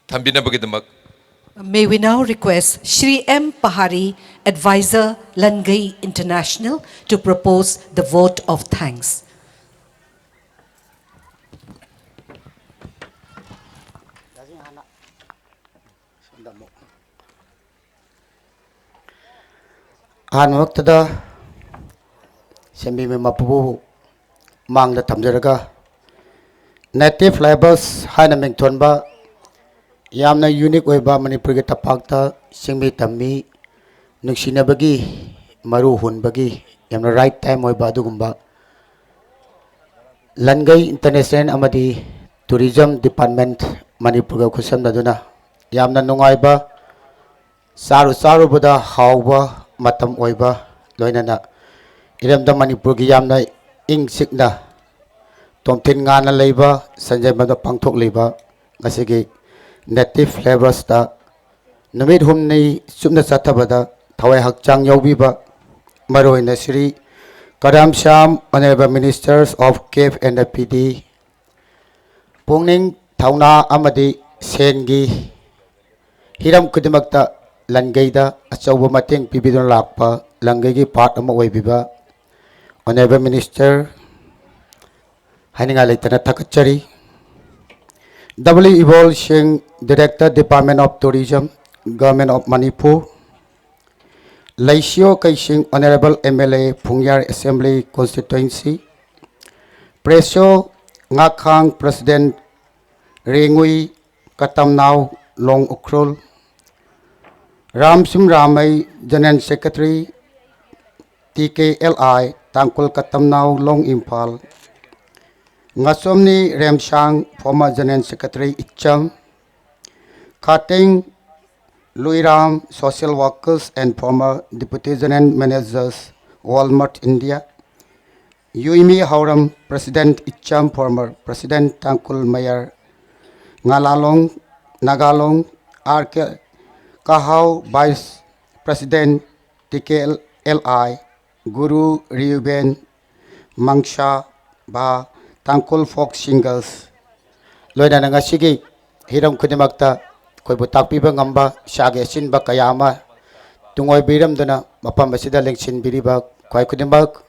ꯊꯝꯕꯤꯅꯕꯒꯤꯗꯃꯛ May we now request Shri M Pahari, Advisor, Langai International, to propose the vote of thanks. ꯑꯍꯥꯟꯕꯃꯛꯇꯗ ꯁꯦꯝꯕꯤꯕ ꯃꯄꯨꯕꯨ ꯃꯥꯡꯗ ꯊꯝꯖꯔꯒ, Native Flavours ꯍꯥꯏꯅ ꯃꯤꯡꯊꯣꯟꯕ ꯌꯥꯝꯅ unique ꯑꯣꯏꯕ ꯃꯅꯤꯄꯨꯔꯒꯤ ꯇꯝꯄꯥꯛꯇ ꯆꯤꯡꯃꯤ ꯇꯝꯃꯤ ꯅꯨꯡꯁꯤꯅꯕꯒꯤ ꯃꯔꯨ ꯍꯨꯟꯕꯒꯤ ꯌꯥꯝꯅ right time ꯑꯣꯏꯕ ꯑꯗꯨꯒꯨꯝꯕ ꯂꯟꯒꯩ International ꯑꯃꯗꯤ Tourism Department ꯃꯅꯤꯄꯨꯔꯒ ꯈꯨꯠꯁꯝꯅꯗꯨꯅ ꯌꯥꯝꯅ ꯅꯨꯡꯉꯥꯏꯕ, ꯆꯥꯔꯨ ꯆꯥꯔꯨꯕꯗ ꯍꯥꯎꯕ ꯃꯇꯝ ꯑꯣꯏꯕ, ꯂꯣꯏꯅꯅ ꯏꯔꯝꯗꯝ ꯃꯅꯤꯄꯨꯔꯒꯤ ꯌꯥꯝꯅ ꯏꯪ ꯆꯤꯛꯅ ꯇꯣꯝꯊꯤꯟ ꯉꯥꯅ ꯂꯩꯕ ꯁꯟꯖꯦꯟꯕꯝꯗ ꯄꯥꯡꯊꯣꯛꯂꯤꯕ ꯉꯁꯤꯒꯤ Native Flavoursꯇ ꯅꯨꯃꯤꯠ ꯍꯨꯝꯅꯤ ꯆꯨꯞꯅ ꯆꯠꯊꯕꯗ ꯊꯋꯥꯏ ꯍꯛꯆꯥꯡ ꯌꯥꯎꯕꯤꯕ, ꯃꯔꯨꯑꯣꯏꯅ ꯁ꯭ꯔꯤ ꯀꯔꯝ Shyam, Honourable Ministers of CAF and PD, ꯄꯨꯛꯅꯤꯡ ꯊꯧꯅꯥ ꯑꯃꯗꯤ ꯁꯦꯟꯒꯤ ꯍꯤꯔꯝ ꯈꯨꯗꯤꯡꯃꯛꯇ ꯂꯟꯒꯩꯗ ꯑꯆꯧꯕ ꯃꯇꯦꯡ ꯄꯤꯕꯤꯗꯨꯅ ꯂꯥꯛꯄ ꯂꯟꯒꯩꯒꯤ part ꯑꯃ ꯑꯣꯏꯕꯤꯕ Honourable Minister ꯍꯥꯏꯅꯤꯡꯉꯥꯏ ꯂꯩꯇꯅ ꯊꯥꯒꯠꯆꯔꯤ꯫ W ꯏꯕꯣꯜ ꯁꯤꯡ, Director, Department of Tourism, Government of Manipur, ꯂꯩꯁꯤꯌꯣ ꯀꯩꯁꯤꯡ, Honourable MLA, ꯐꯨꯡꯌꯥꯔ Assembly Constituency, ꯄ꯭ꯔꯦꯁꯤꯌꯣ ꯉꯥꯈꯥꯡ, President, ꯔꯦꯡꯉꯨꯏ ꯀꯇꯝꯅꯥꯎ, long Ukhrul, ꯔꯥꯝꯁꯤꯝ ꯔꯥꯃꯩ, General Secretary, TKLI, ꯇꯥꯡꯀꯨꯜ ꯀꯇꯝꯅꯥꯎ, long Imphal, ꯉꯥꯆꯣꯝꯅꯤ ꯔꯦꯝꯁꯥꯡ, former General Secretary, ꯏꯆꯝ, ꯈꯥꯇꯦꯡ ꯂꯨꯏꯔꯥꯝ, Social Workers and former Deputy General Managers, Walmart India, ꯌꯨꯏꯃꯤ ꯍꯥꯎꯔꯝ, President, ꯏꯆꯝ, former President, ꯇꯥꯡꯀꯨꯜ Mayor, ꯉꯥꯂꯥꯂꯣꯡ, ꯅꯥꯒꯥꯂꯣꯡ, R K ꯀꯍꯥꯎ, Vice President, TKLI, ꯒꯨꯔꯨ ꯔꯤꯌꯨꯕꯦꯟ, ꯃꯪꯁꯥ ꯚꯥ, ꯇꯥꯡꯀꯨꯜ Folk Singers, ꯂꯣꯏꯅꯅ ꯉꯁꯤꯒꯤ ꯍꯤꯔꯝ ꯈꯨꯗꯤꯡꯃꯛꯇ ꯑꯩꯈꯣꯏꯕꯨ ꯇꯥꯛꯄꯤꯕ ꯉꯝꯕ ꯏꯁꯥꯒꯤ ꯑꯆꯤꯟꯕ ꯀꯌꯥ ꯑꯃ ꯇꯨꯡꯑꯣꯏꯕꯤꯔꯝꯗꯨꯅ ꯃꯐꯝ ꯑꯁꯤꯗ ꯂꯦꯡꯁꯤꯟꯕꯤꯔꯤꯕ ꯈ꯭ꯋꯥꯏ ꯈꯨꯗꯤꯡꯃꯛ,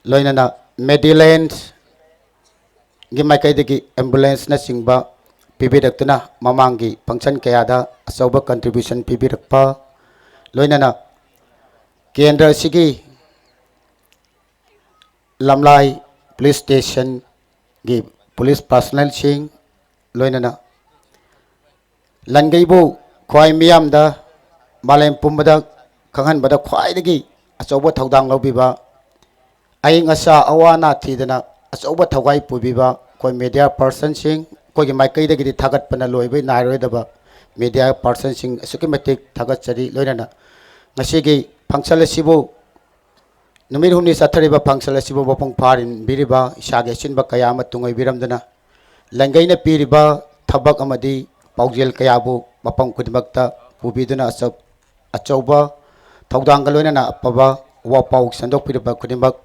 ꯂꯣꯏꯅꯅ ꯃꯦꯗꯤꯂꯦꯟꯁꯒꯤ ꯃꯥꯏꯀꯩꯗꯒꯤ ꯑꯦꯝꯕꯨꯂꯦꯟꯁꯅꯆꯤꯡꯕ ꯄꯤꯕꯤꯔꯛꯇꯨꯅ ꯃꯃꯥꯡꯒꯤ ꯐꯪꯁꯟ ꯀꯌꯥꯗ ꯑꯆꯧꯕ ꯀꯟꯇ꯭ꯔꯤꯕ꯭ꯌꯨꯁꯟ ꯄꯤꯕꯤꯔꯛꯄ, ꯂꯣꯏꯅꯅ ꯀꯦꯟꯗ꯭ꯔ ꯑꯁꯤꯒꯤ ꯂꯝꯂꯥꯏ ꯄꯨꯂꯤꯁ ꯁ꯭ꯇꯦꯁꯟꯒꯤ ꯄꯨꯂꯤꯁ ꯄꯥꯔꯁꯅꯦꯜꯁꯤꯡ, ꯂꯣꯏꯅꯅ ꯂꯟꯒꯩꯕꯨ ꯈ꯭ꯋꯥꯏ ꯃꯤꯌꯥꯝꯗ, ꯃꯥꯂꯦꯝ ꯄꯨꯝꯕꯗ ꯈꯪꯍꯟꯕꯗ ꯈ꯭ꯋꯥꯏꯗꯒꯤ ꯑꯆꯧꯕ ꯊꯧꯗꯥꯡ ꯂꯧꯕꯤꯕ, ꯑꯏꯪ ꯑꯁꯥ ꯑꯋꯥ ꯑꯅꯥ ꯊꯤꯗꯅ ꯑꯆꯧꯕ ꯊꯧꯒꯥꯏ ꯄꯨꯕꯤꯕ ꯑꯩꯈꯣꯏ ꯃꯦꯗꯤꯌꯥ ꯄꯥꯔꯁꯟꯁꯤꯡ, ꯑꯩꯈꯣꯏꯒꯤ ꯃꯥꯏꯀꯩꯗꯒꯤꯗꯤ ꯊꯥꯒꯠꯄꯅ ꯂꯣꯏꯕ ꯅꯥꯏꯔꯣꯏꯗꯕ ꯃꯦꯗꯤꯌꯥ ꯄꯥꯔꯁꯟꯁꯤꯡ ꯑꯁꯨꯛꯀꯤ ꯃꯇꯤꯛ ꯊꯥꯒꯠꯆꯔꯤ꯫ ꯂꯣꯏꯅꯅ ꯉꯁꯤꯒꯤ ꯐꯪꯁꯟ ꯑꯁꯤꯕꯨ, ꯅꯨꯃꯤꯠ ꯍꯨꯝꯅꯤ ꯆꯠꯊꯔꯤꯕ ꯐꯪꯁꯟ ꯑꯁꯤꯕꯨ ꯃꯄꯨꯡ ꯐꯥꯍꯟꯕꯤꯔꯤꯕ ꯏꯁꯥꯒꯤ ꯑꯆꯤꯟꯕ ꯀꯌꯥ ꯑꯃ ꯇꯨꯡꯑꯣꯏꯕꯤꯔꯝꯗꯨꯅ, ꯂꯟꯒꯩꯅ ꯄꯤꯔꯤꯕ ꯊꯕꯛ ꯑꯃꯗꯤ ꯄꯥꯎꯖꯦꯜ ꯀꯌꯥꯕꯨ ꯃꯐꯝ ꯈꯨꯗꯤꯡꯃꯛꯇ ꯄꯨꯕꯤꯗꯨꯅ ꯑꯆꯧ-, ꯑꯆꯧꯕ ꯊꯧꯗꯥꯡꯒ ꯂꯣꯏꯅꯅ ꯑꯐꯕ ꯋꯥꯄꯥꯎ ꯁꯟꯗꯣꯛꯄꯤꯔꯤꯕ ꯈꯨꯗꯤꯡꯃꯛ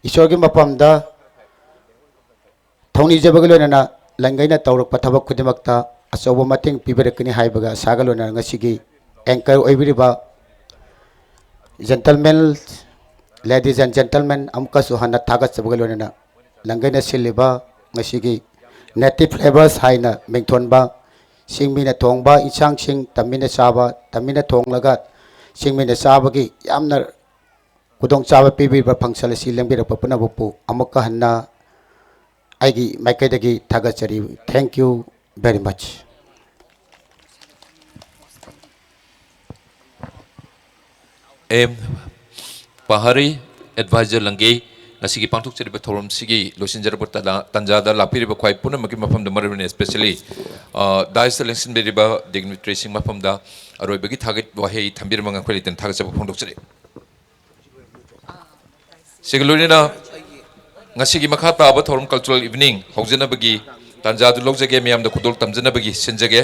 ꯏꯁꯣꯔꯒꯤ ꯃꯐꯝꯗ ꯊꯧꯅꯤꯖꯕꯒ ꯂꯣꯏꯅꯅ ꯂꯟꯒꯩꯅ ꯇꯧꯔꯛꯄ ꯊꯕꯛ ꯈꯨꯗꯤꯡꯃꯛꯇ ꯑꯆꯧꯕ ꯃꯇꯦꯡ ꯄꯤꯕꯤꯔꯛꯀꯅꯤ ꯍꯥꯏꯕꯒ ꯑꯁꯥꯒ ꯂꯣꯏꯅꯅ ꯉꯁꯤꯒꯤ anchor ꯑꯣꯏꯕꯤꯔꯤꯕ gentlemen, ladies and gentlemen, ꯑꯃꯨꯛꯀꯁꯨ ꯍꯟꯅ ꯊꯥꯒꯠꯆꯕꯒ ꯂꯣꯏꯅꯅ ꯂꯟꯒꯩꯅ ꯁꯤꯜꯂꯤꯕ ꯉꯁꯤꯒꯤ Native Flavors ꯍꯥꯏꯅ ꯃꯤꯡꯊꯣꯟꯕ ꯆꯤꯡꯃꯤꯅ ꯊꯣꯡꯕ ꯏꯟꯁꯥꯡꯁꯤꯡ ꯇꯝꯃꯤꯅ ꯆꯥꯕ, ꯇꯝꯃꯤꯅ ꯊꯣꯡꯂꯒ ꯆꯤꯡꯃꯤꯅ ꯆꯥꯕꯒꯤ ꯌꯥꯝꯅ ꯈꯨꯗꯣꯡꯆꯥꯕ ꯄꯤꯕꯤꯕ ꯐꯪꯁꯟ ꯑꯁꯤ ꯂꯦꯡꯕꯤꯔꯛꯄ ꯄꯨꯝꯅꯃꯛꯄꯨ ꯑꯃꯨꯛꯀ ꯍꯟꯅ ꯑꯩꯒꯤ ꯃꯥꯏꯀꯩꯗꯒꯤ ꯊꯥꯒꯠꯆꯔꯤ꯫ Thank you very much. M Pahari, advisor ꯂꯪꯒꯦ, ꯉꯁꯤꯒꯤ ꯄꯥꯡꯊꯣꯛꯆꯔꯤꯕ ꯊꯧꯔꯝꯁꯤꯒꯤ ꯂꯣꯏꯁꯤꯟꯖꯔꯕ ꯇꯥꯟꯖꯥ-, ꯇꯥꯟꯖꯥꯗ ꯂꯥꯛꯄꯤꯔꯤꯕ ꯈ꯭ꯋꯥꯏ ꯄꯨꯝꯅꯃꯛꯀꯤ ꯃꯐꯝꯗ, ꯃꯔꯨꯑꯣꯏꯅ especially, ꯑ, dais ꯇ ꯂꯦꯡꯁꯤꯟꯕꯤꯔꯤꯕ dignitary ꯁꯤꯡ ꯃꯐꯝꯗ ꯑꯔꯣꯏꯕꯒꯤ ꯊꯥꯒꯠ ꯋꯥꯍꯩ ꯊꯝꯕꯤꯔꯝꯃꯒ ꯑꯩꯈꯣꯏ ꯂꯩꯇꯅ ꯊꯥꯒꯠꯆꯕ ꯐꯣꯡꯗꯣꯛꯆꯔꯤ꯫ ꯁꯤꯒ ꯂꯣꯏꯅꯅ ꯉꯁꯤꯒꯤ ꯃꯈꯥ ꯇꯥꯕ ꯊꯧꯔꯝ cultural evening ꯍꯧꯖꯅꯕꯒꯤ ꯇꯥꯟꯖꯥꯗꯨ ꯂꯧꯖꯒꯦ, ꯃꯌꯥꯝꯗ ꯈꯨꯗꯣꯜ ꯇꯝꯖꯅꯕꯒꯤ ꯁꯤꯟꯖꯒꯦ꯫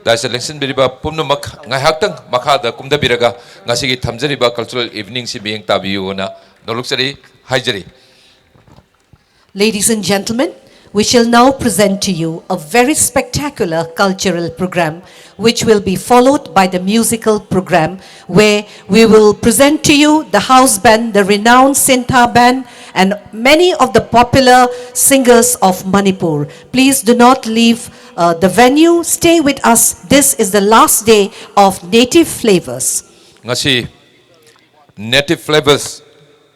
Dais ꯇ ꯂꯦꯡꯁꯤꯟꯕꯤꯔꯤꯕ ꯄꯨꯝꯅꯃꯛ ꯉꯥꯏꯍꯥꯛꯇꯪ ꯃꯈꯥꯗ ꯀꯨꯝꯊꯕꯤꯔꯒ ꯉꯁꯤꯒꯤ ꯊꯝꯖꯔꯤꯕ cultural evening ꯁꯤ ꯃꯤꯠꯌꯦꯡ ꯇꯥꯕꯤꯌꯨꯅ ꯅꯣꯂꯨꯛꯆꯔꯤ, ꯍꯥꯏꯖꯔꯤ꯫ Ladies and gentlemen, We shall now present to you a very spectacular cultural program, which will be followed by the musical program, where we will present to you the house band, the renowned Sintha band, and many of the popular singers of Manipur. Please do not leave uh, the venue. Stay with us. This is the last day of Native Flavors. Ngasi Native Flavors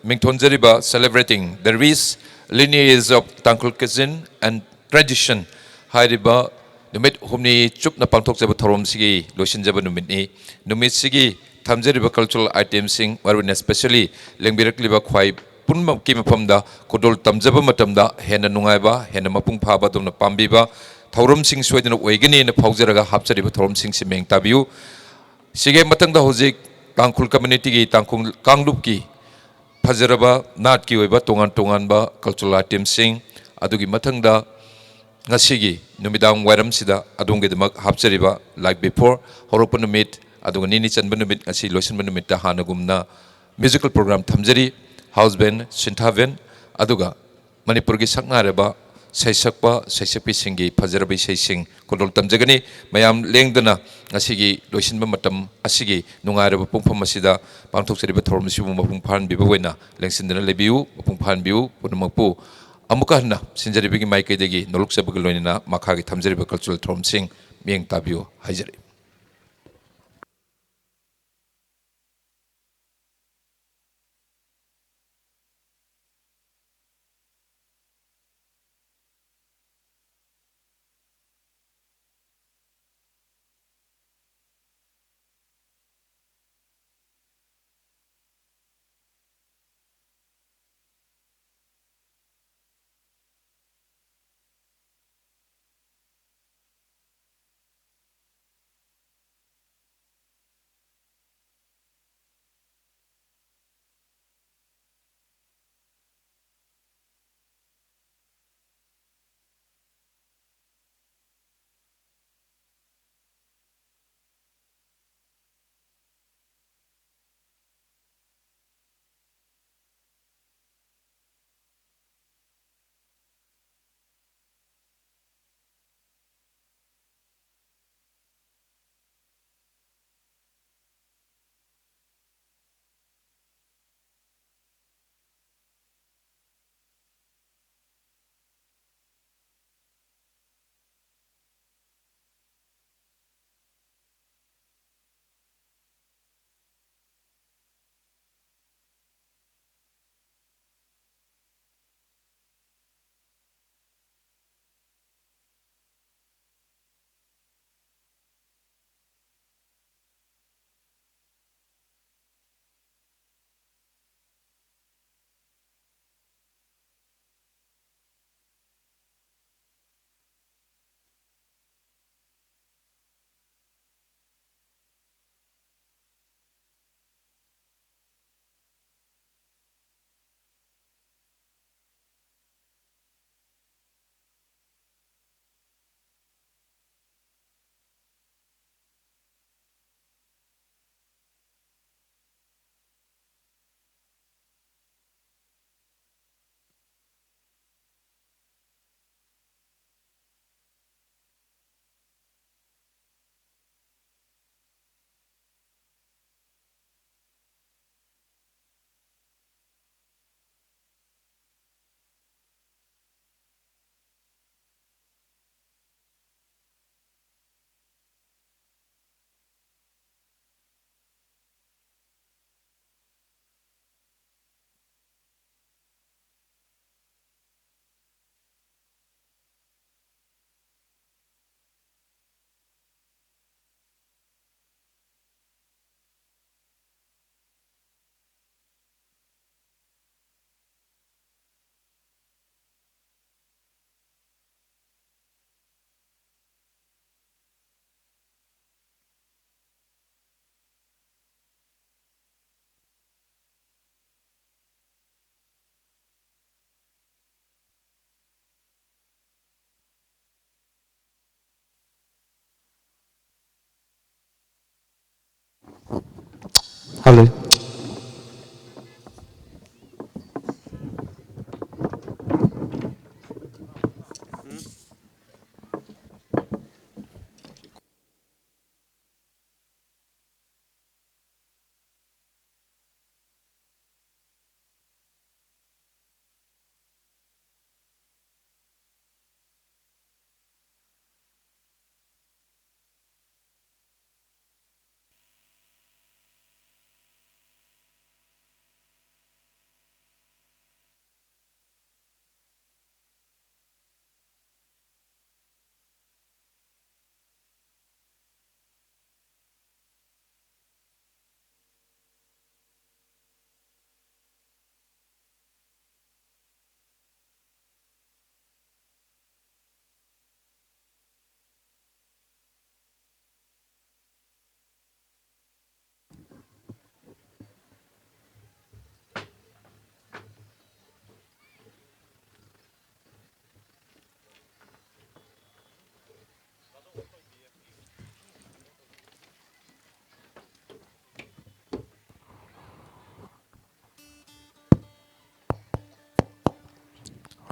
ꯃꯤꯡꯊꯣꯟꯖꯔꯤꯕ, celebrating the rich lineage of Tangkhul cuisine and tradition ꯍꯥꯏꯔꯤꯕ ꯅꯨꯃꯤꯠ ꯍꯨꯝꯅꯤ ꯆꯨꯞꯅ ꯄꯥꯡꯊꯣꯛꯆꯕ ꯊꯧꯔꯝꯁꯤꯒꯤ ꯂꯣꯏꯁꯤꯟꯖꯕ ꯅꯨꯃꯤꯠꯅꯤ꯫ ꯅꯨꯃꯤꯠꯁꯤꯒꯤ ꯊꯝꯖꯔꯤꯕ cultural itemꯁꯤꯡ, ꯃꯔꯨꯑꯣꯏꯅ specially ꯂꯦꯡꯕꯤꯔꯛꯂꯤꯕ ꯈ꯭ꯋꯥꯏ ꯄꯨꯝꯅꯃꯛꯀꯤ ꯃꯐꯝꯗ ꯈꯨꯗꯣꯜ ꯇꯝꯖꯕ ꯃꯇꯝꯗ ꯍꯦꯟꯅ ꯅꯨꯡꯉꯥꯏꯕ, ꯍꯦꯟꯅ ꯃꯄꯨꯡ ꯐꯥꯕ, ꯑꯗꯣꯝꯅ ꯄꯥꯝꯕꯤꯕ ꯊꯧꯔꯝꯁꯤꯡ ꯁꯣꯏꯗꯅ ꯑꯣꯏꯒꯅꯤꯅ ꯐꯥꯎꯖꯔꯒ ꯍꯥꯞꯆꯔꯤꯕ ꯊꯧꯔꯝꯁꯤꯡꯁꯤ ꯃꯤꯌꯦꯡ ꯇꯥꯕꯤꯌꯨ꯫ ꯁꯤꯒꯤ ꯃꯊꯪꯗ ꯍꯧꯖꯤꯛ ꯇꯥꯡꯈꯨꯜ communityꯒꯤ, ꯇꯥꯡꯈꯨꯜ ꯀꯥꯡꯂꯨꯞꯀꯤ ꯐꯖꯔꯕ ꯅꯥꯠꯀꯤ ꯑꯣꯏꯕ ꯇꯣꯉꯥꯟ ꯇꯣꯉꯥꯟꯕ cultural itemꯁꯤꯡ, ꯑꯗꯨꯒꯤ ꯃꯊꯪꯗ ꯉꯁꯤꯒꯤ ꯅꯨꯃꯤꯗꯥꯡ ꯋꯥꯏꯔꯝꯁꯤꯗ ꯑꯗꯣꯝꯒꯤꯗꯃꯛ ꯍꯥꯞꯆꯔꯤꯕ, like before, ꯍꯧꯔꯛꯄ ꯅꯨꯃꯤꯠ ꯑꯗꯨꯒ ꯅꯤꯅꯤ ꯆꯟꯕ ꯅꯨꯃꯤꯠ, ꯉꯁꯤ ꯂꯣꯏꯁꯤꯟꯕ ꯅꯨꯃꯤꯠꯇ ꯍꯥꯟꯅꯒꯨꯝꯅ musical program ꯊꯝꯖꯔꯤ꯫ House band, Sintha band, ꯑꯗꯨꯒ ꯃꯅꯤꯄꯨꯔꯒꯤ ꯁꯛꯅꯥꯏꯔꯕ ꯁꯩꯁꯛꯄ ꯁꯩꯁꯛꯄꯤꯁꯤꯡꯒꯤ ꯐꯖꯔꯕ ꯏꯁꯩꯁꯤꯡ ꯈꯨꯗꯣꯜ ꯇꯝꯖꯒꯅꯤ꯫ ꯃꯌꯥꯝ ꯂꯦꯡꯗꯅ ꯉꯁꯤꯒꯤ ꯂꯣꯏꯁꯤꯟꯕ ꯃꯇꯝ ꯑꯁꯤꯒꯤ ꯅꯨꯡꯉꯥꯏꯔꯕ ꯄꯨꯡꯐꯝ ꯑꯁꯤꯗ ꯄꯥꯡꯊꯣꯛꯆꯔꯤꯕ ꯊꯧꯔꯝ ꯑꯁꯤꯕꯨ ꯃꯄꯨꯡ ꯐꯥꯍꯟꯕꯤꯕ ꯑꯣꯏꯅ ꯂꯦꯡꯁꯤꯟꯗꯨꯅ ꯂꯩꯕꯤꯌꯨ꯫ ꯃꯄꯨꯡ ꯐꯥꯍꯟꯕꯤꯌꯨ꯫ ꯄꯨꯝꯅꯃꯛꯄꯨ ꯑꯃꯨꯛꯀ ꯍꯟꯅ ꯁꯤꯟꯖꯔꯤꯕꯒꯤ ꯃꯥꯏꯀꯩꯗꯒꯤ ꯅꯣꯂꯨꯛꯆꯕꯒ ꯂꯣꯏꯅꯅ ꯃꯈꯥꯒꯤ ꯊꯝꯖꯔꯤꯕ cultural ꯊꯧꯔꯝꯁꯤꯡ ꯃꯤꯠꯌꯦꯡ ꯇꯥꯕꯤꯌꯨ ꯍꯥꯏꯖꯔꯤ꯫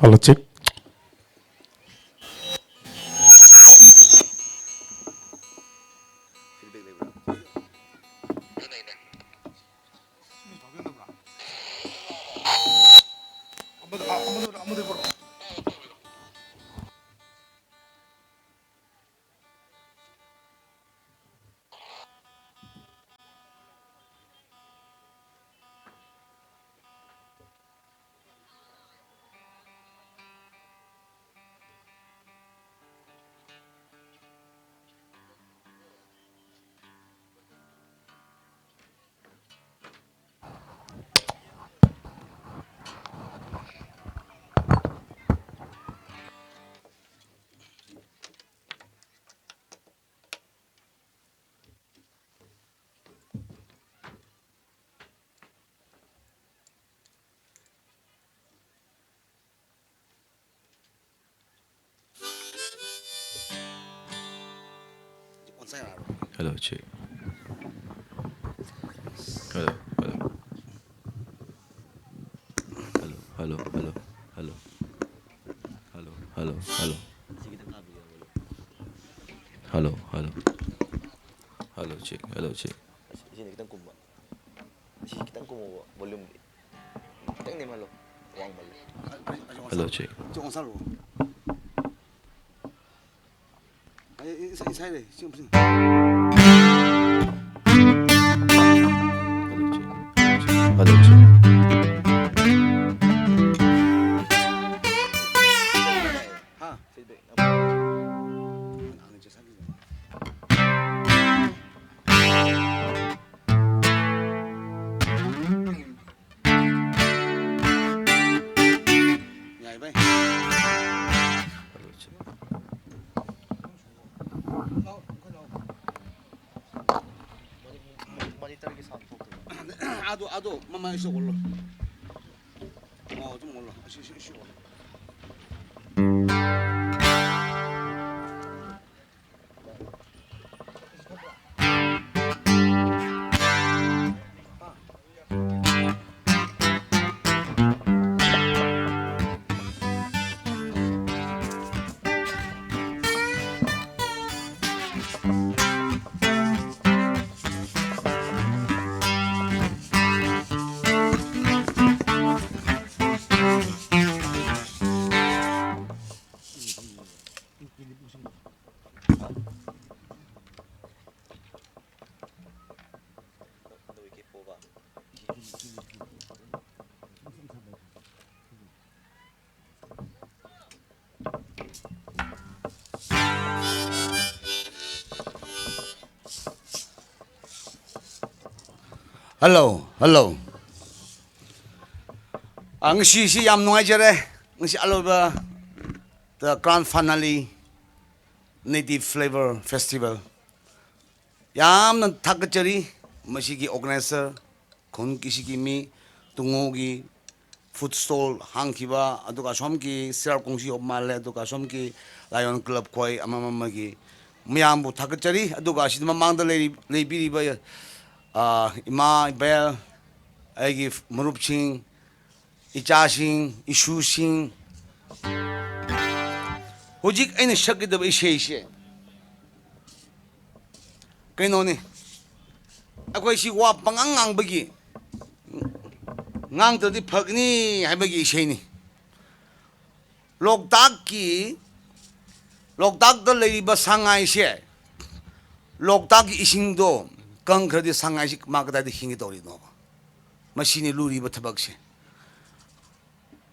Hello, check. Hello, check. Hello, hello. Hello, hello, hello, hello. Hello, hello, hello. Hello, hello. Hello, check. Hello, check. ꯑꯁꯤ, ꯁꯤꯅ ꯈꯤꯇꯪ ꯀꯨꯝꯕ꯫ ꯑꯁꯤ ꯈꯤꯇꯪ ꯀꯨꯝꯃꯣꯕ, volume ꯗꯤ꯫ ꯈꯤꯇꯪ ꯅꯦꯝꯍꯜꯂꯣ꯫ ꯋꯥꯡꯃꯜꯂꯦ꯫ Hello, check. ꯆꯦ, ꯉꯁꯥꯏ ꯂꯣ꯫ ꯑꯩ, ꯑꯩ, ꯉꯁꯥꯏ, ꯉꯁꯥꯏ ꯂꯩ꯫ ꯁꯤ, ꯁꯤ꯫ Hello, check. Hello, check. ꯍꯥ? Feedback. ꯌꯥꯏ ꯚꯥꯏ꯫ Monitor ꯒꯤ sound ꯊꯣꯛꯇꯕ꯫ ꯑꯗꯣ, ꯑꯗꯣ, ꯃꯃꯥꯏ ꯁꯤ ꯑꯣꯜꯂꯣ꯫ ꯑꯣ, ꯑꯗꯨꯝ ꯑꯣꯜꯂꯣ꯫ ꯑꯁꯤ, ꯁꯤ, ꯁꯤ ꯑꯣꯜꯂꯣ꯫ Hello, hello. ꯑ, ꯉꯁꯤꯁꯤ ꯌꯥꯝ ꯅꯨꯡꯉꯥꯏꯖꯔꯦ꯫ ꯉꯁꯤ ꯑꯂꯣꯏꯕ, the grand finale, Native Flavor Festival꯫ ꯌꯥꯝꯅ ꯊꯥꯒꯠꯆꯔꯤ ꯃꯁꯤꯒꯤ organizer, ꯈꯨꯟ ꯀꯤꯁꯤꯒꯤ ꯃꯤ, ꯇꯨꯡꯉꯣꯒꯤ food stall ꯍꯥꯡꯈꯤꯕ, ꯑꯗꯨꯒ ꯑꯁꯣꯝꯒꯤ ꯁꯤꯔꯥꯔꯈꯣꯡꯁꯤ ꯌꯧꯕ ꯃꯥꯜꯂꯦ, ꯑꯗꯨꯒ ꯑꯁꯣꯝꯒꯤ Lion Club ꯈꯣꯏ ꯑꯃꯃꯝꯒꯤ ꯃꯌꯥꯝꯕꯨ ꯊꯥꯒꯠꯆꯔꯤ꯫ ꯑꯗꯨꯒ ꯑꯁꯤꯗ ꯃꯃꯥꯡꯗ ꯂꯩꯔꯤ-, ꯂꯩꯕꯤꯔꯤꯕ, ꯑ, ꯏꯃꯥ, ꯏꯕꯦꯜ, ꯑꯩꯒꯤ ꯃꯔꯨꯞꯁꯤꯡ, ꯏꯆꯥꯁꯤꯡ, ꯏꯁꯨꯁꯤꯡ, ꯍꯧꯖꯤꯛ ꯑꯩꯅ ꯁꯛꯀꯗꯕ ꯏꯁꯩꯁꯦ ꯀꯩꯅꯣꯅꯤ, ꯑꯩꯈꯣꯏ ꯁꯤ ꯋꯥ ꯄꯉꯥꯡ ꯉꯥꯡꯕꯒꯤ, ꯉꯥꯡꯗ꯭ꯔꯗꯤ ꯐꯒꯅꯤ ꯍꯥꯏꯕꯒꯤ ꯏꯁꯩꯅꯤ꯫ ꯂꯣꯛꯇꯥꯛꯀꯤ, ꯂꯣꯛꯇꯥꯛꯇ ꯂꯩꯔꯤꯕ ꯁꯉꯥꯏꯁꯦ, ꯂꯣꯛꯇꯥꯛꯀꯤ ꯏꯁꯤꯡꯗꯣ ꯀꯪꯈ꯭ꯔꯗꯤ ꯁꯉꯥꯏꯁꯤ ꯃꯥ ꯀꯗꯥꯏꯗ ꯍꯤꯡꯒꯦ ꯇꯧꯔꯤꯅꯣꯕ? ꯃꯁꯤꯅꯤ ꯂꯨꯔꯤꯕ ꯊꯕꯛꯁꯦ꯫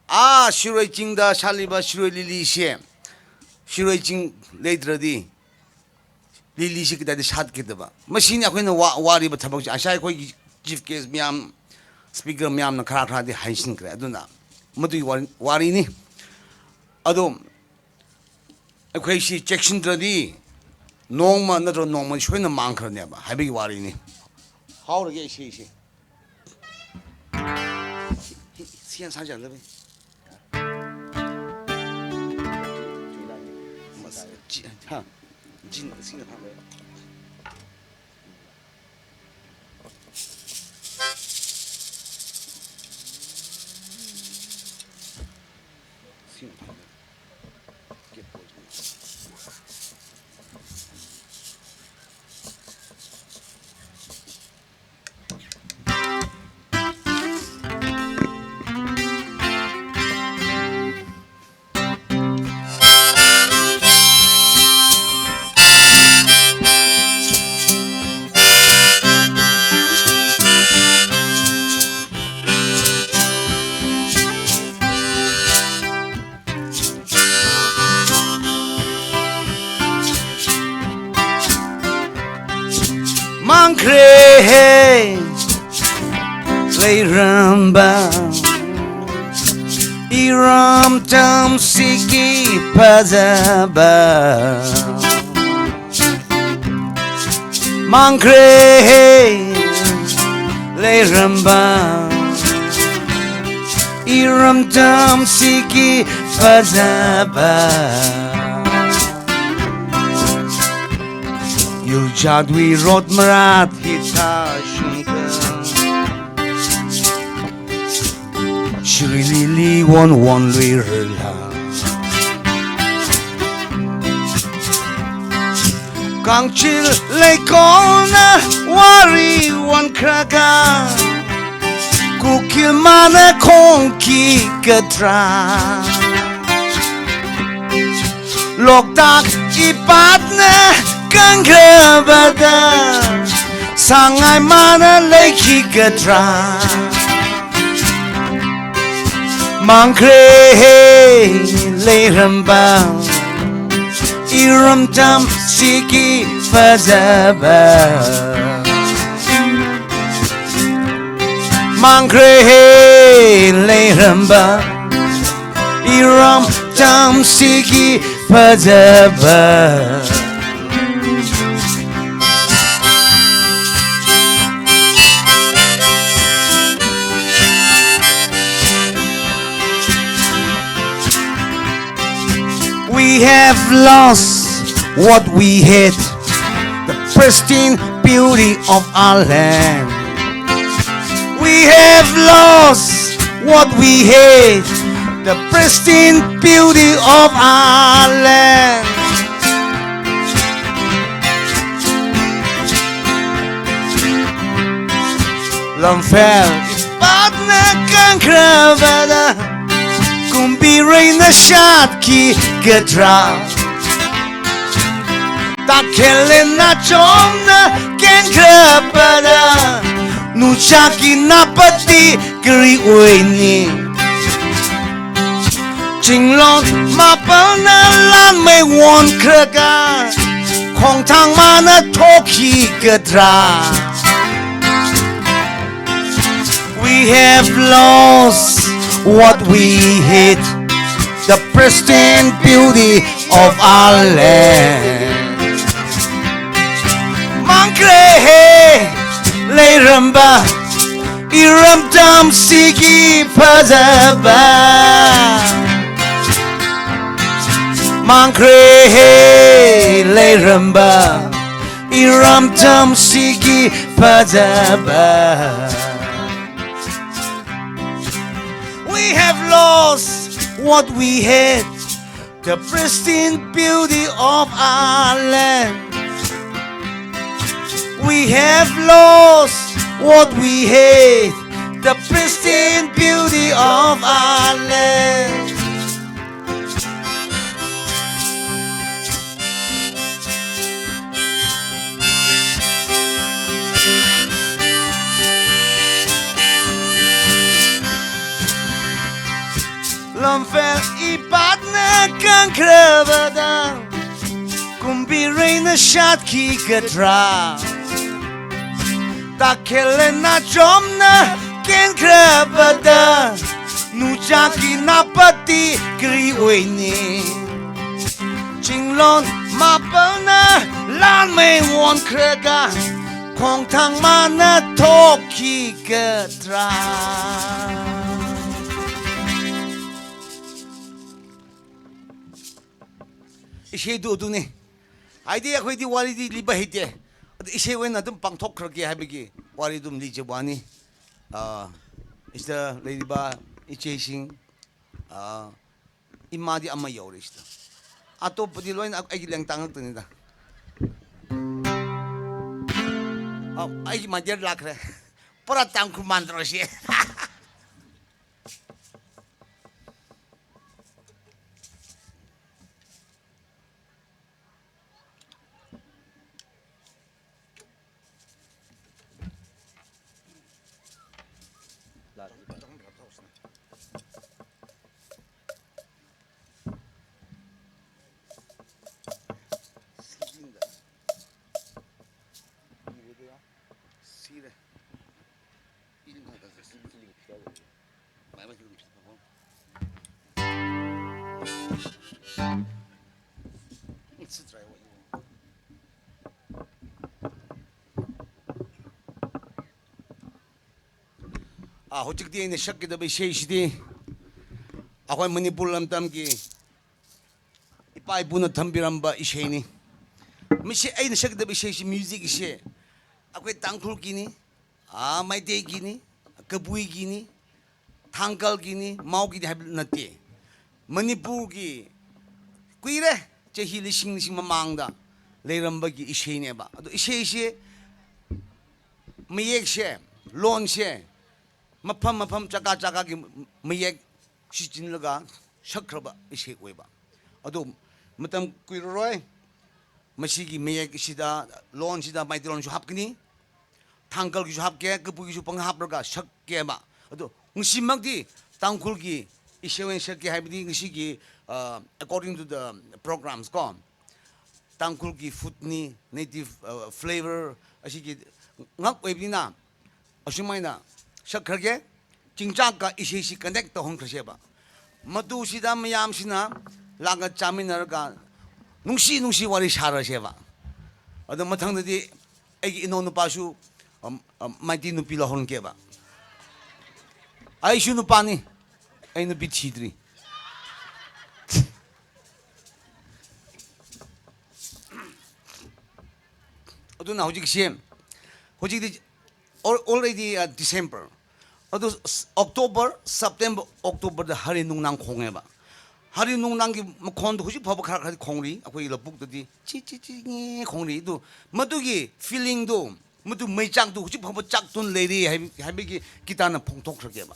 ꯑꯥ ꯁꯤꯔꯣꯏ ꯆꯤꯡꯗ ꯁꯥꯠꯂꯤꯕ ꯁꯤꯔꯣꯏ ꯂꯤꯂꯤꯁꯦ, ꯁꯤꯔꯣꯏ ꯆꯤꯡ ꯂꯩꯇ꯭ꯔꯗꯤ ꯂꯤꯂꯤꯁꯤ ꯀꯗꯥꯏꯗ ꯁꯥꯠꯀꯗꯕ? ꯃꯁꯤꯅꯤ ꯑꯩꯈꯣꯏꯅ ꯋꯥ-, ꯋꯥꯔꯤꯕ ꯊꯕꯛꯁꯦ꯫ ꯉꯁꯥꯏ ꯑꯩꯈꯣꯏꯒꯤ chief guest ꯃꯌꯥꯝ, speaker ꯃꯌꯥꯝꯅ ꯈꯔ ꯈꯔꯗꯤ ꯍꯥꯏꯁꯤꯟꯈ꯭ꯔꯦ꯫ ꯑꯗꯨꯅ ꯃꯗꯨꯒꯤ ꯋꯥꯔꯤ-, ꯋꯥꯔꯤꯅꯤ꯫ ꯑꯗꯣ ꯑꯩꯈꯣꯏꯁꯤ ꯆꯦꯛꯁꯤꯟꯗ꯭ꯔꯗꯤ ꯅꯣꯡꯃ ꯅꯠꯇ꯭ꯔꯒ ꯅꯣꯡꯃꯗꯤ ꯁꯣꯏꯅ ꯃꯥꯡꯈ꯭ꯔꯅꯦꯕ ꯍꯥꯏꯕꯒꯤ ꯋꯥꯔꯤꯅꯤ꯫ ꯍꯥꯎꯔꯒꯦ ꯏꯁꯩꯁꯦ꯫ ꯁꯤ ꯌꯥꯝ ꯁꯥꯡ ꯆꯥꯗꯕꯅꯤ꯫ ꯃꯁ-, ꯖꯤ-, ꯍꯥ? ꯖꯤꯟ, ꯁꯤꯅ ꯐꯥꯕ꯫ ꯁꯤꯅ ꯐꯥꯕ꯫ ꯃꯥꯡꯈ꯭ꯔꯦꯍꯦ꯫ ꯏꯔꯝꯕ, ꯏꯔꯝꯗꯝꯁꯤꯒꯤ ꯐꯖꯕ ꯃꯥꯡꯈ꯭ꯔꯦ ꯂꯩꯔꯝꯕ, ꯏꯔꯝꯗꯝꯁꯤꯒꯤ ꯐꯖꯕ꯫ ꯌꯨꯖꯥꯗ꯭ꯋꯤ ꯔꯣꯠ ꯃꯔꯥꯠ ꯍꯤꯊꯥ ꯁꯨꯡꯊ ꯁꯤꯔꯤ ꯂꯤꯂꯤ ꯋꯣꯟ ꯋꯣꯟ ꯂꯨꯏ ꯔꯂꯥ꯫ ꯀꯥꯡꯆꯤꯜ ꯂꯩꯀꯣꯜꯅ ꯋꯥꯔꯤ ꯋꯥꯟꯈ꯭ꯔꯒ ꯀꯨꯀꯤꯜ ꯃꯥꯅ ꯈꯣꯡꯈꯤꯒꯗ꯭ꯔꯥ? ꯂꯣꯛꯇꯥꯛ ꯏꯄꯥꯠꯅ ꯀꯪꯈ꯭ꯔꯕꯗ ꯁꯉꯥꯏ ꯃꯥꯅ ꯂꯩꯈꯤꯒꯗ꯭ꯔꯥ? ꯃꯥꯡꯈ꯭ꯔꯦ ꯂꯩꯔꯝꯕ ꯏꯔꯝꯗꯝꯁꯤꯒꯤ ꯐꯖꯕ꯫ ꯃꯥꯡꯈ꯭ꯔꯦ ꯂꯩꯔꯝꯕ ꯏꯔꯝꯗꯝꯁꯤꯒꯤ ꯐꯖꯕ꯫ We have lost what we had, the pristine beauty of our land. We have lost what we had, the pristine beauty of our land. ꯂꯝꯐꯦꯜ ꯏꯄꯥꯛꯅ ꯀꯪꯈ꯭ꯔꯕꯗ ꯀꯨꯝꯕꯤꯔꯩꯅ ꯁꯥꯠꯈꯤꯒꯗ꯭ꯔꯥ? ꯇꯥꯈꯦꯜ ꯂꯦꯟꯅ ꯆꯣꯝꯅ ꯀꯦꯟꯈ꯭ꯔꯕꯗ ꯅꯨꯡꯁꯥꯒꯤ ꯅꯥꯄꯗꯤ ꯀꯔꯤ ꯑꯣꯏꯅꯤ? ꯆꯤꯡꯂꯣꯟ ꯃꯥꯄꯜꯅ ꯂꯥꯟꯃꯩ ꯑꯣꯟꯈ꯭ꯔꯒ ꯈꯣꯡꯊꯥꯡ ꯃꯥꯅ ꯊꯣꯛꯈꯤꯒꯗ꯭ꯔꯥ? We have lost what we had, the pristine beauty of our land. ꯃꯥꯡꯈ꯭ꯔꯦꯍꯦ ꯂꯩꯔꯝꯕ ꯏꯔꯝꯗꯝꯁꯤꯒꯤ ꯐꯖꯕ꯫ ꯃꯥꯡꯈ꯭ꯔꯦꯍꯦ ꯂꯩꯔꯝꯕ ꯏꯔꯝꯗꯝꯁꯤꯒꯤ ꯐꯖꯕ꯫ We have lost what we had, the pristine beauty of our land. We have lost what we had, the pristine beauty of our land. ꯂꯝꯐꯦꯜ ꯏꯄꯥꯛꯅ ꯀꯟꯈ꯭ꯔꯕꯗ ꯀꯨꯝꯕꯤꯔꯩꯅ ꯁꯥꯠꯈꯤꯒꯗ꯭ꯔꯥ? ꯇꯥꯈꯦꯜ ꯂꯩꯃ ꯆꯣꯝꯅ ꯀꯦꯟꯈ꯭ꯔꯕꯗ ꯅꯨꯡꯆꯥꯛꯀꯤ ꯅꯥꯄꯇꯤ ꯀꯔꯤ ꯑꯣꯏꯅꯤ? ꯆꯤꯡꯂꯣꯟ ꯃꯥꯄꯜꯅ ꯂꯥꯟꯃꯩ ꯑꯣꯟꯈ꯭ꯔꯒ ꯈꯣꯡꯊꯥꯡ ꯃꯥꯅ ꯊꯣꯛꯈꯤꯒꯗ꯭ꯔꯥ? ꯏꯁꯩꯗꯨ ꯑꯗꯨꯅꯤ꯫ ꯍꯥꯏꯗꯤ ꯑꯩꯈꯣꯏꯗꯤ ꯋꯥꯔꯤꯗꯤ ꯂꯤꯕ ꯍꯩꯇꯦ꯫ ꯑꯗꯨ ꯏꯁꯩ ꯑꯣꯏꯅ ꯑꯗꯨꯝ ꯄꯥꯡꯊꯣꯛꯈ꯭ꯔꯒꯦ ꯍꯥꯏꯕꯒꯤ ꯋꯥꯔꯤ ꯑꯗꯨꯝ ꯂꯤꯖꯕ ꯋꯥꯅꯤ꯫ ꯑꯥ, ꯁꯤꯗ ꯂꯩꯔꯤꯕ ꯏꯆꯦꯁꯤꯡ, ꯑꯥ, ꯏꯃꯥꯗꯤ ꯑꯃ ꯌꯧꯔꯦ ꯁꯤꯗ꯫ ꯑꯇꯣꯞꯄꯗꯤ ꯂꯣꯏꯅ ꯑꯩꯒꯤ ꯂꯦꯡꯇꯥ ꯉꯥꯛꯇꯅꯤꯗ꯫ ꯑꯥ, ꯑꯩꯒꯤ ꯃꯥꯏꯗꯤꯌꯔ ꯂꯥꯛꯈ꯭ꯔꯦ꯫ ꯄꯨꯔꯥ ꯇꯥꯡꯈꯨꯜ ꯃꯥꯟꯗ꯭ꯔꯣ ꯁꯤ? ꯁꯤꯔꯦ꯫ ꯏꯟ ꯈꯛꯇꯁꯨ ꯁꯤ It's a try what you want. ꯑꯥ, ꯍꯧꯖꯤꯛꯇꯤ ꯑꯩꯅ ꯁꯛꯀꯗꯕ ꯏꯁꯩꯁꯤꯗꯤ ꯑꯩꯈꯣꯏ ꯃꯅꯤꯄꯨꯔ ꯂꯝꯗꯝꯒꯤ ꯏꯄꯥ ꯏꯄꯨꯅ ꯊꯝꯕꯤꯔꯝꯕ ꯏꯁꯩꯅꯤ꯫ ꯃꯁꯤ ꯑꯩꯅ ꯁꯛꯀꯗꯕ ꯏꯁꯩꯁꯤ, ꯃ꯭ꯌꯨꯖꯤꯛ ꯏꯁꯩ, ꯑꯩꯈꯣꯏ ꯇꯥꯡꯈꯨꯜꯒꯤꯅꯤ, ꯑꯥ, ꯃꯩꯇꯩꯒꯤꯅꯤ, ꯀꯕꯨꯏꯒꯤꯅꯤ, ꯊꯥꯡꯒꯜꯒꯤꯅꯤ, ꯃꯥꯎꯒꯤꯅꯤ ꯍꯥꯏꯕ ꯅꯠꯇꯦ꯫ ꯃꯅꯤꯄꯨꯔꯒꯤ ꯀꯨꯏꯔꯦ, ꯆꯍꯤ ꯂꯤꯁꯤꯡ ꯂꯤꯁꯤꯡ ꯃꯃꯥꯡꯗ ꯂꯩꯔꯝꯕꯒꯤ ꯏꯁꯩꯅꯦꯕ꯫ ꯑꯗꯣ ꯏꯁꯩꯁꯦ, ꯃꯌꯦꯛꯁꯦ, ꯂꯣꯟꯁꯦ, ꯃꯐꯝ ꯃꯐꯝ, ꯆꯀꯥ ꯆꯀꯥꯒꯤ ꯃꯌꯦꯛ ꯁꯤꯖꯤꯟꯅꯂꯒ ꯁꯛꯈ꯭ꯔꯕ ꯏꯁꯩ ꯑꯣꯏꯕ꯫ ꯑꯗꯣ ꯃꯇꯝ ꯀꯨꯏꯔꯔꯣꯏ, ꯃꯁꯤꯒꯤ ꯃꯌꯦꯛ ꯑꯁꯤꯗ, ꯂꯣꯟꯁꯤꯗ ꯃꯩꯇꯩꯂꯣꯟꯁꯨ ꯍꯥꯞꯀꯅꯤ, ꯊꯥꯡꯒꯜꯒꯤꯁꯨ ꯍꯥꯞꯀꯦ, ꯀꯕꯨꯏꯒꯤꯁꯨ ꯄꯪꯍꯥꯞ ꯍꯥꯞꯂꯒ ꯁꯛꯀꯦꯕ꯫ ꯑꯗꯣ ꯉꯁꯤꯃꯛꯇꯤ ꯇꯥꯡꯈꯨꯜꯒꯤ ꯏꯁꯩ ꯑꯣꯏꯅ ꯁꯛꯀꯦ ꯍꯥꯏꯕꯗꯤ ꯉꯁꯤꯒꯤ, ꯑ, according to the programs ꯀꯣ, ꯇꯥꯡꯈꯨꯜꯒꯤ ꯐꯨꯗꯅꯤ, ꯅꯦꯇꯤꯚ, ꯑ, ꯐ꯭ꯂꯦꯚꯔ ꯑꯁꯤꯒꯤ ꯉꯥꯛ ꯑꯣꯏꯕꯅꯤꯅ, ꯑꯁꯨꯃꯥꯏꯅ ꯁꯛꯈ꯭ꯔꯒꯦ꯫ ꯆꯤꯡꯆꯥꯛꯀ ꯏꯁꯩꯁꯤ ꯀꯅꯦꯛ ꯇꯧꯍꯟꯈ꯭ꯔꯁꯦꯕ꯫ ꯃꯗꯨꯁꯤꯗ ꯃꯌꯥꯝꯁꯤꯅ ꯂꯥꯛꯑꯒ ꯆꯥꯃꯤꯟꯅꯔꯒ ꯅꯨꯡꯁꯤ ꯅꯨꯡꯁꯤ ꯋꯥꯔꯤ ꯁꯥꯔꯁꯦꯕ꯫ ꯑꯗꯣ ꯃꯊꯪꯗꯗꯤ ꯑꯩꯒꯤ ꯏꯅꯧ ꯅꯨꯄꯥꯁꯨ, ꯑꯝ, ꯑꯝ, ꯃꯩꯇꯩ ꯅꯨꯄꯤ ꯂꯧꯍꯟꯒꯦꯕ꯫ ꯑꯩꯁꯨ ꯅꯨꯄꯥꯅꯤ, ꯑꯩ ꯅꯨꯄꯤ ꯊꯤꯗ꯭ꯔꯤ꯫ ꯑꯗꯨꯅ ꯍꯧꯖꯤꯛꯁꯦ, ꯍꯧꯖꯤꯛꯇꯤ ꯑꯣꯜ-, already, ꯑ, December꯫ ꯑꯗꯨ ꯁ-, October, September, Octoberꯗ ꯍꯔꯤ ꯅꯨꯡꯅꯥꯡ ꯈꯣꯡꯉꯦꯕ꯫ ꯍꯔꯤ ꯅꯨꯡꯅꯥꯡꯒꯤ ꯃꯈꯣꯟꯗꯣ ꯍꯧꯖꯤꯛ ꯐꯥꯎꯕ ꯈꯔ ꯈꯔꯗꯤ ꯈꯣꯡꯔꯤ, ꯑꯩꯈꯣꯏꯒꯤ ꯂꯧꯕꯨꯛꯇꯗꯤ ꯆꯤ ꯆꯤ ꯆꯤ ꯉꯦ ꯈꯣꯡꯔꯤ꯫ ꯑꯗꯨ ꯃꯗꯨꯒꯤ ꯐꯤꯂꯤꯡꯗꯣ, ꯃꯗꯨ ꯃꯩꯆꯥꯛꯇꯨ ꯍꯧꯖꯤꯛ ꯐꯥꯎꯕ ꯆꯥꯛꯇꯨꯅ ꯂꯩꯔꯤ ꯍꯥꯏꯕ, ꯍꯥꯏꯕꯒꯤ ꯒꯤꯇꯥꯔꯅ ꯐꯣꯡꯗꯣꯛꯈ꯭ꯔꯒꯦꯕ꯫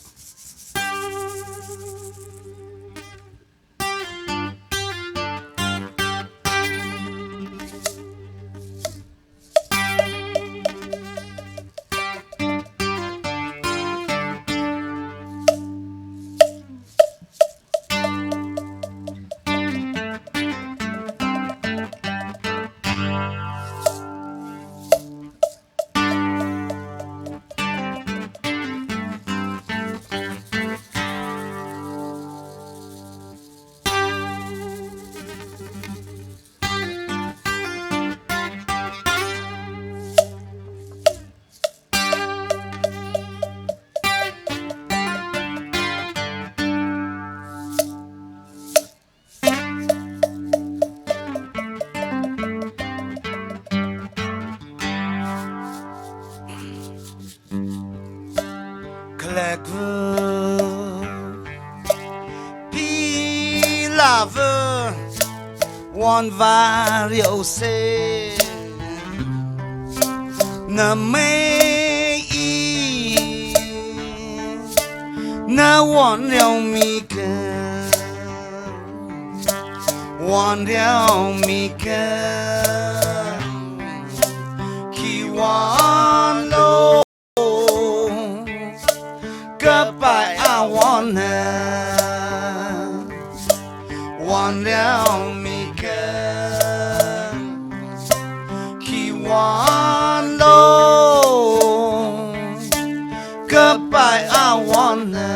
ꯇꯥꯕ ꯋꯥꯟ ꯚꯥꯔꯤꯌꯧꯁꯦ ꯅꯃꯩ ꯏ ꯅ ꯋꯥꯟ ꯌꯧꯃꯤꯀ ꯋꯥꯟ ꯌꯧꯃꯤꯀ ꯈꯤ ꯋꯥꯟ ꯂꯣ ꯀ ꯄꯥꯏ ꯑ ꯋꯥꯟ ꯅ ꯋꯥꯟ ꯌꯧꯃꯤꯀ ꯈꯤ ꯋꯥꯟ ꯂꯣ ꯀ ꯄꯥꯏ ꯑ ꯋꯥꯟ ꯅ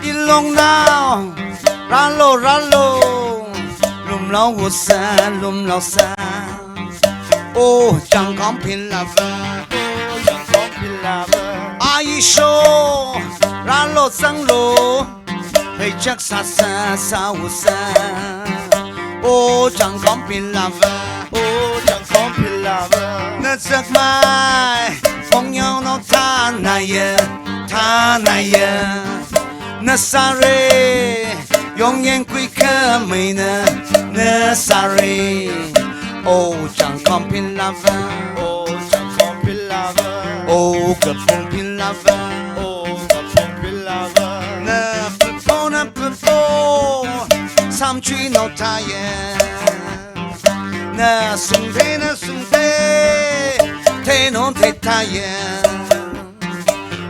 ꯏꯂꯣꯡꯅꯥꯎ ꯔꯥꯜꯂꯣ ꯔꯥꯜꯂꯣ ꯂꯨꯝꯂꯥꯎ ꯎꯁꯥ ꯂꯨꯝꯂꯥꯎ ꯁꯥ ꯑꯣ ꯆꯪꯈꯣꯝ ꯐꯤꯜꯂꯕ ꯑꯣ ꯆꯪꯈꯣꯝ ꯐꯤꯜꯂꯕ ꯑꯥꯏꯁꯣ ꯔꯥꯜꯂꯣ ꯆꯪꯂꯣ ꯍꯩꯆꯛ ꯁꯥ ꯁꯥ ꯁꯥ ꯎꯁꯥ ꯑꯣ ꯆꯪꯈꯣꯝ ꯐꯤꯜꯂꯕ ꯑꯣ ꯆꯪꯈꯣꯝ ꯐꯤꯜꯂꯕ ꯅꯆꯛ ꯃꯥꯏ ꯈꯣꯡꯌꯥꯎꯅꯣ ꯊꯥꯅꯥꯏꯌꯦ ꯊꯥꯅꯥꯏꯌꯦ ꯅꯁꯥꯔꯦ ꯌꯣꯡꯌꯦꯡ ꯀꯨꯏ ꯈꯃꯩꯅ ꯅꯁꯥꯔꯦ ꯑꯣ ꯆꯪꯈꯣꯝ ꯐꯤꯜꯂꯕ ꯑꯣ ꯆꯪꯈꯣꯝ ꯐꯤꯜꯂꯕ ꯑꯣ ꯀꯐꯣꯡ ꯐꯤꯜꯂꯕ ꯑꯣ ꯀꯐꯣꯡ ꯐꯤꯜꯂꯕ ꯅ ꯐꯨꯠꯐꯣ ꯅ ꯐꯨꯠꯐꯣ ꯁꯝ ꯆꯨꯏ ꯅꯣ ꯊꯥꯏꯌꯦ ꯅ ꯁꯨꯡꯊꯦ ꯅ ꯁꯨꯡꯊꯦ ꯊꯦ ꯅꯣ ꯊꯦ ꯊꯥꯏꯌꯦ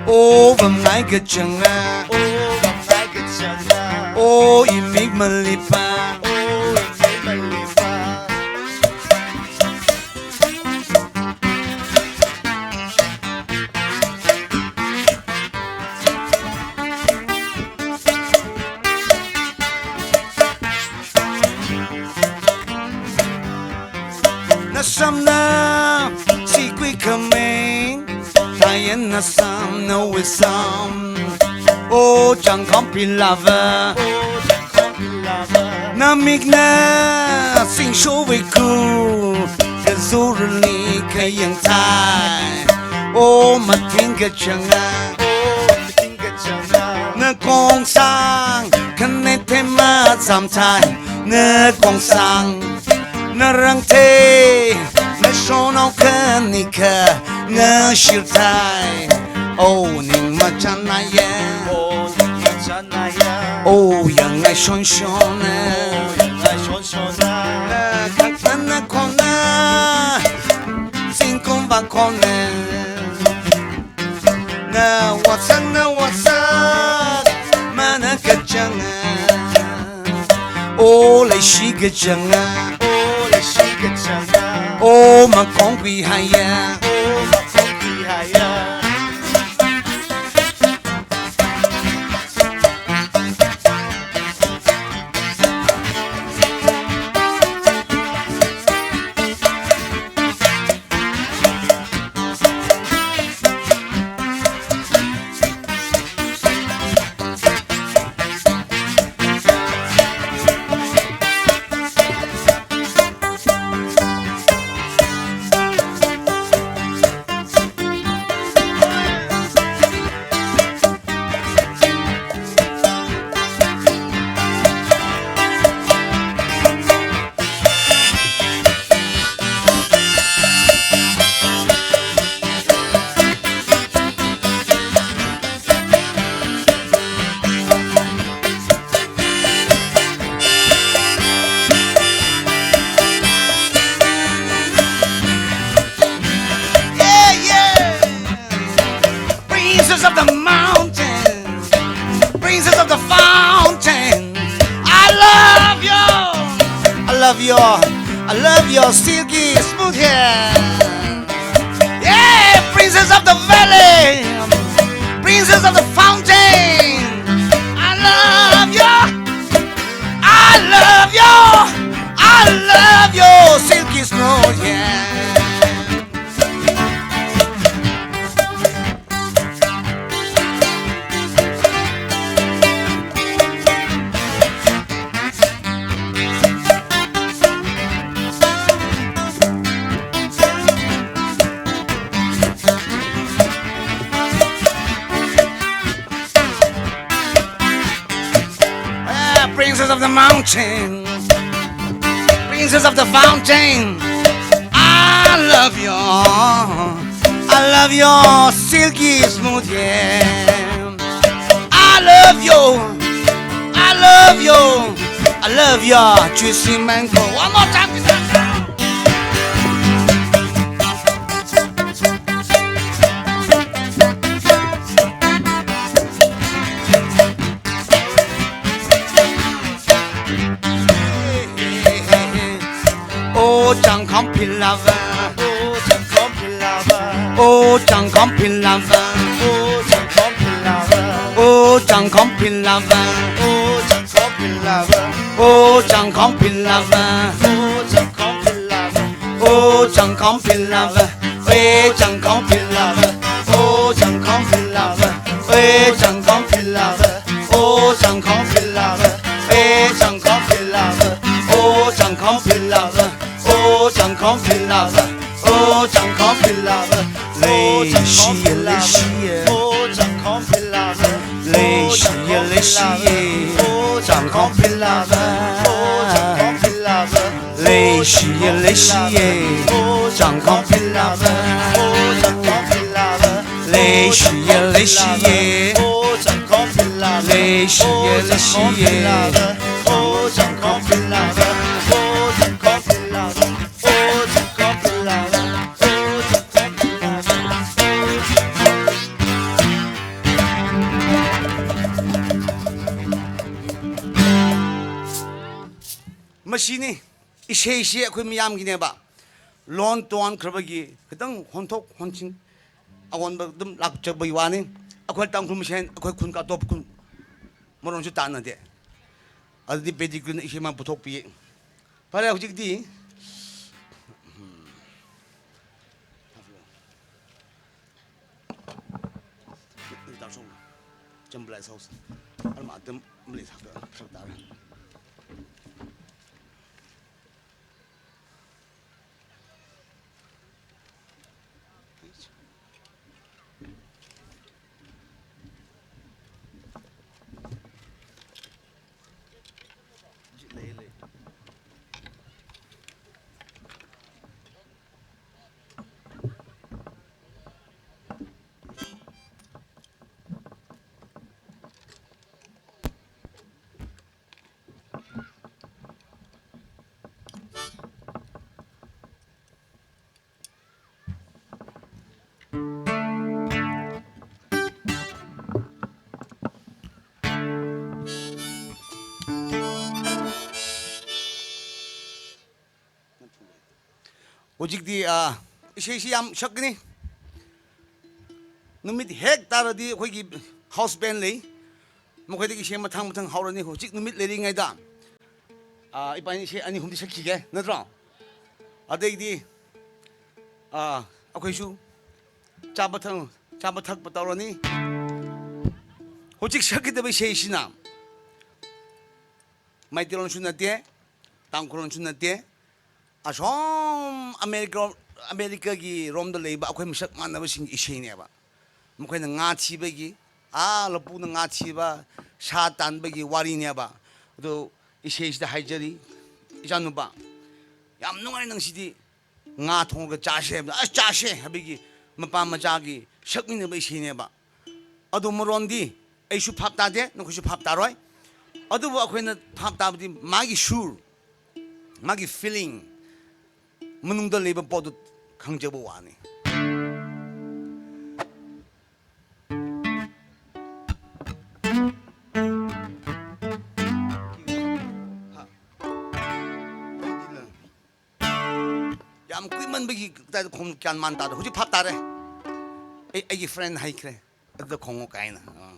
ꯑꯣ ꯕꯝ ꯉꯥꯏ ꯒ ꯆꯪꯉ ꯑꯣ ꯕꯝ ꯉꯥꯏ ꯒ ꯆꯪꯉ ꯑꯣ ꯏꯃꯤꯛ ꯃꯂꯤꯄꯥ ꯑꯣ ꯅ ꯁꯤꯒꯨꯏ ꯈꯃꯦꯡ ꯇꯥꯏꯌꯦꯟꯅ ꯁꯝꯅ ꯋꯤꯁꯝ ꯑꯣ ꯆꯥꯡꯈꯝ ꯄꯤꯂꯥꯕ ꯅꯃꯤꯛꯅ ꯁꯤꯡꯁꯣ ꯋꯤꯀꯨ ꯀꯖꯨꯔꯂꯤ ꯈꯌꯦꯡ ꯊꯥꯏ ꯑꯣ ꯃꯊꯤꯡꯒ ꯆꯉꯥ ꯅ ꯀꯣꯡꯁꯥꯡ ꯈꯟꯅꯦ ꯊꯦꯝꯃ ꯆꯥꯝꯊꯥꯏ ꯅ ꯀꯣꯡꯁꯥꯡ ꯅ ꯔꯪꯊꯦ ꯅ ꯁꯣꯅꯧ ꯈꯅꯤꯈ ꯅ ꯁꯤꯔꯊꯥꯏ ꯑꯣ ꯅꯤꯡ ꯃꯆꯥꯅꯥꯌꯦ ꯑꯣ ꯌꯥꯡꯉꯥꯏ ꯁꯣꯟ ꯁꯣꯟꯅ ꯅ ꯈꯛꯇꯅ ꯈꯣꯟꯅ ꯆꯤꯡꯀꯨꯝꯕ ꯈꯣꯟꯅ ꯅ ꯋꯥꯁꯛ ꯅ ꯋꯥꯁꯛ ꯃꯥꯅ ꯀꯆꯉ ꯑꯣ ꯂꯩꯁꯤ ꯀꯆꯉ ꯑꯣ ꯃꯈꯣꯡ ꯄꯤ ꯍꯥꯏꯌꯦ Yeah, yeah. Princess of the mountain, princess of the fountain. I love you. I love you. I love your silky smooth hair. Yeah, princess of the valley, princess of the fountain. I love you. I love you. I love your silky smooth hair. Princess of the mountain, princess of the fountain. I love you, I love you, silky smooth, yeah. I love you, I love you, I love you, juicy mango. One more time. Oh, Changkhom pin lover. Oh, Changkhom pin lover. Oh, Changkhom pin lover. Oh, Changkhom pin lover. Oh, Changkhom pin lover. Oh, Changkhom pin lover. Oh, Changkhom pin lover. Oh, Changkhom pin lover. Oh, Changkhom pin lover. Oh, Changkhom pin lover. Oh, Changkhom pin lover. Oh, Changkhom pin lover. Oh, Changkhom pin lover. Oh, Changkhom pin lover. Oh, Changkhom pin lover. Oh, Changkhom pin lover. Oh, Changkhom pin lover. Leishi, leishi. Oh, Changkhom pin lover. Leishi, leishi. Oh, Changkhom pin lover. Oh, Changkhom pin lover. Leishi, leishi. Oh, Changkhom pin lover. Oh, Changkhom pin lover. Leishi, leishi. Oh, Changkhom pin lover. Leishi, leishi. Oh, Changkhom pin lover. Oh, Changkhom pin lover. ꯃꯁꯤꯅꯤ, ꯏꯁꯩꯁꯤ ꯑꯩꯈꯣꯏ ꯃꯤꯌꯥꯝꯒꯤꯅꯦꯕ꯫ ꯂꯣꯟ ꯇꯣꯟꯈ꯭ꯔꯕꯒꯤ ꯈꯤꯇꯪ ꯍꯣꯟꯊꯣꯛ ꯍꯣꯟꯖꯤꯟ ꯑꯑꯣꯟꯕ ꯑꯗꯨꯝ ꯂꯥꯛꯆꯕꯒꯤ ꯋꯥꯅꯤ꯫ ꯑꯩꯈꯣꯏ ꯇꯥꯡꯈꯨꯜ ꯃꯁꯦꯟ ꯑꯩꯈꯣꯏ ꯈꯨꯟꯒ ꯑꯇꯣꯞꯄ ꯈꯨꯟ ꯃꯔꯣꯟꯁꯨ ꯇꯥꯟꯅꯗꯦ꯫ ꯑꯗꯨꯗꯤ ꯄꯦꯗꯤꯒ꯭ꯔꯤꯅ ꯏꯁꯩ ꯑꯃ ꯄꯨꯊꯣꯛꯄꯤ꯫ ꯐꯔꯦ, ꯍꯧꯖꯤꯛꯇꯤ ꯆꯝꯕ꯭ꯔꯥ ꯁꯣꯁ ꯑꯗꯨꯝ ꯑꯗꯨꯝ ꯂꯩ ꯁꯥꯀ ꯐꯔꯛ ꯇꯥꯔꯦ꯫ ꯍꯧꯖꯤꯛꯇꯤ ꯑ, ꯏꯁꯩꯁꯤ ꯌꯥꯝ ꯁꯛꯀꯅꯤ꯫ ꯅꯨꯃꯤꯠ ꯍꯦꯛ ꯇꯥꯔꯗꯤ ꯑꯩꯈꯣꯏꯒꯤ ꯍꯥꯎꯁ ꯕꯦꯟ ꯂꯩ, ꯃꯈꯣꯏꯗꯒꯤ ꯏꯁꯩ ꯃꯊꯪ ꯃꯊꯪ ꯍꯧꯔꯅꯤ꯫ ꯍꯧꯖꯤꯛ ꯅꯨꯃꯤꯠ ꯂꯩꯔꯤꯉꯩꯗ ꯑ, ꯏꯕꯥꯅꯤ ꯏꯁꯩ ꯑꯅꯤ ꯑꯍꯨꯝꯗꯤ ꯁꯛꯈꯤꯒꯦ, ꯅꯠꯇ꯭ꯔꯣ? ꯑꯗꯩꯗꯤ ꯑ, ꯑꯩꯈꯣꯏꯁꯨ ꯆꯥꯕ ꯊꯛ ꯆꯥꯕ ꯊꯛꯄ ꯇꯧꯔꯅꯤ꯫ ꯍꯧꯖꯤꯛ ꯁꯛꯀꯗꯕ ꯏꯁꯩꯁꯤꯅ ꯃꯩꯇꯩꯂꯣꯟꯁꯨ ꯅꯠꯇꯦ, ꯇꯥꯡꯈꯨꯜꯂꯣꯟꯁꯨ ꯅꯠꯇꯦ, ꯑꯁꯣꯝ ꯑꯃꯦꯔꯤꯀꯥ, ꯑꯃꯦꯔꯤꯀꯥꯒꯤ ꯔꯣꯝꯗ ꯂꯩꯕ ꯑꯩꯈꯣꯏ ꯃꯁꯛ ꯃꯥꯟꯅꯕꯁꯤꯡꯒꯤ ꯏꯁꯩꯅꯦꯕ꯫ ꯃꯈꯣꯏꯅ ꯉꯥ ꯊꯤꯕꯒꯤ, ꯑꯥ ꯂꯧꯕꯨꯛꯅ ꯉꯥ ꯊꯤꯕ, ꯁꯥ ꯇꯥꯟꯕꯒꯤ ꯋꯥꯔꯤꯅꯦꯕ꯫ ꯑꯗꯣ ꯏꯁꯩꯁꯤꯗ ꯍꯥꯏꯖꯔꯤ, ꯏꯆꯥꯅꯨꯄꯥ, ꯌꯥꯝ ꯅꯨꯡꯉꯥꯏ ꯅꯪꯁꯤꯗꯤ, ꯉꯥ ꯊꯣꯡꯉꯒ ꯆꯥꯁꯦ ꯍꯥꯏꯕꯗ, "ꯑꯁ, ꯆꯥꯁꯦ" ꯍꯥꯏꯕꯒꯤ ꯃꯄꯥ ꯃꯆꯥꯒꯤ ꯁꯛꯃꯤꯟꯅꯕ ꯏꯁꯩꯅꯦꯕ꯫ ꯑꯗꯨ ꯃꯔꯣꯟꯗꯤ ꯑꯩꯁꯨ ꯚꯥꯞ ꯇꯥꯗꯦ, ꯅꯈꯣꯏꯁꯨ ꯚꯥꯞ ꯇꯥꯔꯣꯏ꯫ ꯑꯗꯨꯕꯨ ꯑꯩꯈꯣꯏꯅ ꯚꯥꯞ ꯇꯥꯕꯗꯤ ꯃꯥꯒꯤ ꯁꯨꯔ, ꯃꯥꯒꯤ ꯐꯤꯂꯤꯡ, ꯃꯅꯨꯡꯗ ꯂꯩꯕ ꯄꯣꯠꯇꯨ ꯈꯪꯖꯕ ꯋꯥꯅꯤ꯫ ꯌꯥꯝ ꯀꯨꯏꯃꯟꯕꯒꯤ ꯀꯗꯥꯏꯗ ꯈꯣꯡ ꯒ꯭ꯌꯥꯟ ꯃꯥꯟ ꯇꯥꯗꯦ꯫ ꯍꯧꯖꯤꯛ ꯚꯥꯞ ꯇꯥꯔꯦ꯫ ꯑꯩ, ꯑꯩꯒꯤ ꯐ꯭ꯔꯦꯟ ꯍꯩꯈ꯭ꯔꯦ꯫ ꯑꯗꯨꯗ ꯈꯣꯡꯉꯣ ꯀꯥꯏꯅ꯫ ꯑꯥ꯫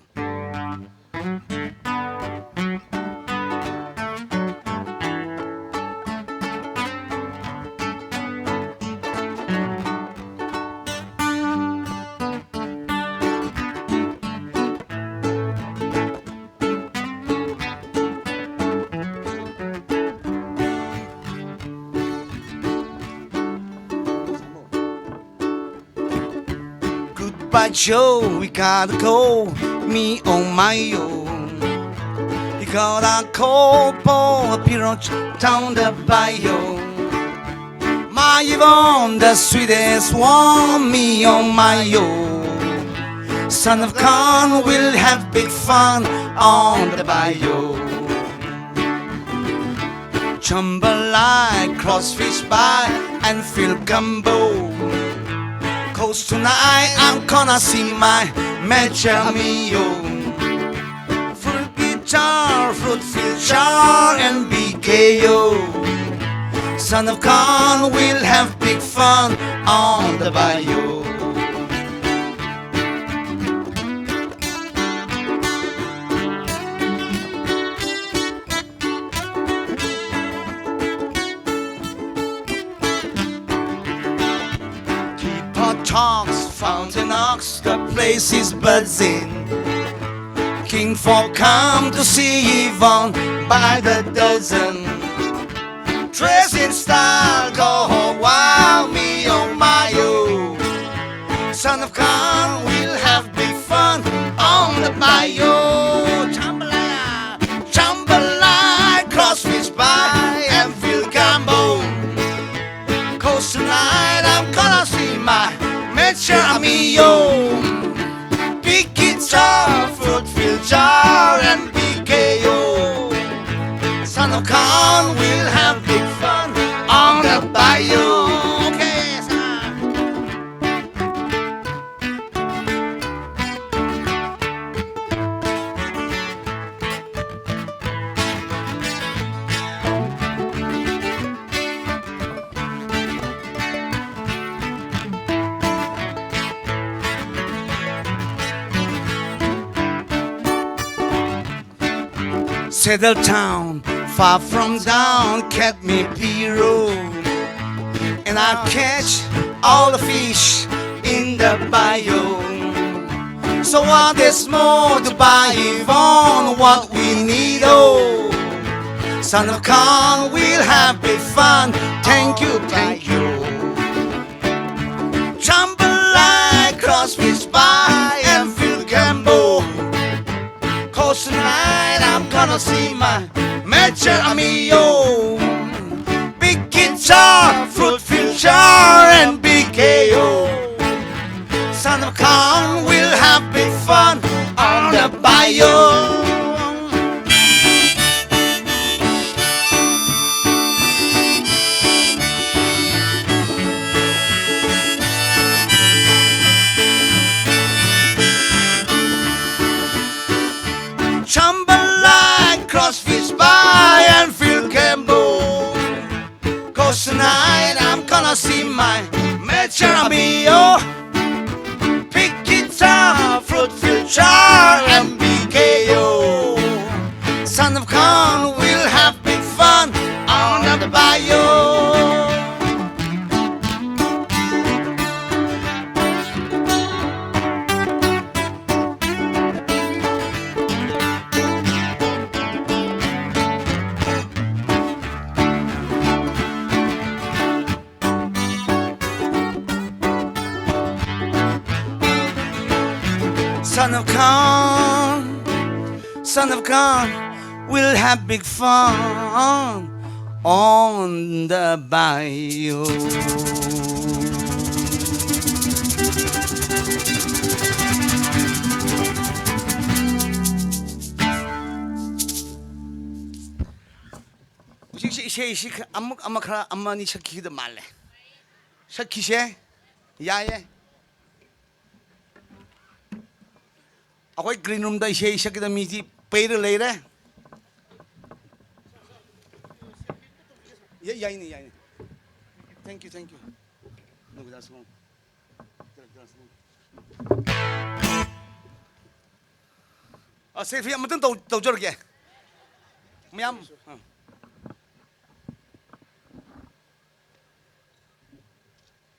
Goodbye, Joe, we gotta go. Me on my own. You gotta call for a piroch down the bayou. My Yvonne, the sweetest one, me on my own. Son of Khan, we'll have big fun on the bayou. Jambalaya, crossfish by, and feel gumbo. Cause tonight I'm gonna see my Mechamio. Full guitar, fruit field char, and B K O. Son of Khan will have big fun on the bayou. Teapot talks, fountain knocks, the place is buzzing. King folk come to see Yvonne by the dozen. Dress in style, go home, wow, me, oh my, oh. Son of Khan will have big fun on the bayou. Jambalaya, jambalaya, crossfish by and field gumbo. 'Cause tonight I'm gonna see my major amigo. Big guitar, fruit field jar, and B K O. Son of Khan will have big fun on the bayou. Okay, son. Settle town, far from down, get me Piro. And I'll catch all the fish in the bayou. So what is more to buy Yvonne what we need, oh. Son of Khan will have big fun. Thank you, thank you. Jambalaya, crossfish by and field gumbo. 'Cause tonight I'm gonna see my major amigo. Big guitar, fruit field jar, and B K O. Son of Khan will have big fun on the bayou. Jambalaya, crossfish by and field gumbo. Jeremy, oh, big guitar, fruit future, M B K, oh. Son of Khan will have big fun on the bayou. Son of Khan, son of Khan, we'll have big fun on the bayou. ꯍꯧꯖꯤꯛꯁꯦ ꯏꯁꯩꯁꯤ ꯈ-, ꯑꯃꯨꯛ ꯑꯃ ꯈꯔ ꯑꯃ ꯑꯅꯤ ꯁꯛꯈꯤꯒꯗꯕ ꯃꯥꯜꯂꯦ꯫ ꯁꯛꯈꯤꯁꯦ꯫ ꯌꯥꯏꯌꯦ꯫ ꯑꯩꯈꯣꯏ green roomꯗ ꯏꯁꯩ ꯁꯛꯀꯗꯕ ꯃꯤꯗꯤ ꯄꯩꯔ ꯂꯩꯔꯦ꯫ ꯌꯥ-, ꯌꯥꯏꯅꯦ, ꯌꯥꯏꯅꯦ꯫ Thank you, thank you. ꯅꯨꯡꯗꯥꯡ ꯁꯨꯃꯥꯡ꯫ ꯑ, selfie ꯑꯃꯇꯪ ꯇꯧ-, ꯇꯧꯖꯔꯒꯦ꯫ ꯃꯌꯥꯝ꯫ ꯑ꯫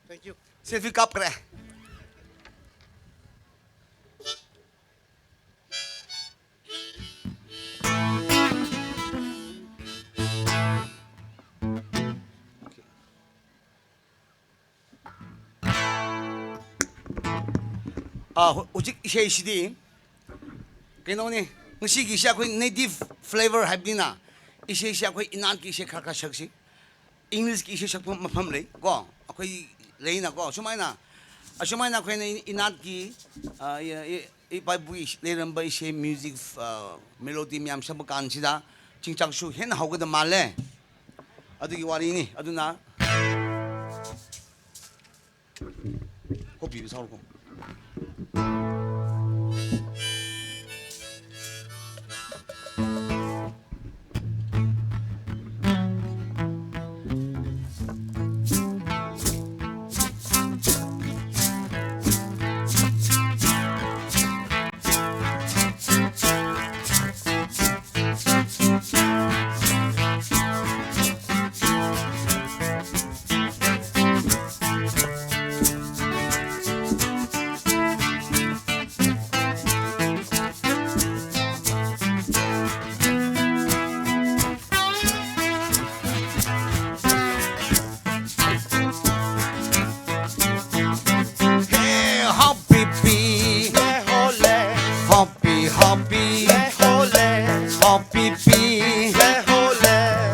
Thank you. Selfie ꯀꯥꯞꯈ꯭ꯔꯦ꯫ ꯑꯥ, ꯍꯧ-, ꯍꯧꯖꯤꯛ ꯏꯁꯩꯁꯤꯗꯤ ꯀꯩꯅꯣꯅꯤ, ꯉꯁꯤꯒꯤꯁꯦ ꯑꯩꯈꯣꯏ native flavour ꯍꯥꯏꯕꯅꯤꯅ, ꯏꯁꯩꯁꯦ ꯑꯩꯈꯣꯏ ꯏꯅꯥꯠꯀꯤ ꯏꯁꯩ ꯈꯔ ꯈꯔ ꯁꯛꯁꯤ꯫ Englishꯀꯤ ꯏꯁꯩ ꯁꯛꯐꯝ ꯃꯐꯝ ꯂꯩ ꯀꯣ, ꯑꯩꯈꯣꯏ ꯂꯩꯅꯀꯣ, ꯁꯨꯃꯥꯏꯅ, ꯑꯁꯨꯃꯥꯏꯅ ꯑꯩꯈꯣꯏꯅ ꯏ-, ꯏꯅꯥꯠꯀꯤ, ꯑ, ꯏ-, ꯏ-, ꯏꯄꯥ ꯏꯄꯨꯒꯤ ꯏꯁ-, ꯂꯩꯔꯝꯕ ꯏꯁꯩ, music, ꯑ, melody ꯃꯌꯥꯝ ꯁꯛꯄ ꯀꯥꯟꯁꯤꯗ ꯆꯤꯡꯆꯥꯛꯁꯨ ꯍꯦꯟꯅ ꯍꯧꯒꯗꯕ ꯃꯥꯜꯂꯦ꯫ ꯑꯗꯨꯒꯤ ꯋꯥꯔꯤꯅꯤ꯫ ꯑꯗꯨꯅ ꯍꯣꯄꯤꯕ ꯁꯥꯎꯔꯣꯀꯣ꯫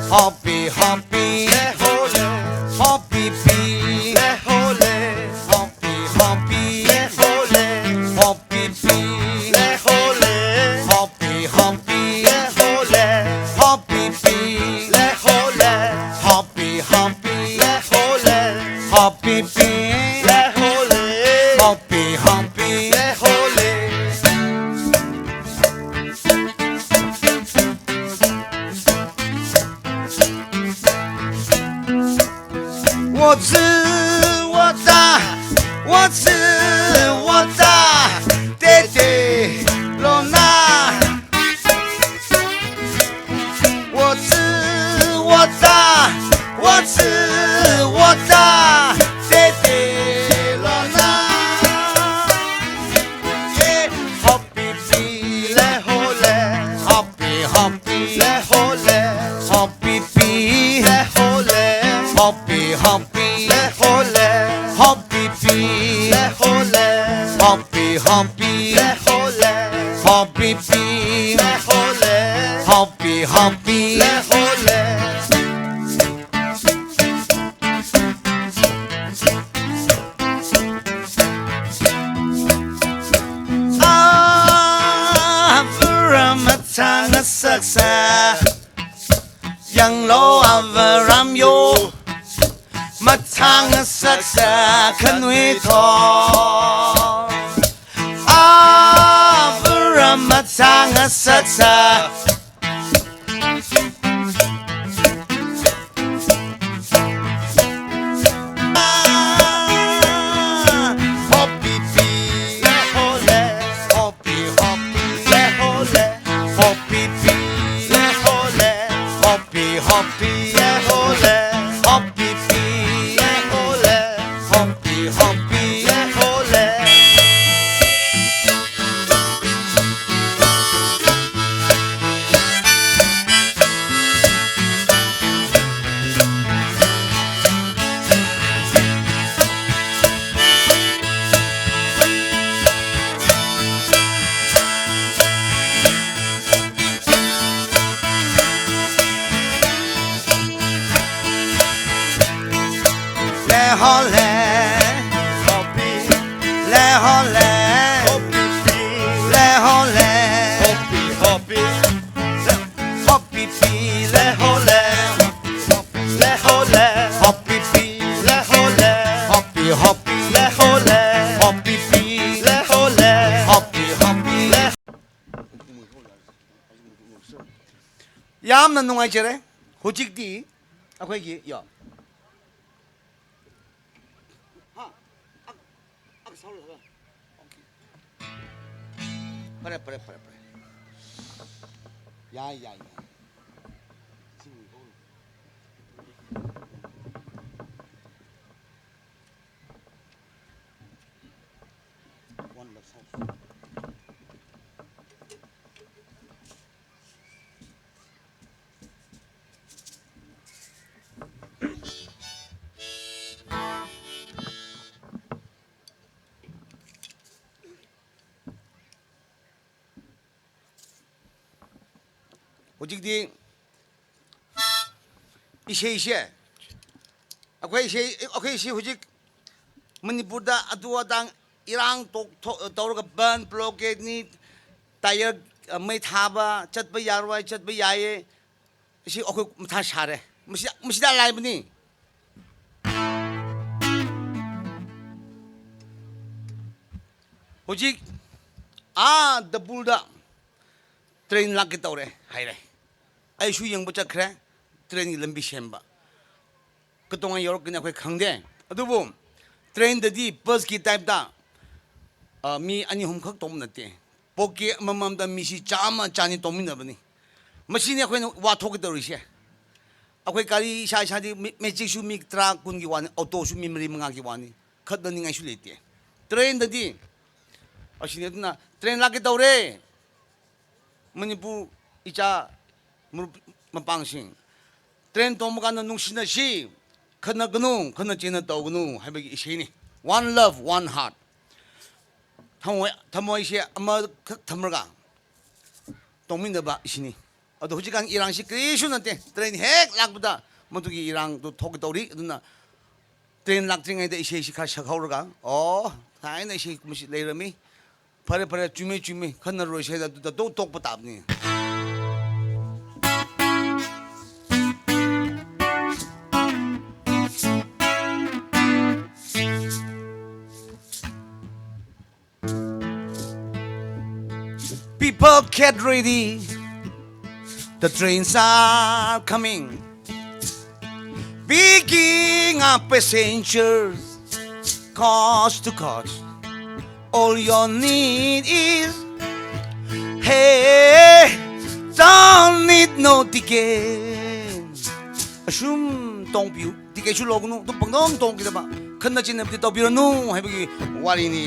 Hopi hopi, lehole. Hopi pi, lehole. Hopi hopi, lehole. Hopi pi, lehole. Hopi hopi, lehole. Hopi pi, lehole. Hopi hopi, lehole. Hopi pi, lehole. Hopi hopi, lehole. 我知我大，我知我大，爹爹罗那。我知我大，我知我大，爹爹罗那。耶，好比比来好嘞，好比好比来好嘞，好比比来好嘞，好比好比来好嘞，好比比来好嘞，好比好比来好嘞，好比比来好嘞，好比好比来好嘞。 Avram matanga saksa, yang lo Avram yo, matanga saksa kanwi to. Avram matanga saksa. Hopi pi le hole, hopi hopi le hole, hopi pi le hole, hopi hopi le hole, hopi pi le hole, hopi hopi le hole. ꯍꯣꯂꯦ, ꯍꯣꯄꯤ, ꯂꯦ ꯍꯣꯂꯦ, ꯍꯣꯄꯤ ꯄꯤ, ꯂꯦ ꯍꯣꯂꯦ, ꯍꯣꯄꯤ, ꯍꯣꯄꯤ, ꯍꯣꯄꯤ ꯄꯤ, ꯂꯦ ꯍꯣꯂꯦ, ꯂꯦ ꯍꯣꯂꯦ, ꯍꯣꯄꯤ ꯄꯤ, ꯂꯦ ꯍꯣꯂꯦ, ꯍꯣꯄꯤ, ꯍꯣꯄꯤ, ꯂꯦ ꯍꯣꯂꯦ, ꯍꯣꯄꯤ ꯄꯤ, ꯂꯦ ꯍꯣꯂꯦ, ꯍꯣꯄꯤ, ꯍꯣꯄꯤ, ꯂꯦ꯫ ꯌꯥꯝꯅ ꯅꯨꯡꯉꯥꯏꯖꯔꯦ꯫ ꯍꯧꯖꯤꯛꯇꯤ ꯑꯩꯈꯣꯏꯒꯤ, ꯌꯣ꯫ ꯍꯥ? ꯑꯛ-, ꯑꯛ ꯁꯥꯎꯔ ꯁꯥꯎꯔ꯫ ꯑꯣꯀꯦ꯫ ꯐꯔꯦ, ꯐꯔꯦ, ꯐꯔꯦ, ꯐꯔꯦ꯫ ꯌꯥꯏ, ꯌꯥꯏ, ꯌꯥꯏ꯫ ꯁꯤ ꯃꯨꯟꯊꯣꯛꯎꯔꯣ꯫ One love song꯫ ꯍꯧꯖꯤꯛꯇꯤ ꯏꯁꯩꯁꯦ, ꯑꯩꯈꯣꯏ ꯏꯁꯩ, ꯑꯩꯈꯣꯏ ꯏꯁꯩ ꯍꯧꯖꯤꯛ ꯃꯅꯤꯄꯨꯔꯗ ꯑꯗꯨ ꯑꯗꯥ ꯏꯔꯥꯡ ꯇꯣꯛ-, ꯊꯣꯛ-, ꯇꯧꯔꯒ ꯕꯟ, ꯕ꯭ꯂꯣꯀꯦꯠꯅꯤ, ꯇꯥꯏꯌꯔ, ꯑ, ꯃꯩ ꯊꯥꯕ, ꯆꯠꯄ ꯌꯥꯔꯣꯏ, ꯆꯠꯄ ꯌꯥꯏꯌꯦ, ꯁꯤ ꯑꯩꯈꯣꯏ ꯃꯊꯥ ꯁꯥꯔꯦ꯫ ꯃꯁꯤ, ꯃꯁꯤꯗ ꯂꯥꯏꯕꯅꯤ꯫ ꯍꯧꯖꯤꯛ ꯑꯥ ꯗꯕꯨꯜꯗ ꯇ꯭ꯔꯦꯟ ꯂꯥꯛꯀꯦ ꯇꯧꯔꯦ ꯍꯥꯏꯔꯦ꯫ ꯑꯩꯁꯨ ꯌꯦꯡꯕ ꯆꯠꯈ꯭ꯔꯦ, ꯇ꯭ꯔꯦꯟꯒꯤ ꯂꯝꯕꯤ ꯁꯦꯝꯕ꯫ ꯀꯩꯗꯧꯉꯩ ꯌꯧꯔꯛꯀꯅꯤ ꯑꯩꯈꯣꯏ ꯈꯪꯗꯦ꯫ ꯑꯗꯨꯕꯨ ꯇ꯭ꯔꯦꯟꯗꯗꯤ ꯕꯁꯀꯤ ꯇꯥꯏꯞꯇ, ꯑ, ꯃꯤ ꯑꯅꯤ ꯑꯍꯨꯝ ꯈꯛ ꯇꯣꯡꯕ ꯅꯠꯇꯦ꯫ ꯄꯣꯀꯦꯠ ꯑꯃꯃꯝꯗ ꯃꯤꯁꯤ ꯆꯥꯝꯃ ꯆꯅꯤ ꯇꯣꯡꯃꯤꯟꯅꯕꯅꯤ꯫ ꯃꯁꯤꯅꯤ ꯑꯩꯈꯣꯏꯅ ꯋꯥꯊꯣꯛꯀꯦ ꯇꯧꯔꯤꯁꯦ꯫ ꯑꯩꯈꯣꯏ ꯒꯥꯔꯤ ꯏꯁꯥ ꯏꯁꯥꯗꯤ ꯃꯦ-, ꯃꯦꯖꯤꯛꯁꯨ ꯃꯤ ꯇꯔꯥ ꯀꯨꯟꯒꯤ ꯋꯥꯅꯤ, ꯑꯣꯇꯣꯁꯨ ꯃꯤ ꯃꯔꯤ ꯃꯉꯥꯒꯤ ꯋꯥꯅꯤ꯫ ꯈꯠꯅꯅꯤꯡꯉꯥꯏꯁꯨ ꯂꯩꯇꯦ꯫ ꯇ꯭ꯔꯦꯟꯗꯗꯤ ꯑꯁꯤꯅꯤ꯫ ꯑꯗꯨꯅ ꯇ꯭ꯔꯦꯟ ꯂꯥꯛꯀꯦ ꯇꯧꯔꯦ꯫ ꯃꯅꯤꯄꯨꯔ ꯏꯆꯥ ꯃꯔꯨꯞ ꯃꯄꯥꯡꯁꯤꯡ, ꯇ꯭ꯔꯦꯟ ꯇꯣꯡꯕ ꯀꯥꯟꯗ ꯅꯨꯡꯁꯤꯅꯁꯤ, ꯈꯠꯅꯒꯅꯨ, ꯈꯠꯅ ꯆꯩꯅ ꯇꯧꯒꯅꯨ ꯍꯥꯏꯕꯒꯤ ꯏꯁꯩꯅꯤ꯫ One love, one heart꯫ ꯊꯃꯣꯏ, ꯊꯃꯣꯏꯁꯦ ꯑꯃꯈꯛ ꯊꯝꯃꯒ ꯇꯣꯡꯃꯤꯟꯅꯕ ꯏꯁꯩꯅꯤ꯫ ꯑꯗꯣ ꯍꯧꯖꯤꯛꯀꯥꯟ ꯏꯔꯥꯡꯁꯤ ꯀꯔꯤꯁꯨ ꯅꯠꯇꯦ꯫ ꯇ꯭ꯔꯦꯟ ꯍꯦꯛ ꯂꯥꯛꯄꯗ ꯃꯗꯨꯒꯤ ꯏꯔꯥꯡꯗꯨ ꯊꯣꯛꯀꯦ ꯇꯧꯔꯤ꯫ ꯑꯗꯨꯅ ꯇ꯭ꯔꯦꯟ ꯂꯥꯛꯇ꯭ꯔꯤꯉꯩꯗ ꯏꯁꯩꯁꯤ ꯈꯔ ꯁꯛꯍꯧꯔꯒ, ꯑꯣ, ꯊꯥꯏꯅ ꯏꯁꯩ ꯀꯨꯝꯕꯁꯤ ꯂꯩꯔꯝꯃꯤ꯫ ꯐꯔꯦ, ꯐꯔꯦ, ꯆꯨꯝꯃꯤ, ꯆꯨꯝꯃꯤ, ꯈꯟꯅꯔꯣꯏꯁꯦ, ꯑꯗꯨꯗ ꯑꯗꯨꯝ ꯇꯣꯛꯄ ꯇꯥꯕꯅꯤ꯫ People, get ready. The trains are coming. Picking up passengers, coach to coach. All you need is, hey, don't need no ticket. ꯑꯁꯨꯝ ꯇꯣꯡꯕꯤꯌꯨ, ꯇꯤꯀꯦꯠꯁꯨ ꯂꯧꯒꯅꯨ, ꯑꯗꯨꯝ ꯄꯪꯇꯣꯡ ꯇꯣꯡꯈꯤꯗꯕ, ꯈꯟꯅ ꯆꯤꯟꯅꯕꯗꯤ ꯇꯧꯕꯤꯔꯅꯨ ꯍꯥꯏꯕꯒꯤ ꯋꯥꯔꯤꯅꯤ꯫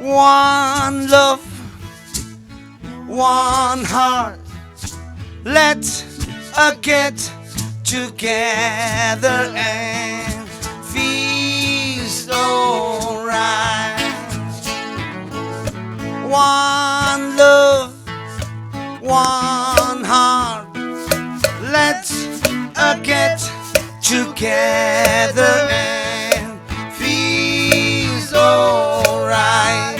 One love, one heart. Let's uh, get together and feels alright. One love, one heart. Let's uh, get together and feels alright.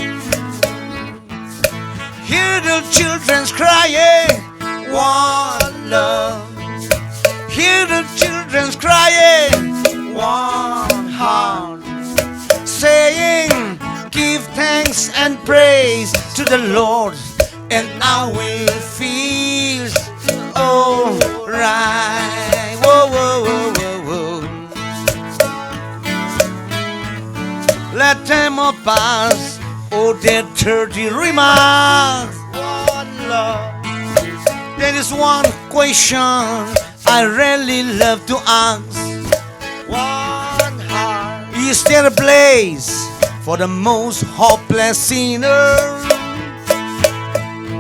Hear the children's crying, one love. Hear the children's crying, one heart. Saying, give thanks and praise to the Lord, and I will feel alright. Whoa, whoa, whoa, whoa, whoa. Let them all pass, oh, their dirty remarks. One love. There is one question I really love to ask. One heart. Is there a place for the most hopeless sinner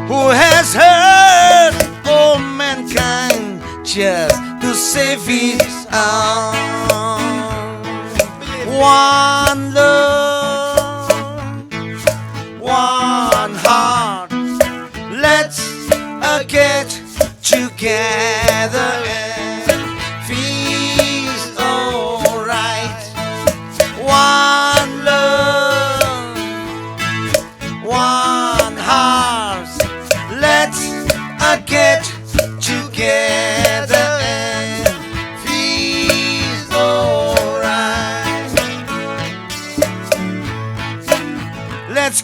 who has hurt all mankind just to save his own? One love.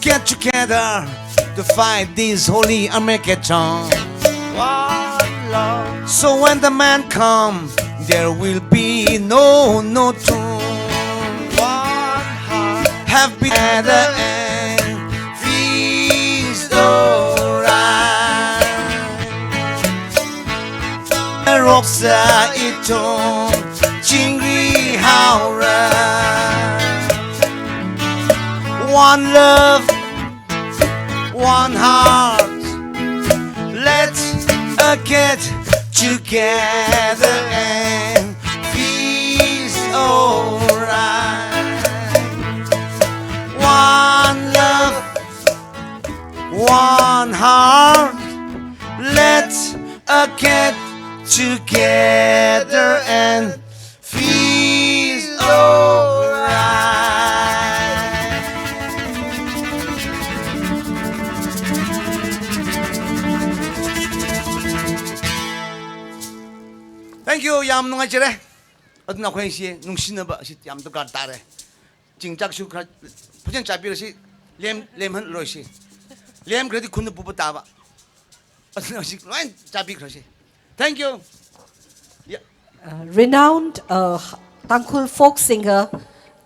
Get together to fight this holy Armageddon. One love. So when the man come, there will be no, no tomb. One heart. Have been at the end. Feast alright. Roksa itum chingri haura. One love, one heart. Let's uh, get together and feast alright. One love, one heart. Let's uh, get together and feast alright. Thank you. ꯌꯥꯝ ꯅꯨꯡꯉꯥꯏꯖꯔꯦ꯫ ꯑꯗꯨꯅ ꯑꯩꯈꯣꯏ ꯁꯤ ꯅꯨꯡꯁꯤꯅꯕ ꯑꯁꯤ ꯌꯥꯝ ꯗꯔꯀꯥꯔ ꯇꯥꯔꯦ꯫ ꯆꯤꯡꯖꯥꯛꯁꯨ ꯈꯔ ꯐꯖꯅ ꯆꯥꯕꯤꯔꯁꯤ꯫ ꯂꯦꯝ ꯂꯦꯝꯍꯜꯂꯣꯏꯁꯤ꯫ ꯂꯦꯝꯈ꯭ꯔꯗꯤ ꯈꯨꯟꯗ ꯄꯨꯕ ꯇꯥꯕ꯫ ꯑꯗꯨꯅ ꯍꯧꯖꯤꯛ ꯂꯣꯏ ꯆꯥꯕꯤꯈ꯭ꯔꯁꯤ꯫ Thank you. Yeah. Uh, renowned uh, Tangkhul folk singer,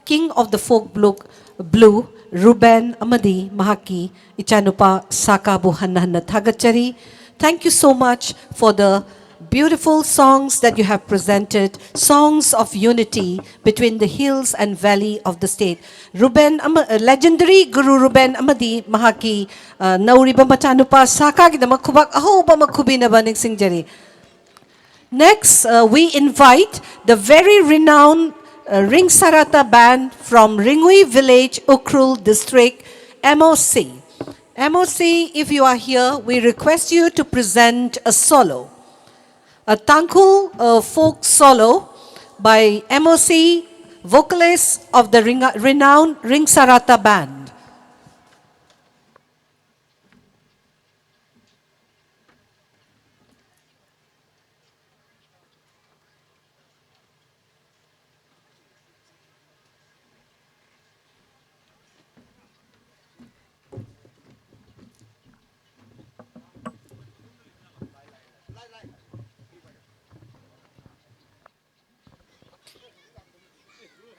king of the folk blue, blue, Ruben ꯑꯃꯗꯤ ꯃꯍꯥꯛꯀꯤ ꯏꯆꯥꯅꯨꯄꯥ ꯁꯥꯀꯥꯕꯨ ꯍꯟꯅ ꯍꯟꯅ ꯊꯥꯒꯠꯆꯔꯤ꯫ Thank you so much for the beautiful songs that you have presented, songs of unity between the hills and valley of the state. Ruben ꯑꯃ, uh, legendary Guru Ruben ꯑꯃꯗꯤ ꯃꯍꯥꯛꯀꯤ uh, ꯅꯧꯔꯤꯕ ꯃꯆꯥꯅꯨꯄꯥ ꯁꯥꯀꯥꯒꯤꯗꯃꯛ ꯈꯨꯕꯥꯛ ꯑꯍꯧꯕ ꯑꯃ ꯈꯨꯕꯤꯅꯕ ꯅꯤꯡꯁꯤꯡꯖꯔꯤ꯫ Next, uh, we invite the very renowned uh, Ringsarata Band from Ringui Village, Ukhrul District, M O C. M O C, if you are here, we request you to present a solo, a Tangkhul uh, folk solo by M O C, vocalist of the ring- renowned Ringsarata Band.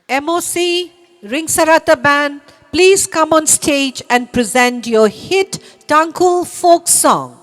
M O C, Ringsarata Band, please come on stage and present your hit Tangkhul folk song.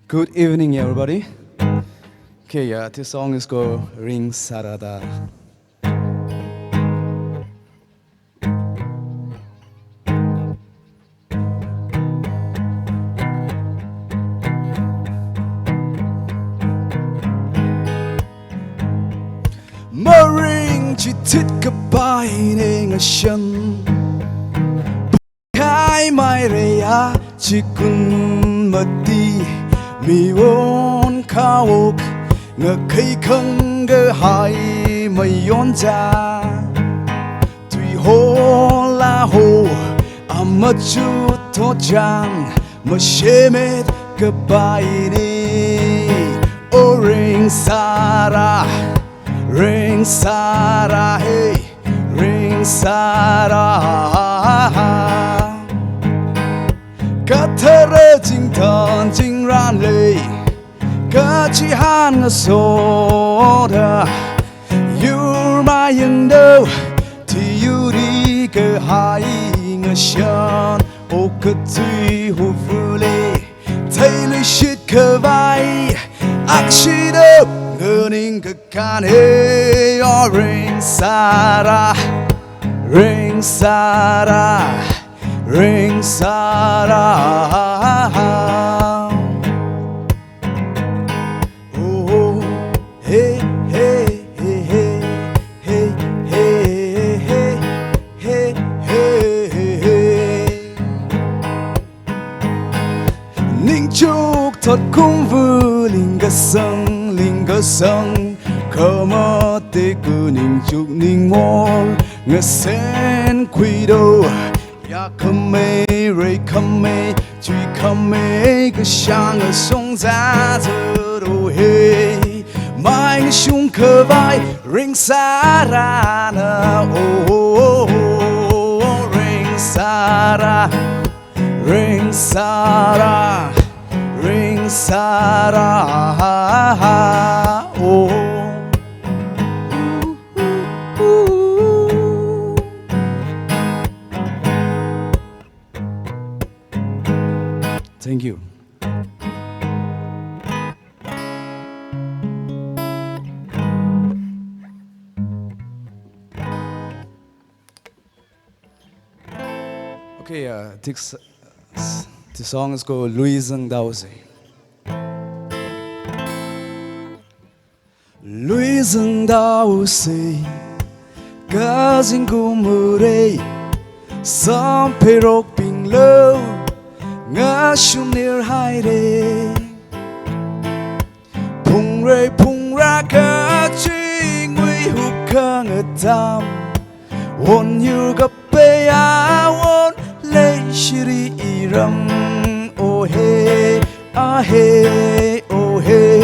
Good evening, everybody. Okay, uh, this song is called Ringsarata. Maring chi thit ka pai ne nga shan. Khai mai re ya chi kun ma ti mi won kha wok nga khai khang ga hai ma yon ja. Tui ho la ho a ma chu to jan. Mashemet kabaini. O ring sara, ring sara, hey, ring sara. Katara jingtan jingran lei, kachihan ngasoda. Yur mayang do, ti yuri kahai ngashan, o katui huvule. Taylor shit kavai, akshido, learning kakane, o ring sara, ring sara, ring sara. Oh, hey, hey, hey, hey, hey, hey, hey, hey, hey, hey, hey. Ningchuk tot kung vu ling kasang, ling kasang. Kama te ku ningchuk ning mor, ngasen kuido. Ya kame, rei kame, chui kame, kashang song za zero he. Mai shung kavai, ring sara na, oh, oh, oh, oh, ring sara, ring sara, ring sara, oh. Thank you. Okay, uh, this, this song is called Luizang Dause. Luizang Dause, kazing gumure, samperok pinglo, ngashunir haire. Phungre phungra kaching ui hukang atam. Won yu gape a won lei shiri iram. Oh hey, ah hey, oh hey,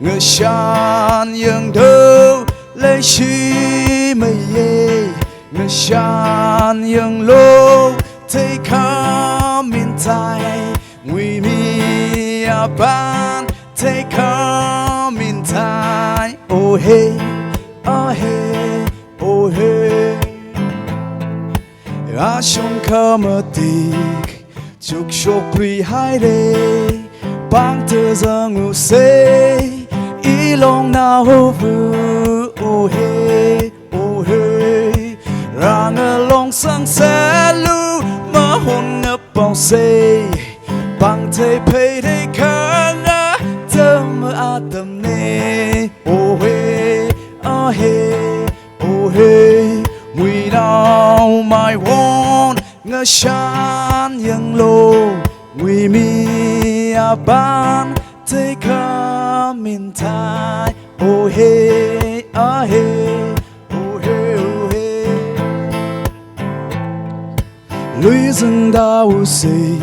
ngashan yang do lei shi mei ye, ngashan yang lo te kam in tai, ngui mi aban te kam in tai. Oh hey, ah hey, oh hey. Ashong kamatik chuk shokri haire, pang te zang u se, ilong na ho vu, oh hey, oh hey. Rang along sang selu, mahon ngapong se, pang te pei te kanga, tam atam ne, oh hey, ah hey. Oh hey, ngui nau mai won, ngashan yang lo, ngui mi aban te kam in tai. Oh hey, ah hey, oh hey, oh hey. Lui zang da u se,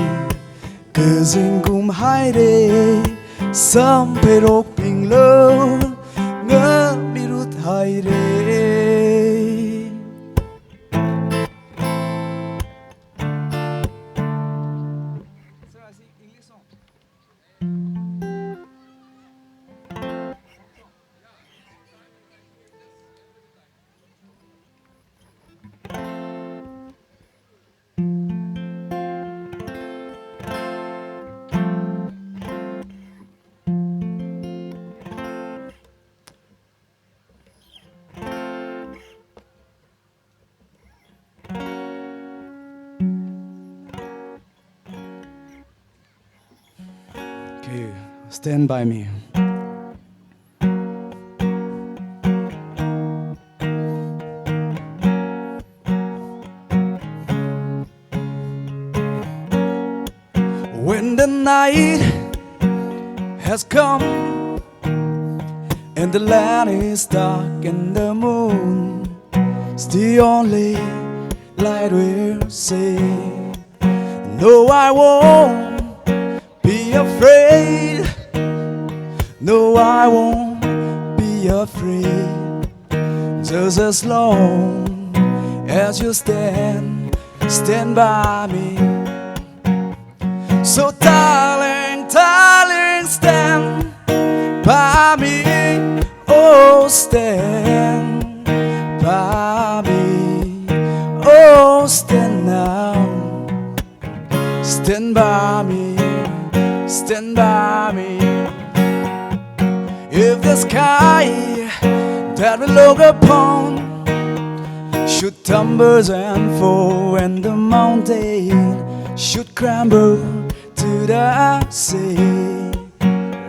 kazing kum haire, sam pe rok ping lo, nga mi rut haire. Okay, stand by me. When the night has come and the land is dark and the moon is the only light we'll see. No, I won't No, I won't be afraid. Just as long as you stand, stand by me. So darling, darling, stand by me. Oh, stand by me. Oh, stand now. Stand by me, stand by me. If the sky that we look upon should tumble and fall, and the mountain should crumble to the sea,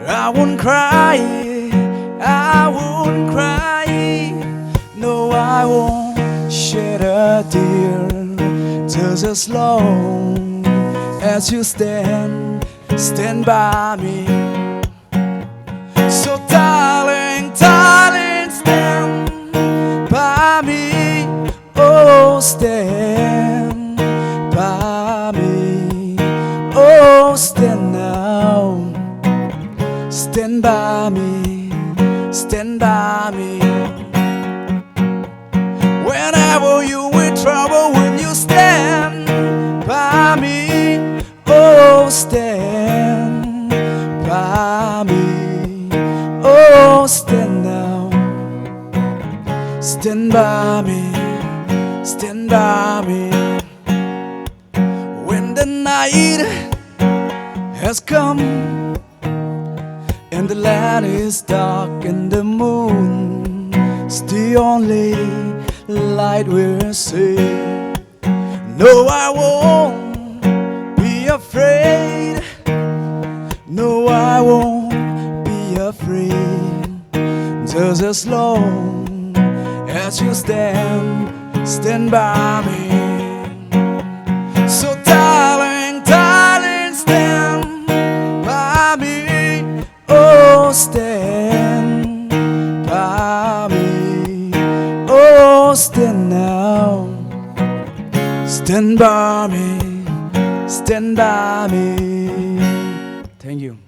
I won't cry, I won't cry. No, I won't shed a tear. Just as long as you stand, stand by me. So darling, darling, stand by me. Oh, stand by me. Oh, stand now. Stand by me. Stand by me. Whenever you in trouble, when you stand by me. Oh, stand by me. Oh, stand now. Stand by me. Stand by me. When the night has come and the land is dark and the moon's the only light we'll see. No, I won't be afraid. No, I won't be afraid. Just as long as you stand, stand by me. So darling, darling, stand by me. Oh, stand by me. Oh, stand now. Stand by me. Stand by me. Thank you.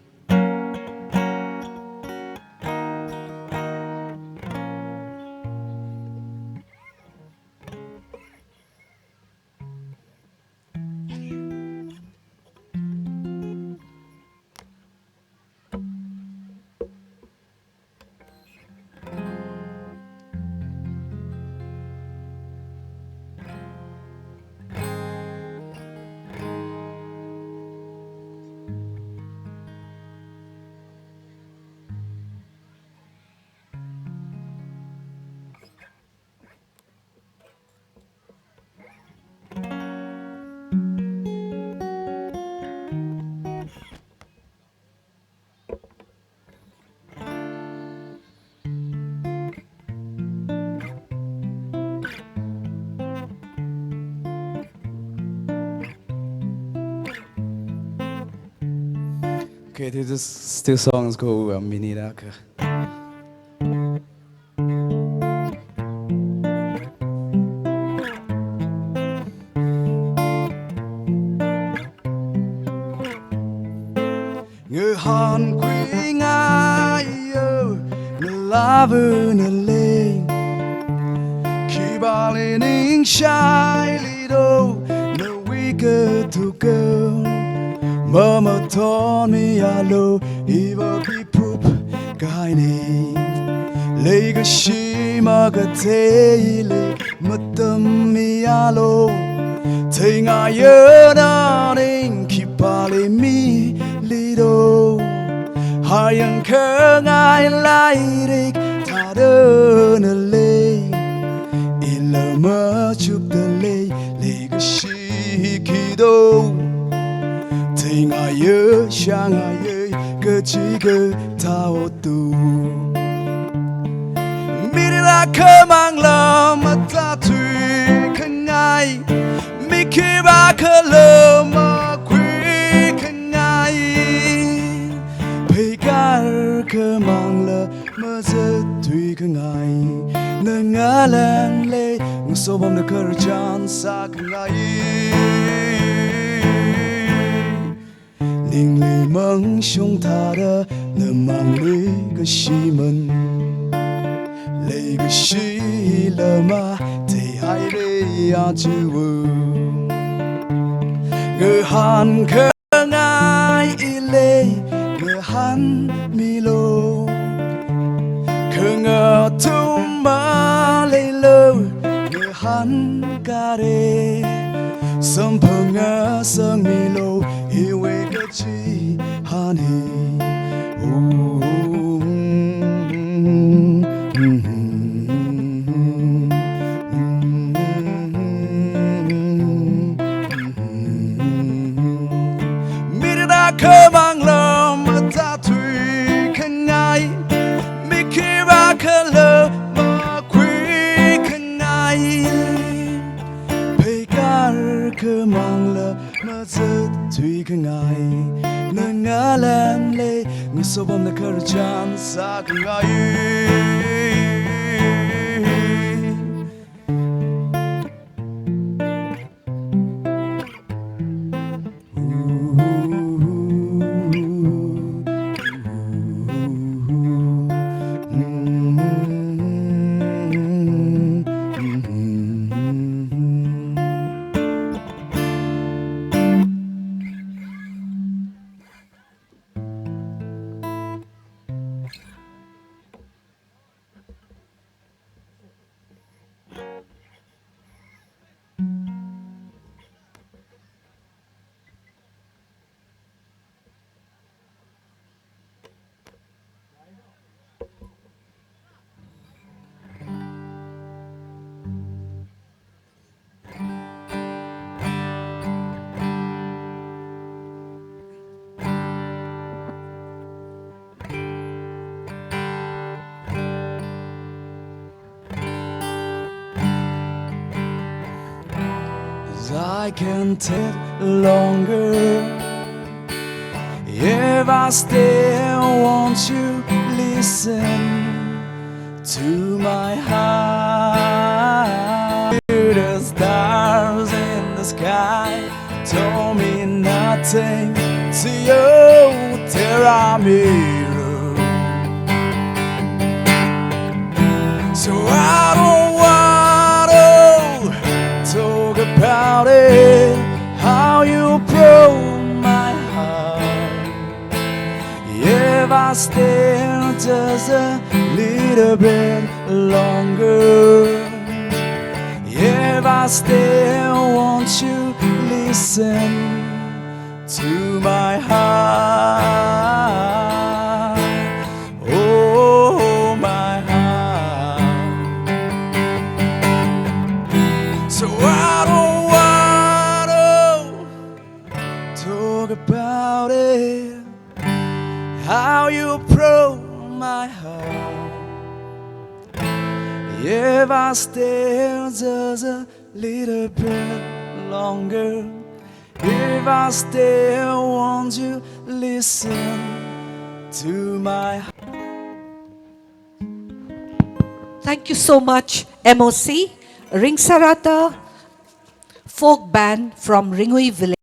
Okay, these two songs go a minute. Ngehan kui ngai yo, ngelavu nele. Kibali ning shai lido, ne wike tuke. Mama ton mi alo, iwa bi pup kaini. Lega shima ga te le, matam mi alo. Tenga yena ning kibali mi lido. Hayang kengai lairik tadana le. Ilama chup de le, lega shi kido. Tenga ye shanga ye, gachi ga tao tu. Mirila kamang la mata tui kangai. Mikira kalama kui kangai. Pegar kamang la mazat tui kangai. Nangalan le, ngusobam na karjan sa kangai. Ningli mang shung tara, na mang lui ka shi man. Lei ka shi lama, te hai re ya ju wu. Ngehan ka ngai ile, ngehan mi lo. Ka nga tum ma le lo, ngehan kare. Sampanga sang mi lo, iwe ka chi hani. Mirda kamang lo mata tui kangai. Mikira kala ma kui kangai. Pegar kamang la mazat Tui ka ngai na nga lam le, nga so bam na ka ra chan sa ka ngai. As I can take longer. If I stay, won't you listen to my heart? The stars in the sky told me nothing to you, Terra Mira. So I don't wanna talk about it, how you broke my heart. If I stay just a little bit longer, if I stay, won't you listen to my heart? Oh, my heart. So I don't wanna talk about it, how you broke my heart. If I stay just a little bit longer, If I stay, won't you listen to my Thank you so much, M O C. Ringsarata Folk Band from Ringui Village.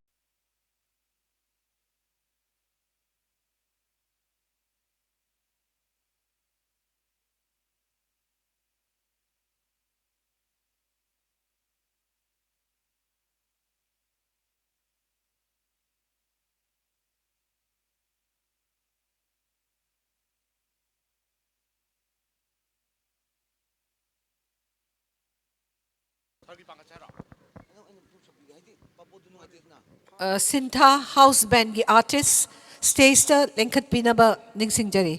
ꯑ, ꯁꯤꯟꯊꯥ house ꯕꯦꯟꯒꯤ artist ꯁ꯭ꯇꯦꯖꯇ ꯂꯦꯡꯈꯠꯄꯤꯅꯕ ꯅꯤꯡꯁꯤꯡꯖꯔꯤ꯫